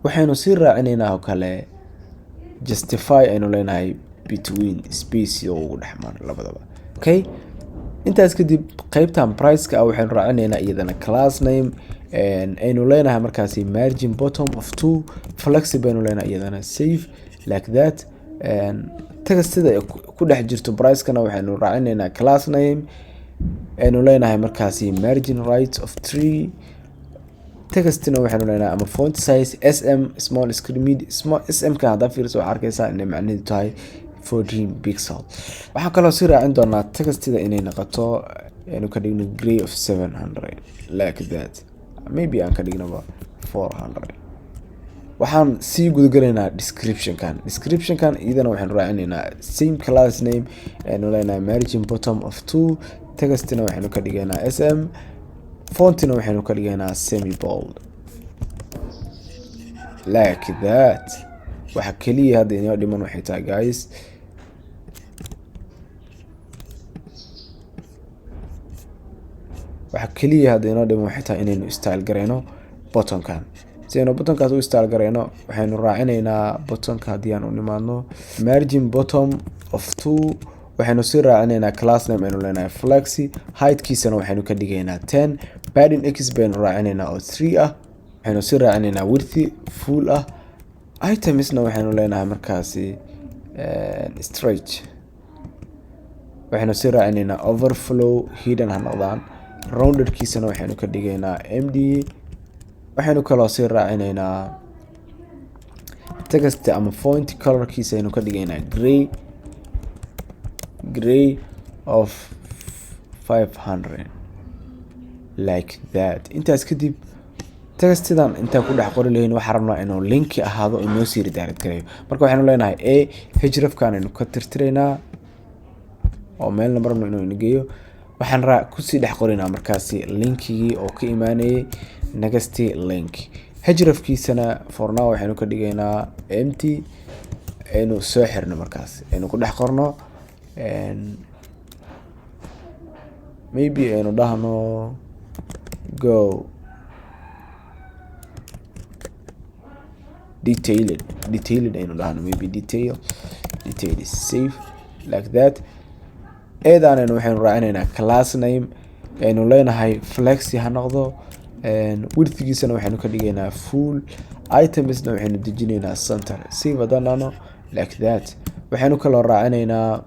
waxaynu sii raacinaynaa oo kale justify aynu leenahay between space oo ugu dhex maro labadaba. Okay, intaas kadib qeybtan priceka ah waxaynu raacinaynaa iyadana class name aynu leenahay markaasi margin bottom of 2, flexi baynu leenahay iyadana. Save like that. Textida ku dhex jirto pricekana waxaynu raacinaynaa class name. Aynu leenahay markaasi margin right of 3. Textina waxaynu leenahay ama font size sm, small screen, mid small. Sm ka haddaa fiiriso, waxaa arkaysaa inay macnaheedu tahay 14 pixel. Waxaan kaloo sii raacin doonaa textida inay noqoto, aynu ka dhigno gray of 700, like that. Maybe aan ka dhignaba 400. Waxaan sii gudagalaynaa descriptionkan. Descriptionkan iyadana waxaynu raacinaynaa same class name. Aynu leenahay margin bottom of 2. Textina waxaynu ka dhigaynaa sm, fontina waxaynu ka dhigaynaa semi bold, like that. Waxa keliya hadda inoo dhiman waxay tahay, guys, waxa keliya hadda inoo dhiman waxay tahay inaynu style garayno buttonkan. Si aynu buttonkaas u style garayno, waxaynu raacinaynaa buttonka, haddii aan u nimaadno, margin bottom of 2. Waxaynu sii raacinaynaa class name aynu leenahay flex. Heightkiisana waxaynu ka dhigaynaa 10. Padding x baynu raacinaynaa oo 3 ah. Waxaynu sii raacinaynaa width full ah. Itemsna waxaynu leenahay markaasi stretch. Waxaynu sii raacinaynaa overflow hidden ha noqdaan. Roundedkiisana waxaynu ka dhigaynaa md. Waxaynu kaloo sii raacinaynaa text ama font colorkiisa aynu ka dhigaynaa gray, gray of 500, like that. Intaas kadib, textidan intaan ku dhex qori lahayn, waxaan rabnaa inuu linki ahaado, inoo sii redirect gareeyo. Marka waxaynu leenahay a hrefkan aynu ka tirtiraynaa oo meelna marabno inuu inageeyo. Waxaan kusii dhex qoraynaa markaasi linkigii oo ka imaanayay next link. Hrefkiisana for now waxaynu ka dhigaynaa empty. Aynu soo xirno, markaas aynu ku dhex qorno, maybe aynu dhahno go detailed. Detailed aynu dhahno, maybe detail, detail is save, like that. Eedaanaynu waxaynu raacinaynaa class name aynu leenahay flexi ha noqdo. Widthgiisana waxaynu ka dhigaynaa full. Itemsna waxaynu dejinaynaa center. Save haddaan dhahno, like that. Waxaynu kaloo raacinaynaa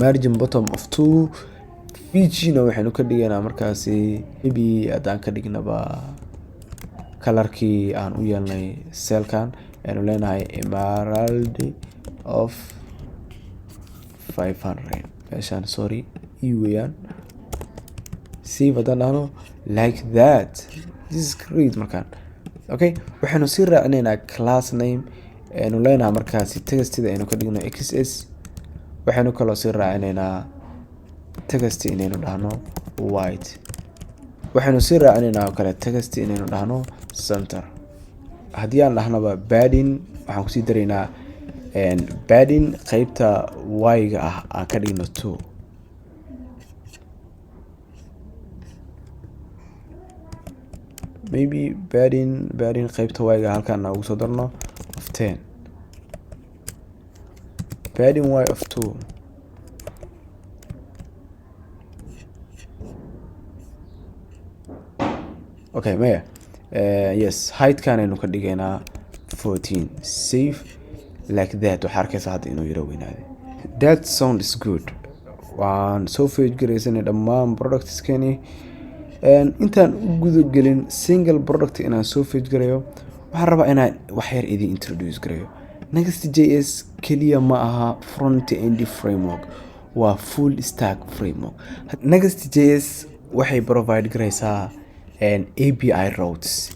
margin bottom of 2. Bg na waxaynu ka dhigaynaa markaasi, maybe haddaan ka dhignaba colorkii aan u yeelnay cellkan, aynu leenahay emerald of 500. Meeshaan, sorry, e weeyaan. Save haddaan dhahno, like that. This is great. Markaan, okay, waxaynu sii raacinaynaa class name aynu leenahay markaasi textida aynu ka dhigno xs. Waxaynu kaloo sii raacinaynaa text inaynu dhahno white. Waxaynu sii raacinaynaa oo kale text inaynu dhahno center. Haddii aan dhahnaba padding, waxaan kusii daraynaa padding qeybta y-ga ah aan ka dhigno 2. Maybe padding qeybta y-ga halkaan ugu soo darno of 10, padding y of 2. Okay, maya, yes, heightkan aynu ka dhigaynaa 14. Save, like that. Waxaa arkaysa hadda inuu yaro weynaaday. That sound is good. Waan soo fetch garaysanay dhammaan productskeni. Intaan u gudagelin single product inaan soo fetch garayo, waxaan rabaa inaan wax yar idin introduce garayo. Next JS keliya ma aha front end framework, waa full stack framework. Next JS waxay provide garaysaa API routes.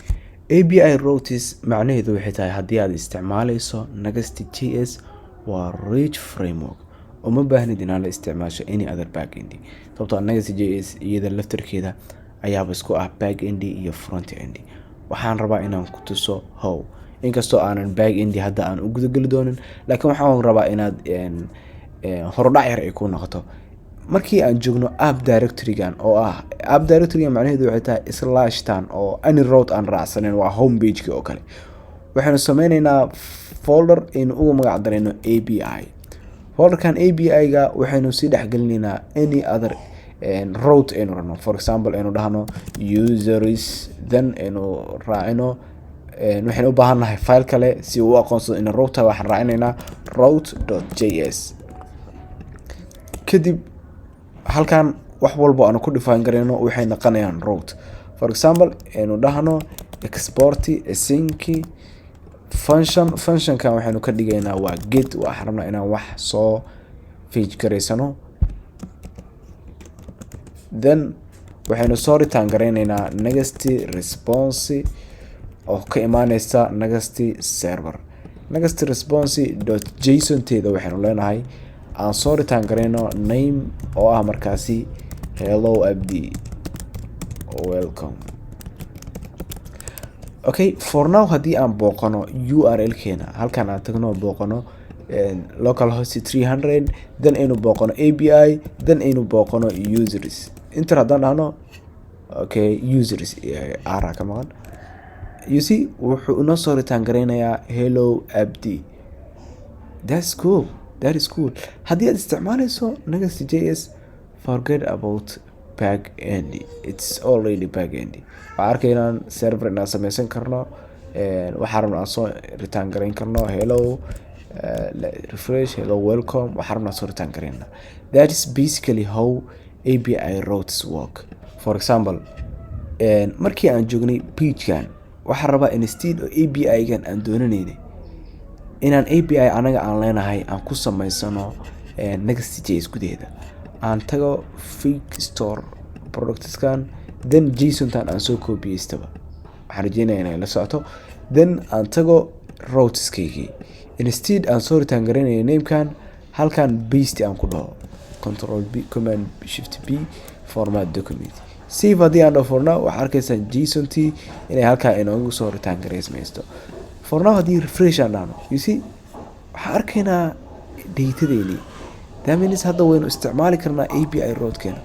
API routes macnaheedu waxay tahay, haddii aad isticmaaleyso Next JS, waa rich framework. Uma baahnid inaad la isticmaasho any other backend, sababtoo Next JS iyada laftarkeeda ayaaba isku ah backend iyo front end. Waxaan rabaa inaan ku tuso how. Inkastoo aanan backend hadda aan u gudageli doonin, laakiin waxaan rabaa inaad horudhac yar ay ku noqoto. Markii aan joogno app directorygan, oo ah app directorygan macnaheedu waxay tahay slashtan oo any route aan raacsaneyn, waa home pageki oo kale. Waxaynu sameyneynaa folder aynu ugu magac darayno API. Folderkan API-ga waxaynu sii dhexgelinaynaa any other route aynu rabno. For example, aynu dhahno users, then aynu raacino, waxaynu u baahan nahay file kale si uu u aqoonsado in route. Waxaan raacinaynaa route.js. Kadib halkan Wax walbo aanu ku define garayno waxay noqonayaan route. For example, aynu dhahno export async function. Functionkan waxaynu ka dhigaynaa waa get. Waxaan rabnaa inaan wax soo fetch garaysano. Then waxaynu soo return garayneynaa next response oo ka imaaneysa next server. Next response dot json teeda waxaynu leenahay aan soo return garayno name oo ah markaasi "Hello Abdi, welcome". Okay, for now haddii aan booqano URL keena, halkan aan tagno, booqano localhost 300, then aynu booqano API, then aynu booqano users, enter haddaan dhahno, okay, users r ka maqan. You see, wuxuu inoo soo return garaynayaa "Hello Abdi". That's cool, that is cool. Haddii aad isticmaaleyso Next JS, forget about back end, it's already back end. Waxaan arkaynaa server inaan sameysan karno, waxaan rabna aan soo return garayn karno hello, refresh, "Hello, welcome". Waxaan rabnaa soo return garayna. That is basically how API routes work. For example, markii aan joognay pagekan, waxaan rabaa instead oo API-gan aan doonanaynay inaan API anaga aan leenahay aan ku sameysano Next.js gudaheeda. Aan tago fake store productskan, then jsontan aan soo kobiyeystaba. Waxaan rajeynaya inay la socoto. Then aan tago routeskaygii. Instead aan soo return garaynaya namekan, halkan paste aan ku dhaho, Control B, Command Shift B, format document, save haddii aan dhaho, for now waxaa arkaysaa json t inay halkaa inoogu soo return garaysmaysto. For now haddii refresh aan dhahno, you see, waxaan arkaynaa datadeeni. That means hadda waynu isticmaali karnaa API routekeena.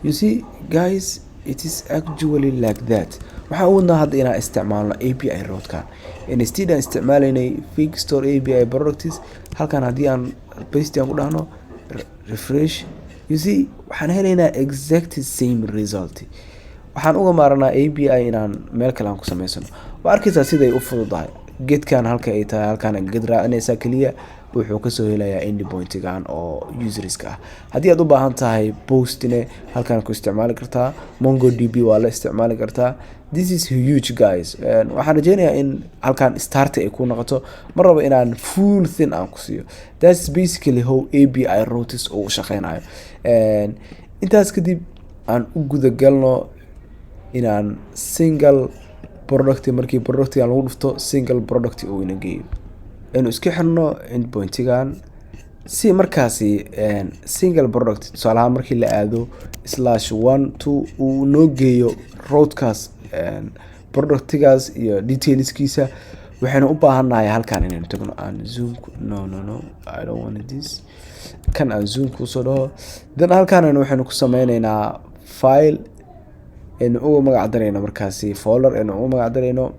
You see guys, it is actually like that. Waxaan awoodnaa hadda inaan isticmaalno API routekan instead aan isticmaalaynay fake store API products. Halkan haddii aan paste aan ku dhahno, refresh, you see, waxaan helaynaa exact same result. Waxaan uga maaranaa API inaan meel kale aan ku sameysano. Waa arkaysaa siday u fududahay. Getkan halka ay tahay, halkaan get raacinaysaa keliya, wuxuu kasoo helayaa endpointigan oo userska ah. Haddii aad u baahan tahay postine, halkaan ku isticmaali kartaa. Mongo DB waa la isticmaali kartaa. This is huge, guys. Waxaan rajeynayaa in halkaan start ay ku noqoto. Ma rabo inaan full thing aan ku siiyo. That's basically how API routes uu u shaqeynayo. Intaas kadib aan u gudagalno inaan single product, markii productigan lagu dhufto, single product uu ina geeyo. Aynu iska xirno endpointigan si markaasi single product, tusaale ahaan markii la aado /12, uu noo geeyo routekaas, productigaas iyo detailskiisa. Waxaynu u baahannahay halkan inaynu tagno. Aan zoom, no, no, no, I don't want this. Kan aan zoom kusoo dhaho. Then halkan waxaynu ku sameyneynaa file aynu uga magac darayno markaasi, folder aynu uga magac darayno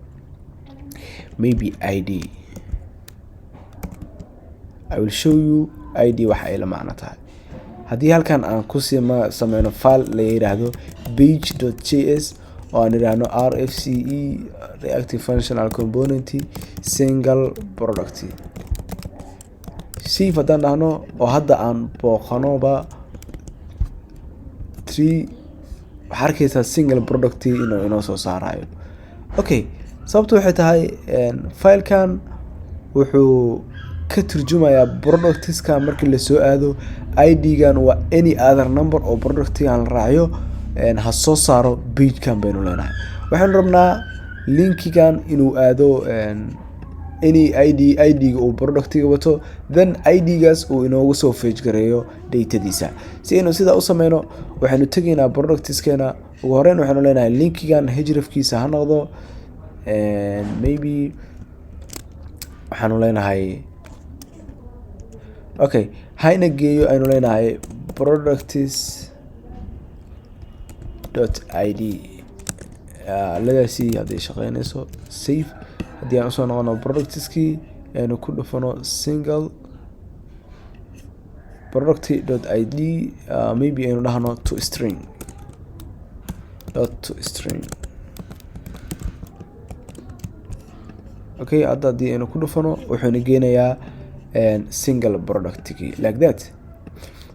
maybe id. I will show you id waxa ay la macno tahay. Haddii halkan aan kusii sameyno file la yiraahdo page.js oo aan idhaahno RFCE, reactive functional component, single product, save haddaan dhahno oo hadda aan booqanoba three, waxaa arkeysaa single product inuu inoo soo saarayo. Okay, sababtu waxay tahay filekan wuxuu ka turjumayaa productiska markii lasoo aado. Id-gan waa any other number oo productigan la raaciyo, ha soo saaro pagekan baynu leenahay. Waxaynu rabnaa linkigan inuu aado any id, id-ga uu productiga wato, then id-gaas uu inoogu soo fetch gareeyo datadiisa. Si aynu sidaa u sameyno, waxaynu tegaynaa productiskeena. Ugu horeyn waxaynu leenahay linkigan hrefkiisa ha noqdo maybe, waxaanu leenahay, okay, hayna geeyo aynu leenahay products.id. Ladaasi hadday shaqeyneyso, save. Haddii aan usoo noqono productiskii, aynu ku dhufano single product.id, maybe aynu dhahno to string dot to string. Okay, hadda haddii aynu ku dhufano, wuxuuna geenayaa single productgii like that,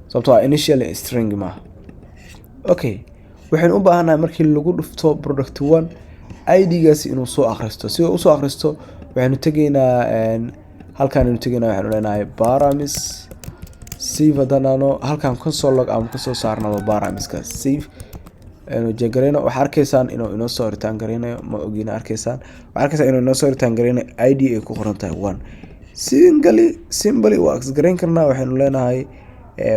sababtoo ah initially string maaha. Okay, waxaynu u baahannahay markii lagu dhufto product one ID-gaasi inuu soo akhristo. Si uu usoo akhristo, waxaynu tegaynaa halkaan aynu tegaynaa, waxaynu leenahay params save. Haddaan halkan console log ama kasoo saarnaba paramska save aynu check gareyno, waxaa arkaysaan inuu inoo soo return gareynayo. Ma ogina, arkaysaan, waxaa arkaysaan inuu inoo soo return gareynayo ID ay ku qoran tahay one. Singly, simply waa access gareyn karnaa. Waxaynu leenahay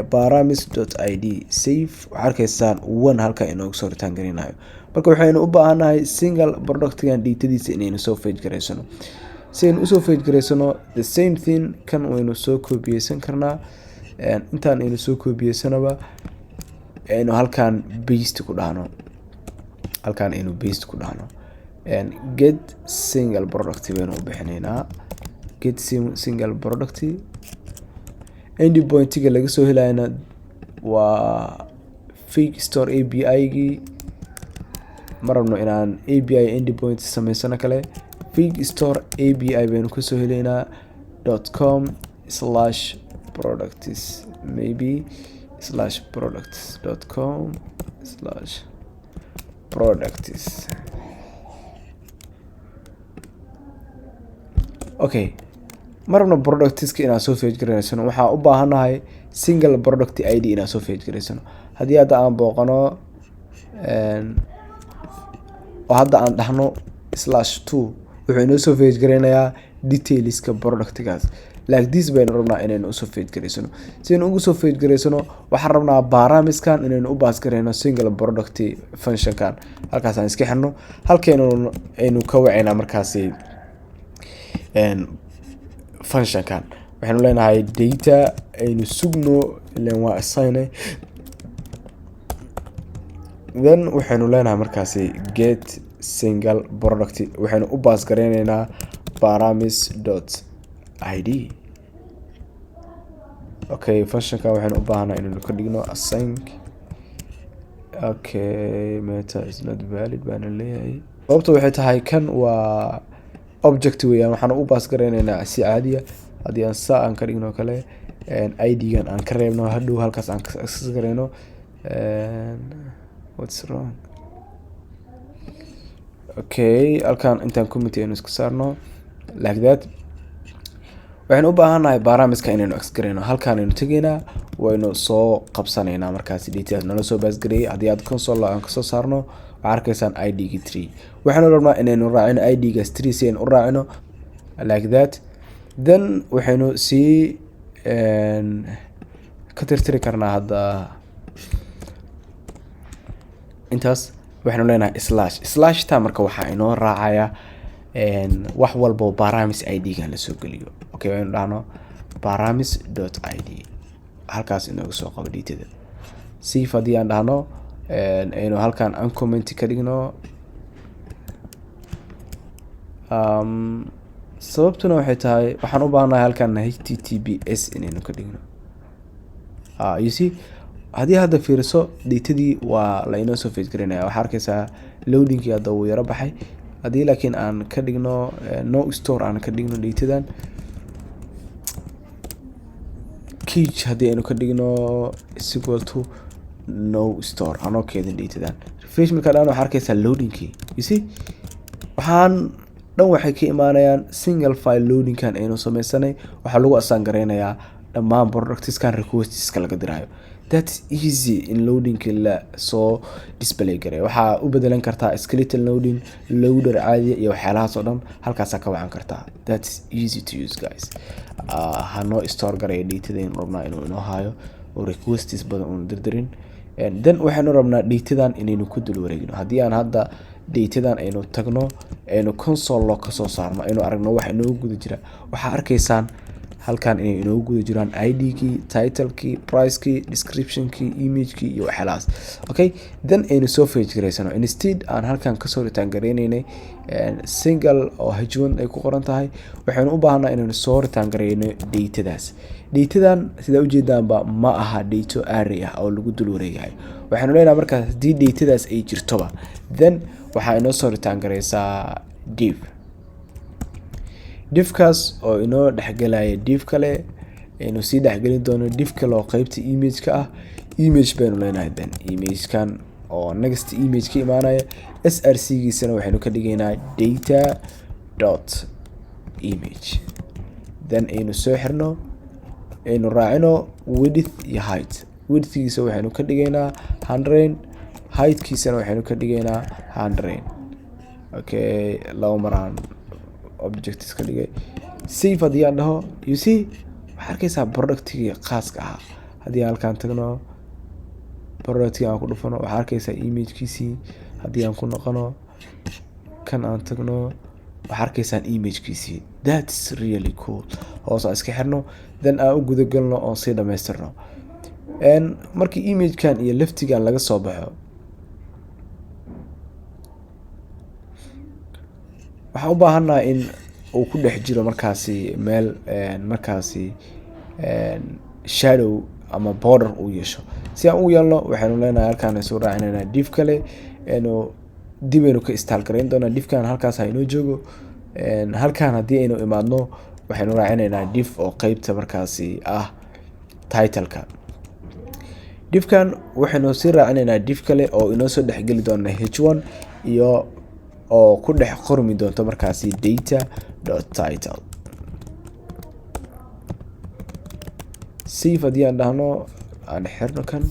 params.id save. Waxaa arkaysaan one halka inoogu soo return gareynayo. Marka waxaynu u baahannahay single productgan datadiisa inaynu soo fetch gareysano. Si aynu usoo fetch gareysano, the same thing, kan waynu soo koobiyeysan karnaa. Intaan aynu soo koobiyeysanaba, aynu halkan paste ku dhahno, halkan aynu paste ku dhahno. Get single product baynu u bixinaynaa. Get single product endpointiga laga soo helayana waa fake store API-gii. Ma rabno inaan API endpoint sameysano kale. Fake store API baynu kasoo helaynaa .com/products, maybe /products, .com/products. Okay, ma rabno productska inaan soo fetch garaysano. Waxaa u baahannahay single product ID inaan soo fetch garaysano. Haddii hadda aan booqano oo hadda aan dhahno /2, wuxuu inoo soo fetch garaynayaa detailska productgaas. Like this baynu rabnaa inaynu usoo fetch garaysano. Si aynu ugu soo fetch garaysano, waxaan rabnaa paramskan inaynu u pass garayno single product functionkan. Halkaas aan iska xirno. Halkaynu aynu ka wacaynaa markaasi functionkan, waxaynu leenahay data. Aynu sugno, ilan waa assign. Then waxaynu leenahay markaasi get single product. Waxaynu u pass gareyneynaa params.id. Okay, functionka waxaynu u baahanaa inaynu ka dhigno async. Okay, meta is not valid baana leeyahay. Sababta waxay tahay kan waa object weeyaan. Waxaan u pass gareyneynaa si caadiya. Haddii aan saa aan ka dhigno kale, id-gan aan ka reebno, hadhow halkaas aan access gareyno. What's wrong? Okay, halkan intaan comment aynu iska saarno like that. Waxaynu u baahannahay paramska inaynu access gareyno. Halkaan aynu tegaynaa, waynu soo qabsanaynaa markaasi details nala soo pass gareeyay. Haddii aad console aan kasoo saarno, waxaa arkaysaan id-gi 3. Waxaynu rabnaa inaynu raacino id-gaas 3. Si aynu u raacino, like that. Then waxaynu sii ka tirtiri karnaa hadda intaas. Waxaynu leenahay slash slash ta. Marka waxaa inoo raacaya wax walbo params id-gan lasoo geliyo. Okay, waynu dhahno params.id, halkaas inooga soo qabo datada. Save haddii aan dhahno, aynu halkan uncomment ka dhigno. Sababtuna waxay tahay waxaan u baahanahay halkan HTTPS inaynu ka dhigno. You see, haddii hadda fiiriso, datadii waa la inoo soo fetch garinaya. Waxaa arkeysaa loadingkii hadda wuu yaro baxay. Haddii laakiin aan ka dhigno no store, aan ka dhigno datadan cache, haddii aynu ka dhigno is equal to no store, anoo keedin datadan, refresh markaa dhan, waxaa arkeysaa loadingkii. You see, waxaan dhan waxay ka imaanayaan single file loadingkan aynu sameysanay. Waxaa lagu assign gareynayaa dhammaan productskan requestska laga dirayo. That's easy in loadingka la soo display gareeyo. Waxaa u bedelan kartaa skeleton loading, loader caadiya iyo waxyaalahaas oo dhan. Halkaasaa ka wacan kartaa. That's easy to use, guys. Hanoo store garaya datada aynu rabnaa inuu inoo hayo oo requests badan uuna dirdirin. Then waxaynu rabnaa datadan inaynu ku dul wareegno. Haddii aan hadda datadan aynu tagno, aynu console log kasoo saarno, aynu aragno waxa inoogu guda jira, waxaa arkaysaan halkan inay inoogu guda jiraan id-kii, titlekii, pricekii, descriptionkii, imagekii iyo waxyaalahaas. Okay, then aynu soo fetch garaysano. Instead aan halkan kasoo return gareyneynay single oo h1 ay ku qoran tahay, waxaynu u baahnaa inaynu soo return gareyno datadaas. Datadan sidaa ujeedaanba ma aha data array ah oo lagu dul wareegayo. Waxaynu leenahay markaas haddii datadaas ay jirtoba, then waxaa inoo soo return gareysaa div. Divkaas oo inoo dhexgelaya div kale, aynu sii dhexgelin doono div kale oo qeybta image-ka ah. Image baynu leenahay. Then imagekan oo next image ka imaanaya, src giisana waxaynu ka dhigaynaa data dot image. Then aynu soo xirno, aynu raacino width iyo height. Widthkiisa waxaynu ka dhigaynaa 100, heightkiisana waxaynu ka dhigaynaa 100. Okay, laba maraan objects ka dhigay. Save haddii aan dhaho, you see, waxaa arkeysaa productigii khaaska ahaa. Haddii aan halkaan tagno, productigii aan ku dhufano, waxaa arkeysaa imagekiisii. Haddii aan ku noqono kan, aan tagno, waxaa arkeysaan imagekiisii. That's really cool. Hoos aan iska xirno, then aan u gudagalno oon sii dhamaystirno. Markii imagekan iyo leftigan laga soo baxo, waxaan u baahannahay in uu ku dhex jiro markaasi meel markaasi shadow ama border uu yeesho. Si aan u yeelno, waxaynu leenahay halkaan soo raacinayna div kale. Aynu dib aynu ka style garayn doonaa divkan, halkaas ha inoo joogo. Halkaan haddii aynu imaadno, waxaynu raacinaynaa div oo qeybta markaasi ah titleka. Divkan waxaynu sii raacinaynaa div kale oo inoo soo dhexgeli doona h1 iyo oo ku dhex qormi doonto markaasi data dot title. Save haddii aan dhahno, aan xirno kan,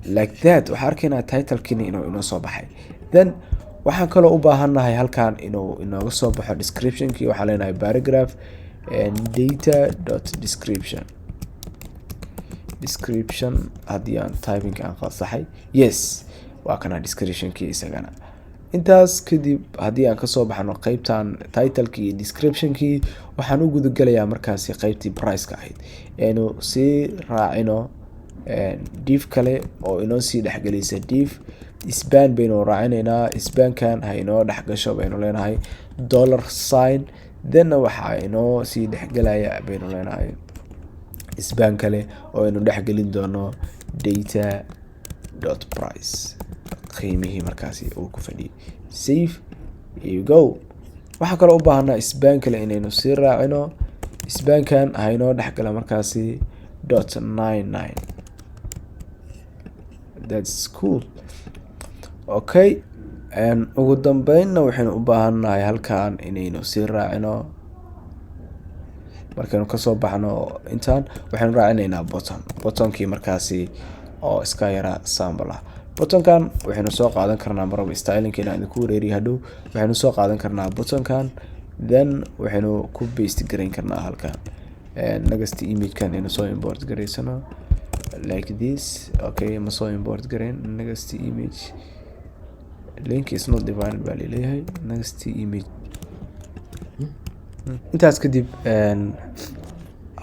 like that, waxaa arkaynaa titlekini inuu inoo soo baxay. Then waxaan kaloo u baahannahay halkan inuu inooga soo baxo descriptionkii. Waxaa leenahay paragraph data dot description. Description haddii aan typing aan qasaxay, yes, waa kana descriptionkii isagana. Intaas kadib haddii aan kasoo baxno qeybtan titlekii iyo descriptionkii, waxaan u gudagalayaa markaasi qeybtii priceka ahayd. Aynu sii raacino div kale oo inoo sii dhexgelaysa div. Span baynu raacinaynaa. Spankan ha inoo dhexgasho baynu leenahay dollar sign. Thenna waxaa inoo sii dhexgelaya baynu leenahay span kale oo aynu dhexgelin doono data dot price, qiimihii markaasi uu ku fadhiyay. Save, you go. Waxaa kaloo u baahanaa span kale inaynu sii raacino. Spankan ha inoo dhexgala markaasi dot nine nine. That's cool. Okay, ugu dambeynna waxaynu u baahannahay halkan inaynu sii raacino. Markaynu kasoo baxno intaan, waxaynu raacinaynaa button, buttonkii markaasi oo iska yara sample ah. Buttonkan waxaynu soo qaadan karnaa, maraba stylinka inaan idinku wareeriyo hadhow, waxaynu soo qaadan karnaa buttonkan, then waxaynu ku paste garayn karnaa halkan next imagekan aynu soo import garaysano, like this. Okay, ma soo import garayn. Next image link is not defined baa laleeyahay. Next image. Intaas kadib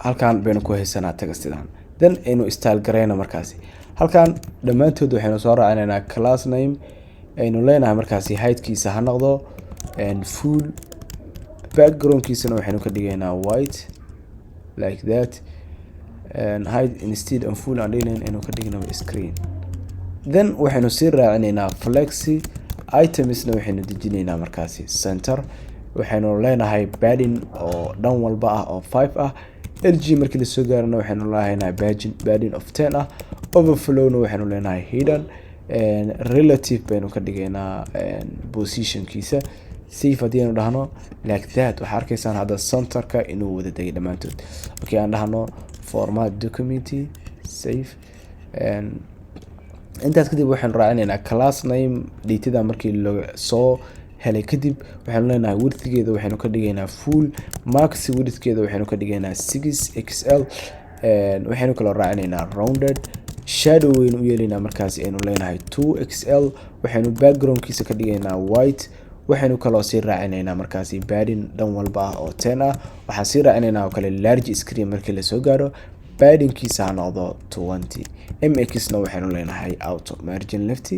halkan baynu ku haysanaa textidan. Then aynu style garayno markaasi. Halkan dhammaantood waxaynu soo raacinaynaa class name aynu leenahay markaasi heightkiisa ha noqdo full, backgroundkiisana waxaynu ka dhigaynaa white, like that. Height instead of full aan dhignayn, aynu ka dhigno screen. Then waxaynu sii raacinaynaa flex itemsna, waxaynu dejinaynaa markaasi center. Waxaynu leenahay padding oo dhan walba ah oo 5 ah. Lg markii lasoo gaarana, waxaynu leenahay padding of 10 ah. Overflowna waxaynu leenahay hidden. Relative baynu ka dhigaynaa positionkiisa. Save haddii aynu dhahno, like that, waxaa arkaysaan hadda centerka inuu wada degay dhammaantood. Okay, aan dhahno format document, save. Intaas kadib waxaynu raacinaynaa class name. Datada markii loo soo helay kadib, waxaynu leenahay widthgeeda waxaynu ka dhigaynaa full, max widthkeeda waxaynu ka dhigaynaa 6 xl. Waxaynu kaloo raacinaynaa rounded shadow waynu u yeelaynaa markaasi, aynu leenahay 2 xl. Waxaynu backgroundkiisa ka dhigaynaa white. Waxaynu kaloo sii raacinaynaa markaasi padding dhan walba ah oo 10 ah. Waxaan sii raacinaynaa oo kale large screen markii lasoo gaaro, paddingkiisa ha noqdo 20 mx na waxaynu leenahay auto, margin left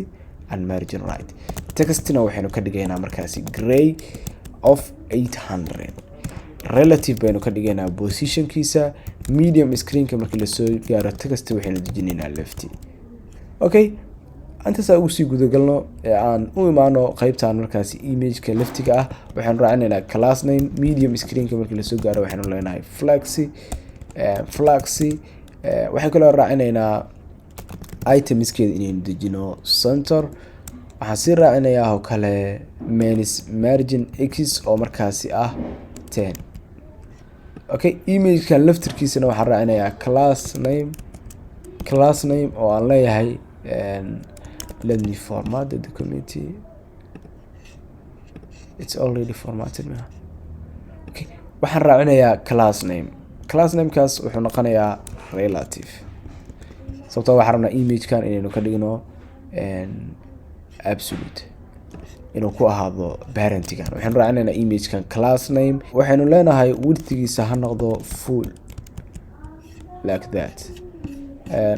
and margin right. Textina waxaynu ka dhigaynaa markaasi gray of 800. Relative baynu ka dhigaynaa positionkiisa. Medium screenka markii lasoo gaaro, text waxaynu dejinaynaa left. Okay, intaas ugu sii gudagalno ee aan u imaano qeybtan markaasi imageka leftiga ah. Waxaanu raacinaynaa class name. Medium screenka markii lasoo gaaro, waxaynu leenahay flex. Flex waxaan kaloo raacinaynaa Itemskeeda inaynu dejino center. Waxaan sii raacinayaa oo kale minus margin x oo markaasi ah 10. Okay, imagekan laftirkiisana waxaan raacinayaa class name, class name oo aan leeyahay, let me format the document. It's already formatted now. Okay, waxaan raacinayaa class name. Class namekaas wuxuu noqonayaa relative, sababtoo waxaan rabnaa imagekan inaynu ka dhigno absolute, inuu ku ahaado parentigan. Waxaynu raacinaynaa imagekan class name, waxaynu leenahay widthgiisa ha noqdo full, like that.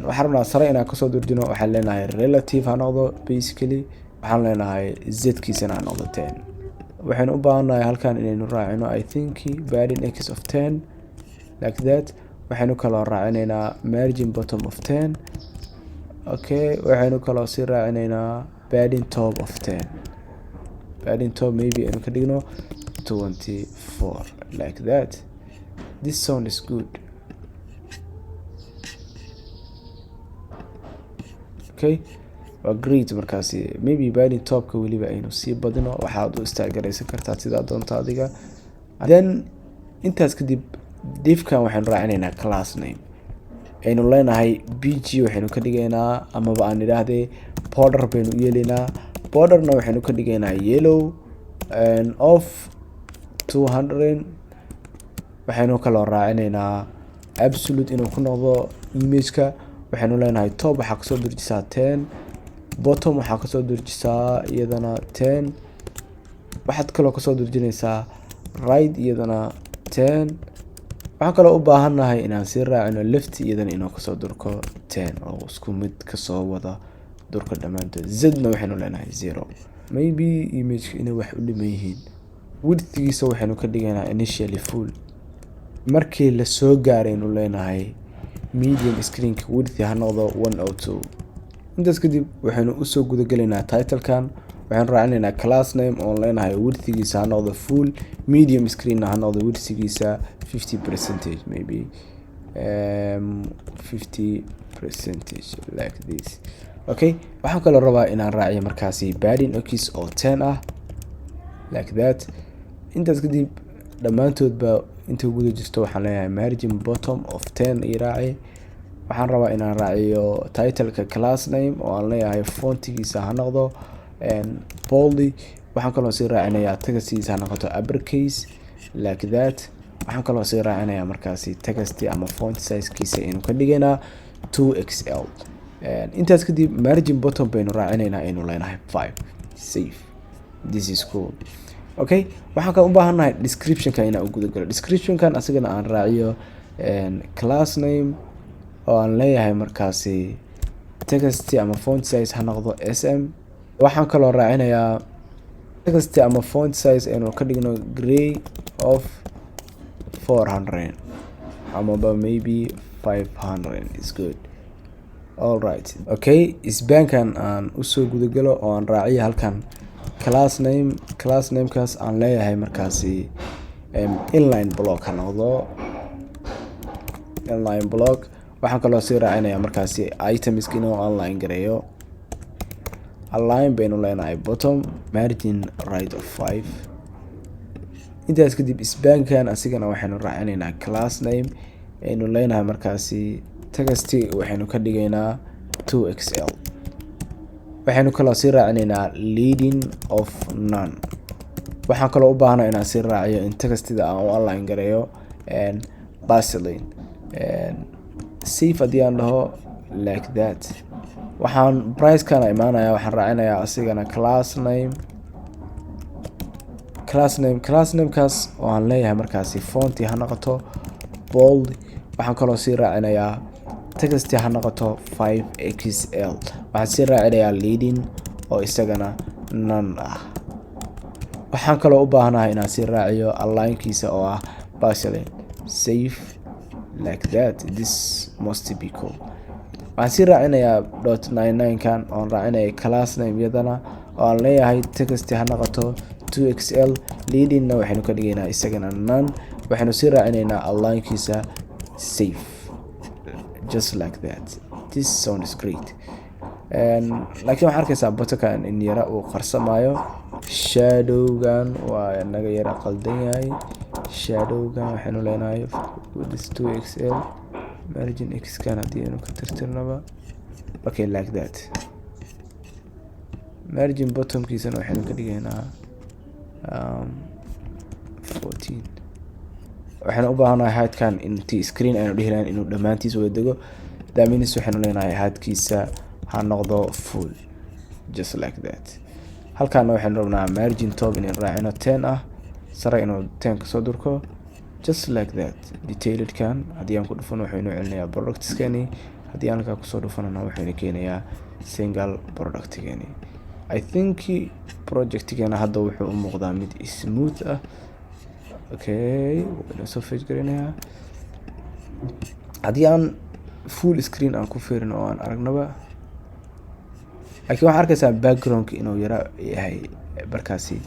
Waxaan rabnaa sare inaan kasoo durjino. Waxaan leenahay relative ha noqdo. Basically waxaan leenahay zkiisana ha noqdo 10. Waxaynu u baahannahay halkan inaynu raacino, I think, padding x of 10, like that. Waxaynu kaloo raacinaynaa margin bottom of 10. Okay, waxaynu kaloo sii raacinaynaa padding top of 10. Padding top maybe aynu ka dhigno 24, like that. This sound is good. Okay, waa great. Markaasi maybe padding topka weliba aynu sii badino. Waxaad u istaagaraysan kartaa sidaa doonto adiga. Then intaas kadib divkan waxaynu raacinaynaa class name aynu leenahay bg. Waxaynu ka dhigaynaa, amaba aan idhaahdee, border baynu u yeelaynaa. Borderna waxaynu ka dhigaynaa yellow of 200. Waxaynu kaloo raacinaynaa absolute inuu ku noqdo imageka. Waxaynu leenahay top waxaa kasoo durjisaa 10, bottom waxaa kasoo durjisaa iyadana 10, waxaad kaloo kasoo durjinaysaa right iyadana 10. Waxaan kaloo u baahannahay inaan sii raacino left iyadana inuu kasoo durko 10, oo isku mid kasoo wada durka dhammaantood. Zna waxaynu leenahay 0. Maybe imageka inay wax u dhiman yihiin. Widthgiisa waxaynu ka dhigaynaa initially full. Markii lasoo gaaraynu leenahay medium screenka width ha noqdo 102. Intaas kadib waxaynu usoo gudagelaynaa titlekan. Waxaynu raacinaynaa class name oon leenahay widthgiisa ha noqdo full, medium screenna ha noqdo widthgiisa 50 percentage, maybe 50 percentage, like this. Okay, waxaan kaloo rabaa inaan raaciyo markaasi padding x oo 10 ah, like that. Intaas kadib dhammaantoodba inta guda jirto waxaan leeyahay margin bottom of 10 ii raaci. Waxaan rabaa inaan raaciyo titleka class name oo aan leeyahay fontigiisa ha noqdo bold. Waxaan kaloo sii raacinayaa textigiisa ha noqoto uppercase, like that. Waxaan kaloo sii raacinayaa markaasi text ama font sizekiisa aynu ka dhigaynaa 2xl. Intaas kadib margin bottom baynu raacinaynaa, aynu leenahay 5. Save. This is cool. Okay, waxaan kale u baahannahay descriptionka inaan u gudagalo. Descriptionkan asagana aan raaciyo class name oo aan leeyahay markaasi text ama font size ha noqdo sm. Waxaan kaloo raacinayaa text ama font size aynu ka dhigno gray of 400, amaba maybe 500 is good. All right. Okay, spankan aan usoo gudagalo oo aan raaciyo halkan class name. Class namekaas aan leeyahay markaasi inline block ha noqdo, inline block. Waxaan kaloo sii raacinayaa markaasi itemska inuu align gareeyo. Align baynu leenahay bottom, margin right of 5. Intaas kadib spankan asigana waxaynu raacinaynaa class name aynu leenahay markaasi text waxaynu ka dhigaynaa 2xl. Waxaynu kaloo sii raacinaynaa leading of none. Waxaan kaloo u baahnaa inaan sii raaciyo in textida aan u align gareeyo baseline. Save haddii aan dhaho, like that. Waxaan pricekana imaanaya, waxaan raacinayaa asigana class name, class name. Class namekaas oo aan leeyahay markaasi fonti ha noqoto bold. Waxaan kaloo sii raacinayaa text ha noqoto 5xl. Waxaan sii raacinayaa leading oo isagana none ah. Waxaan kaloo u baahanahay inaan sii raaciyo alignkiisa oo ah baseline. Save, like that. This must be cool. Waxaan sii raacinayaa dot 99 kan oon raacinaya class name iyadana oo aan leeyahay text ha noqoto 2xl, leadingna waxaynu ka dhigaynaa isagana none. Waxaynu sii raacinaynaa alignkiisa safe, just like that. This sound is great. Laakiin waxaa arkaysaa buttonkan in yara uu qarsamaayo. Shadowgan waa naga yara qaldan yahay. Shadowgan waxaynu leenahay width 2xl, margin x kan haddii aynu ka tirtirnaba. Okay, like that. Margin bottomkiisana waxaynu ka dhigaynaa 14. Waxaynu u baahanahay heightkan intii screen aynu dhihi lahayn inuu dhammaantiis wada dego. That means waxaynu leenahay heightkiisa ha noqdo full, just like that. Halkaana waxaynu rabnaa margin top inaynu raacino 10 ah, sare inuu 10 kasoo durko, just like that. Detailedkan haddii aan ku dhufano wuxuu inoo celinayaa productskani. Haddii aan halkaa kusoo dhufanana wuxuu keenayaa single productgani. I think projectgana hadda wuxuu u muuqdaa mid smooth ah. Okay, wuu inoo soo fetch garinayaa. Haddii aan full screen aan ku fiirino oo aan aragnaba, laakiin waxaa arkaysaa backgroundka inuu yara yahay markaasi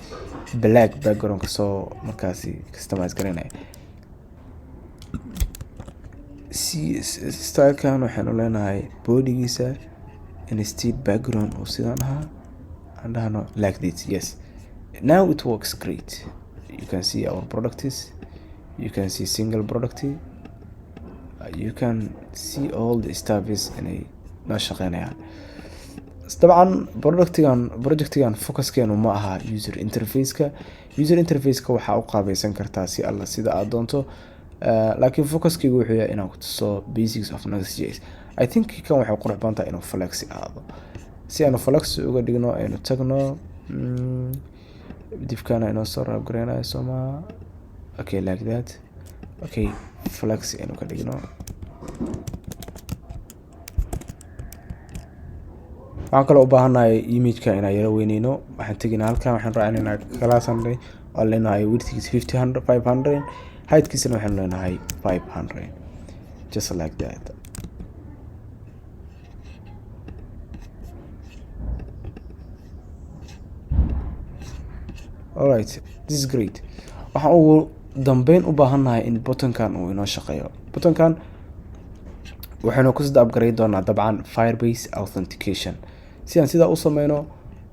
black backgroundka, soo markaasi customize garanaya. CSS stylekan waxaynu leenahay bodygiisa instead background oo sidaan ahaa aan dhahno like this. Yes, now it works great. You can see our products, you can see single product, you can see all the stuffs inay noo shaqeynayaan. Dabcan projectigan focuskeenu ma aha user interface-ka. User interface-ka waxaa u qaabaysan kartaa si alla sida aad doonto. Laakiin focuskeygu wuxuu yahay inaan ku tuso basics of Next.js. I think kan waxay qurux badan tahay inuu flex ahaado. Si aanu flex uga dhigno, aynu tagno divkana inoo soo wrap gareynayo sooma. Okay, like that. Okay, flex aynu ka dhigno. Waxaan kaloo u baahannahay imageka inaan yaro weyneyno. Waxaan teginaa halkan, waxaan raacinaynaa class hundred, waan leenahay widthkiisa fifty hundred five hundred, heightkiisana waxaanu leenahay 500, just like that. Alright, this is great. Waxaan ugu dambeyn u baahannahay in buttonkan uu inoo shaqeeyo. Buttonkan waxaynu ku sida upgrade doonaa dabcan Firebase authentication. Si aan sidaa u sameyno,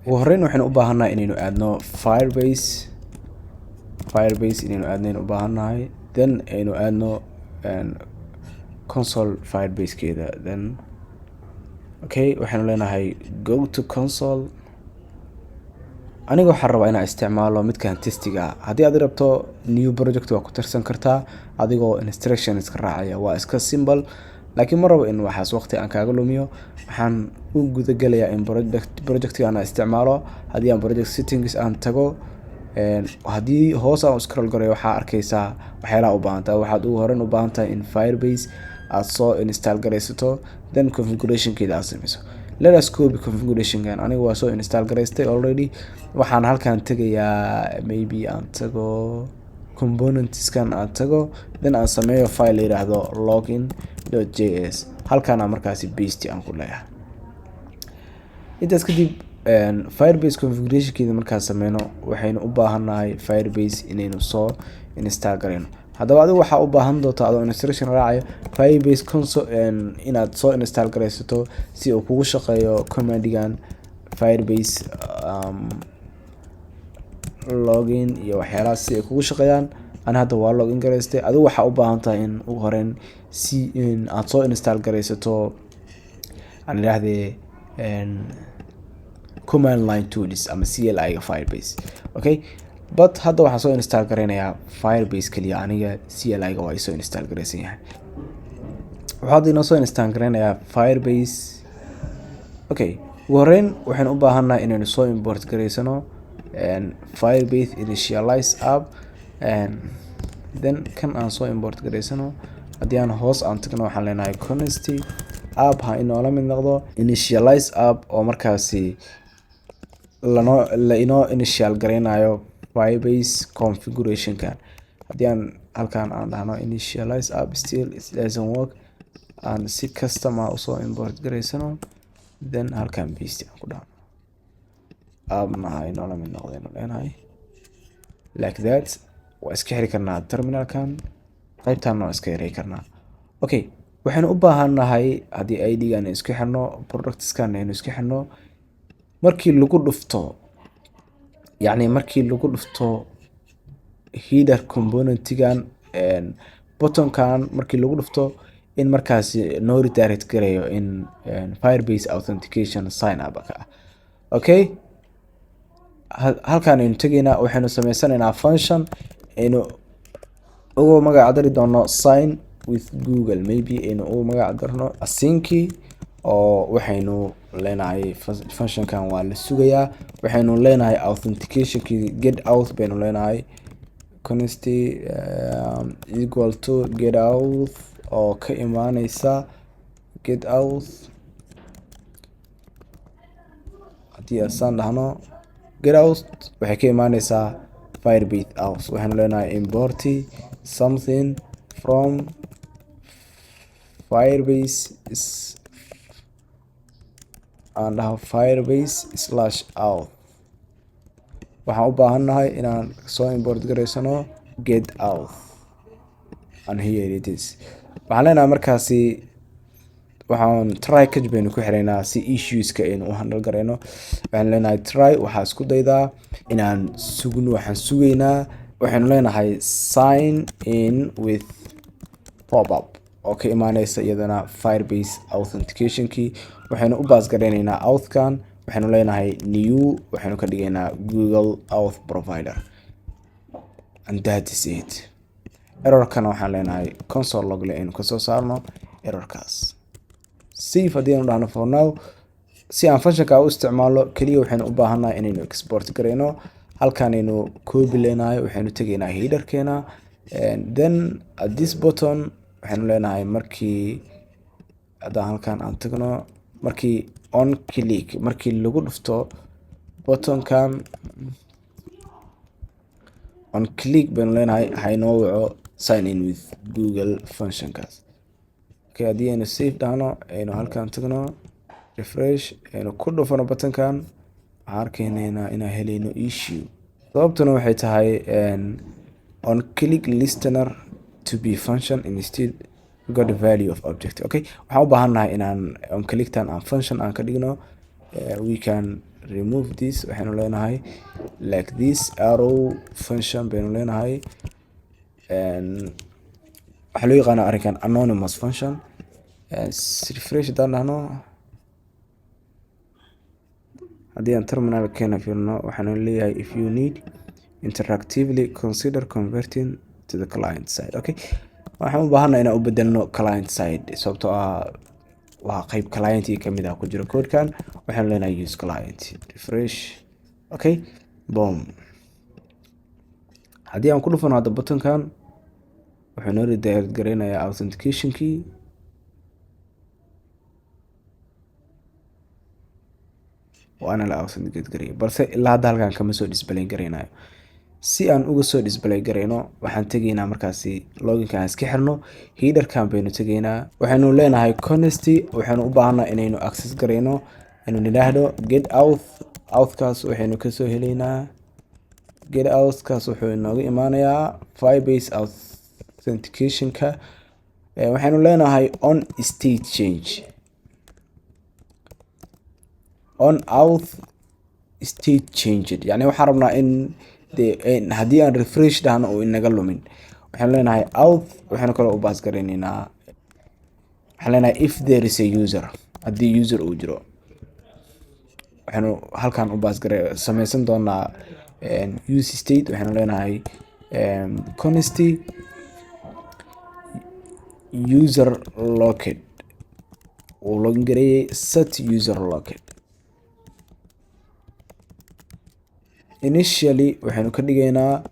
ugu horreyn waxaynu u baahannahay inaynu aadno Firebase. Firebase inaynu aadno u baahannahay, then aynu aadno console Firebasekeeda. Then okay, waxaynu leenahay go to console. Aniga waxaan rabaa inaan isticmaalo midkan testiga ah. Haddii aad rabto new project waa ku tirsan kartaa adigoo instructions ka raacaya, waa iska simple. Laakiin ma rabo in waxaas waqti aan kaaga lumiyo. Waxaan u gudagelayaa in projectiga aan isticmaalo. Haddii aan project settings aan tago, haddii hoos aan scroll gareeyo, waxaa arkaysaa waxyaalaha u baahan tahay. Waxaad ugu horreyn u baahan tahay in Firebase aad soo install garaysato, then configurationkeeda aad sameyso. Let us copy configurationkan. Aniga waa soo install garaystay already. Waxaan halkan tegayaa, maybe aan tago componentskan aan tago, then aan sameeyo file la yiraahdo login.js. Halkaana markaasi paste aan ku leeyahay. Intaas kadib, Firebase configurationkeeda markaan sameyno, waxaynu u baahannahay Firebase inaynu soo install garayno. Haddaba adigu waxaa u baahan doontaa, adoo instruction raacayo, Firebase console inaad soo install garaysato si uu kugu shaqeeyo commandigan Firebase login iyo waxyaalahaas si ay kugu shaqeeyaan. Ani hadda waa login garaystay. Adigu waxaa u baahan tahay in ugu horeyn si in aad soo install garaysato, aan idhaahdee, command line tools ama CLI ga Firebase. Okay, but hadda waxaan soo install garaynayaa Firebase keliya. Aniga CLI ga waa isoo install garaysan yahay. Wuxuu hadda inoo soo install garaynayaa Firebase. Okay, ugu horeyn waxaynu u baahannahay inaynu soo import garaysano Firebase initialize app, then kan aan soo import garaysano. Haddii aan hoos aan tagno, waxaan leenahay const app ha inoola mid noqdo initialize app, oo markaasi lanoo la inoo initial garaynayo Firebase configurationkan. Haddii aan halkan aan dhahno initialize app, still it doesn't work. Aan si custom ah usoo import garaysano, then halkan paste aan ku dhahno, appna ha inoola mid noqdaynu leenahay, like that. Waa iska xiri karnaa terminalkan, qaybtaana waa iska yarey karnaa. Okay, Waxaynu u baahannahay haddii ID-gan isku xirno, productskan aynu isku xirno, markii lagu dhufto, yacni markii lagu dhufto header componentigan, buttonkan markii lagu dhufto, in markaasi noo redirect gareeyo in Firebase authentication sign up ka ah. Okay, halkaan aynu tegaynaa, waxaynu sameysanaynaa function aynu ugu magac dari doono sign with Google, maybe aynu ugu magac darno async, oo waxaynu leenahay functionkan waa la sugayaa. Waxaynu leenahay authenticationkii get auth baynu leenahay, const equal to get auth oo ka imaaneysa get auth. Haddii asaan dhahno, get auth waxay ka imaaneysaa Firebase auth. Waxaynu leenahay import something from Firebase is, aan dhaho Firebase/auth. Waxaan u baahannahay inaan soo import garaysano get auth, and here it is. Waxaan leenahay markaasi waxaan try catch baynu ku xireynaa si issueska aynu u handle garayno. Waxaan leenahay try, waxaa isku daydaa inaan sugno, waxaan sugaynaa. Waxaynu leenahay sign in with pop up oo ka imaaneysa iyadana Firebase authenticationkii. Waxaynu u pass garayneynaa authkan. Waxaynu leenahay new, waxaynu ka dhigaynaa Google Auth Provider, and that is it. Errorkana waxaan leenahay console log le aynu kasoo saarno errorkaas. Save haddii aynu dhahno, for now si aan functionka u isticmaalno keliya waxaynu u baahannahay inaynu export garayno. Halkaanaynu copy leenahay, waxaynu tegaynaa headerkeena, then at this button waxaynu leenahay markii haddaan halkan aan tagno, markii on click, markii lagu dhufto buttonkan, on click baynu leenahay, haynoo waco sign in with Google functionkaas. Okay, haddii aynu save dhahno, aynu halkan tagno, refresh, aynu ku dhufano buttonkan, waxaan arkeyneynaa inaan helayno issue. Sababtuna waxay tahay on click listener to be function instead got the value of object. Okay, waxaan u baahannahay inaan on clicktan aan function aan ka dhigno. We can remove this. Waxaynu leenahay like this, arrow function baynu leenahay. Waxaa loo yaqaana arrinkan anonymous function. Refresh haddaan dhahno, haddii aan terminalkeena fiirno, waxaanu leeyahay if you need interactively, consider converting to the client side. Okay, waxaan u baahannahay inaan u bedelno client side, sababtoo ah waa qeyb clientii kamid ah ku jiro codekan. Waxaanu leenahay use client, refresh. Okay, boom. Haddii aan ku dhufano hadda buttonkan, wuxuu noo redirect gareynayaa authenticationkii. Waana la authenticate gareeyay, balse ilaa hadda halkan kama soo display gareynayo. Si aan uga soo display gareyno, waxaan tegaynaa markaasi loginka aan iska xirno, headerkan baynu tegaynaa. Waxaynu leenahay const, waxaynu u baahanaa inaynu access gareyno, aynu nidhaahdo get auth. Authkaas waxaynu kasoo heleynaa, get authkaas wuxuu inooga imaanayaa Firebase authenticationka. Waxaynu leenahay on state change, on auth state changed. Yani waxaan rabnaa in de haddii aan refresh dhahno uu inaga lumin. Waxaynu leenahay auth, waxaynu kaloo u pass garayneynaa, waxaan leenahay if there is a user, haddii user uu jiro, waxaynu halkan u pass garay sameysan doonaa use state. Waxaynu leenahay const user locked, uu login gareeyay, set user locked. Initially waxaynu ka dhigaynaa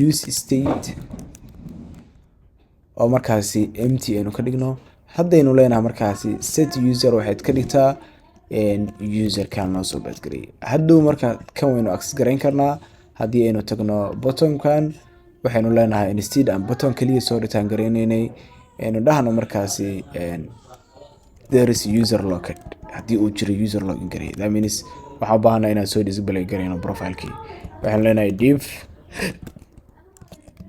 use state oo markaasi empty aynu ka dhigno. Haddaynu leenahay markaasi set user, waxayd ka dhigtaa userkan noo soo pass gareeyay. Hadhow marka kan waynu access garayn karnaa. Haddii aynu tagno buttonkan, waxaynu leenahay instead aan button kaliya soo return garaynaynay, aynu dhahno markaasi there is user locked, haddii uu jiro user login gareeyay. That means waxaan u baahanaa inaan soo display garayno profilekii. Waxaynu leenahay div,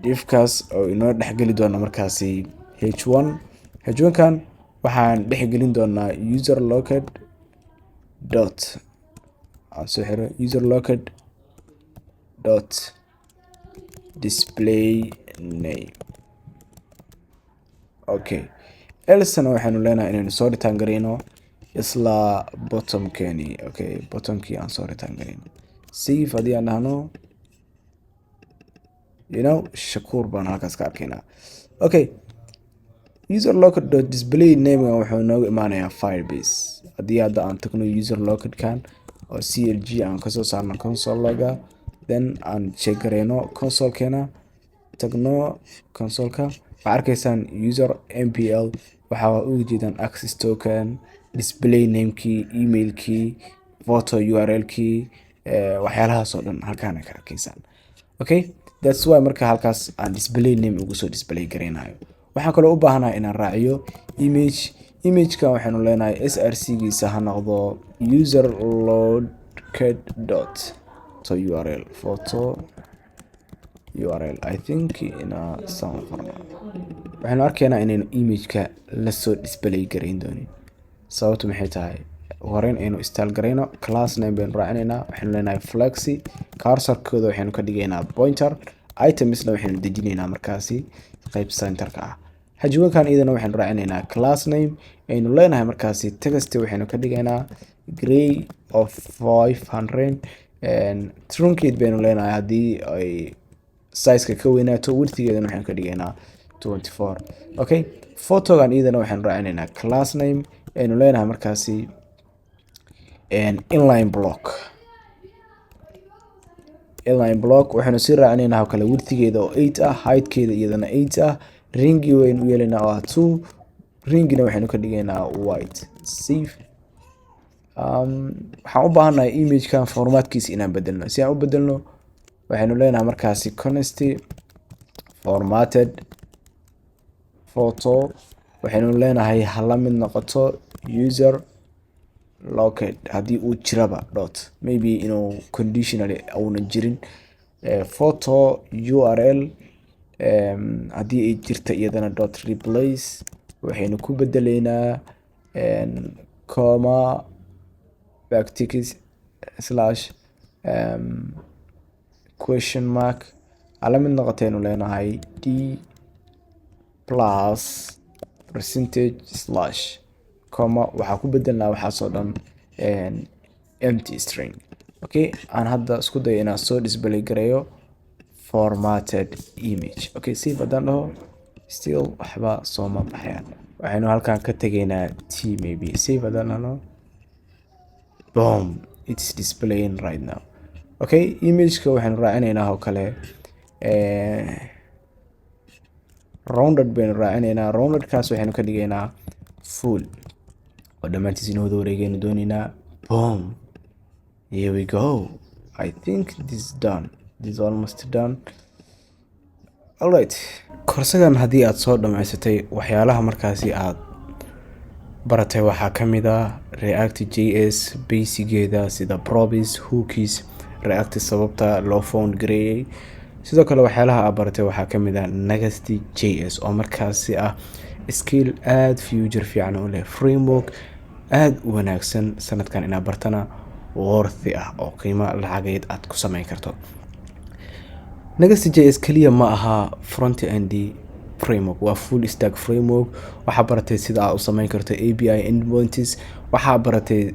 divkaas oo inoo dhexgeli doono markaasi h1, h1 kan. Waxaan dhexgelin doonaa user locked dot, aan soo xiro, user locked dot display name. Okay, else-na waxaynu leenahay inaynu soo return garayno isla button-keeni. Okay, button-kii aan soo return garayno. Save haddii aan dhahno, Shakuur baan halkaas ka arkaynaa. Okay, user locked dot display name wuxuu noogu imaanayaa Firebase. Haddii hadda aan tagno user locked-kan oo clg aan kasoo saarno console log-ga, then aan check garayno console-keena, tagno console-ka, waxaa arkaysaan user mpl. Waxaa uga jeedaan access token, display name-kii, email-kii, photo URL-kii, waxyaalahaas oo dhan halkaan ka arkaysaan. Okay, that's why marka halkaas aan display name ugu soo display garaynayo. Waxaan kaloo u baahanahay inaan raaciyo image. Image-kan waxaynu leenahay src giisa ha noqdo user locked dot photo URL, photo URL. I think inaa saan u qorno. Waxaynu arkaynaa inaynu image-ka lasoo display garayn doonin. Sababtu maxay tahay? Horeyn aynu style garayno. Class name baynu raacinaynaa. Waxaynu leenahay flex, cursor-kooda waxaynu ka dhigaynaa pointer, items-na waxaynu dejinaynaa markaasi qayb center-ka ah. H1-kan iyadana waxaynu raacinaynaa class name, aynu leenahay markaasi text waxaynu ka dhigaynaa gray of 500, truncate baynu leenahay haddii ay size-ka ka weynaato, width-igeedana waxaynu ka dhigaynaa 24. Okay, photo-gan iyadana waxaynu raacinaynaa class name, aynu leenahay markaasi inline block. Inline block waxaynu sii raacinaynaa oo kale width-igeeda oo 8 ah, height-keeda iyadana 8 ah, ring-i waynu u yeelaynaa oo ah 2, ring-ina waxaynu ka dhigaynaa white. Save. Waxaan u baahannahay image-kan format-kiisa inaan bedelno. Si aan u bedelno, waxaynu leenahay markaasi const formatted photo, waxaynu leenahay hala mid noqoto user locked, haddii uu jiraba dot, maybe inuu conditionally uuna jirin, photo URL haddii ay jirta iyadana dot replace, waxaynu ku bedeleynaa comma, backticks, slash, question mark, hala mid noqotaynu leenahay d plus percentage slash comma. Waxaa ku bedelnaa waxaasoo dhan empty string. Okay, aan hadda isku dayo inaan soo display gareeyo formatted image. Okay, save haddaan dhaho, still waxba sooma baxayaan. Waxaynu halkan ka tegaynaa t maybe. Save haddaan dhahno, boom, it's displaying right now. Okay, image-ka waxaynu raacinaynaa oo kale rounded baynu raacinaynaa. Rounded-kaas waxaynu ka dhigaynaa full oo dhammaantiis inuu wada wareegaynu doonaynaa. Boom, here we go. I think this is done, this is almost done. Alright, koorsadan haddii aad soo dhamaysatay, waxyaalaha markaasi aad baratay waxaa ka mid ah React JS basic-geeda, sida props, hooks, React sababta loo found gareeyey. Sidoo kale waxyaalaha aad baratay waxaa ka mid ah Next JS, oo markaasi ah skill aada future fiican u leh, framework aada u wanaagsan, sanadkan inaad bartana worthy ah, oo qiimo lacageed aad ku sameyn karto. Next JS kaliya ma aha front end framework, waa full stack framework. Waxaa baratay sida aad u sameyn karto API endpoints, waxaa baratay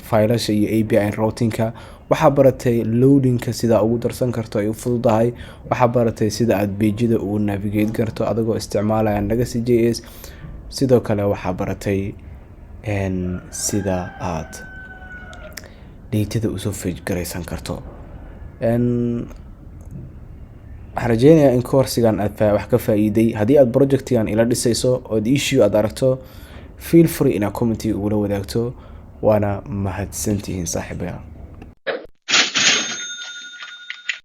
faylasha iyo API routing-ka, waxaa baratay loading-ka sida ugu darsan karto ay u fududahay, waxaa baratay sida aad page-yada ugu navigate karto adigoo isticmaalaya Next JS. Sidoo kale waxaa baratay sida aad data-da usoo fetch garaysan karto. Waxaan rajeynayaa in koorsigan aad wax ka faa'iiday. Haddii aad project-igan ila dhisayso ood issue aad aragto, feel free inaad comment-iga ugula wadaagto. Waana mahadsantihiin, saaxiibayaal.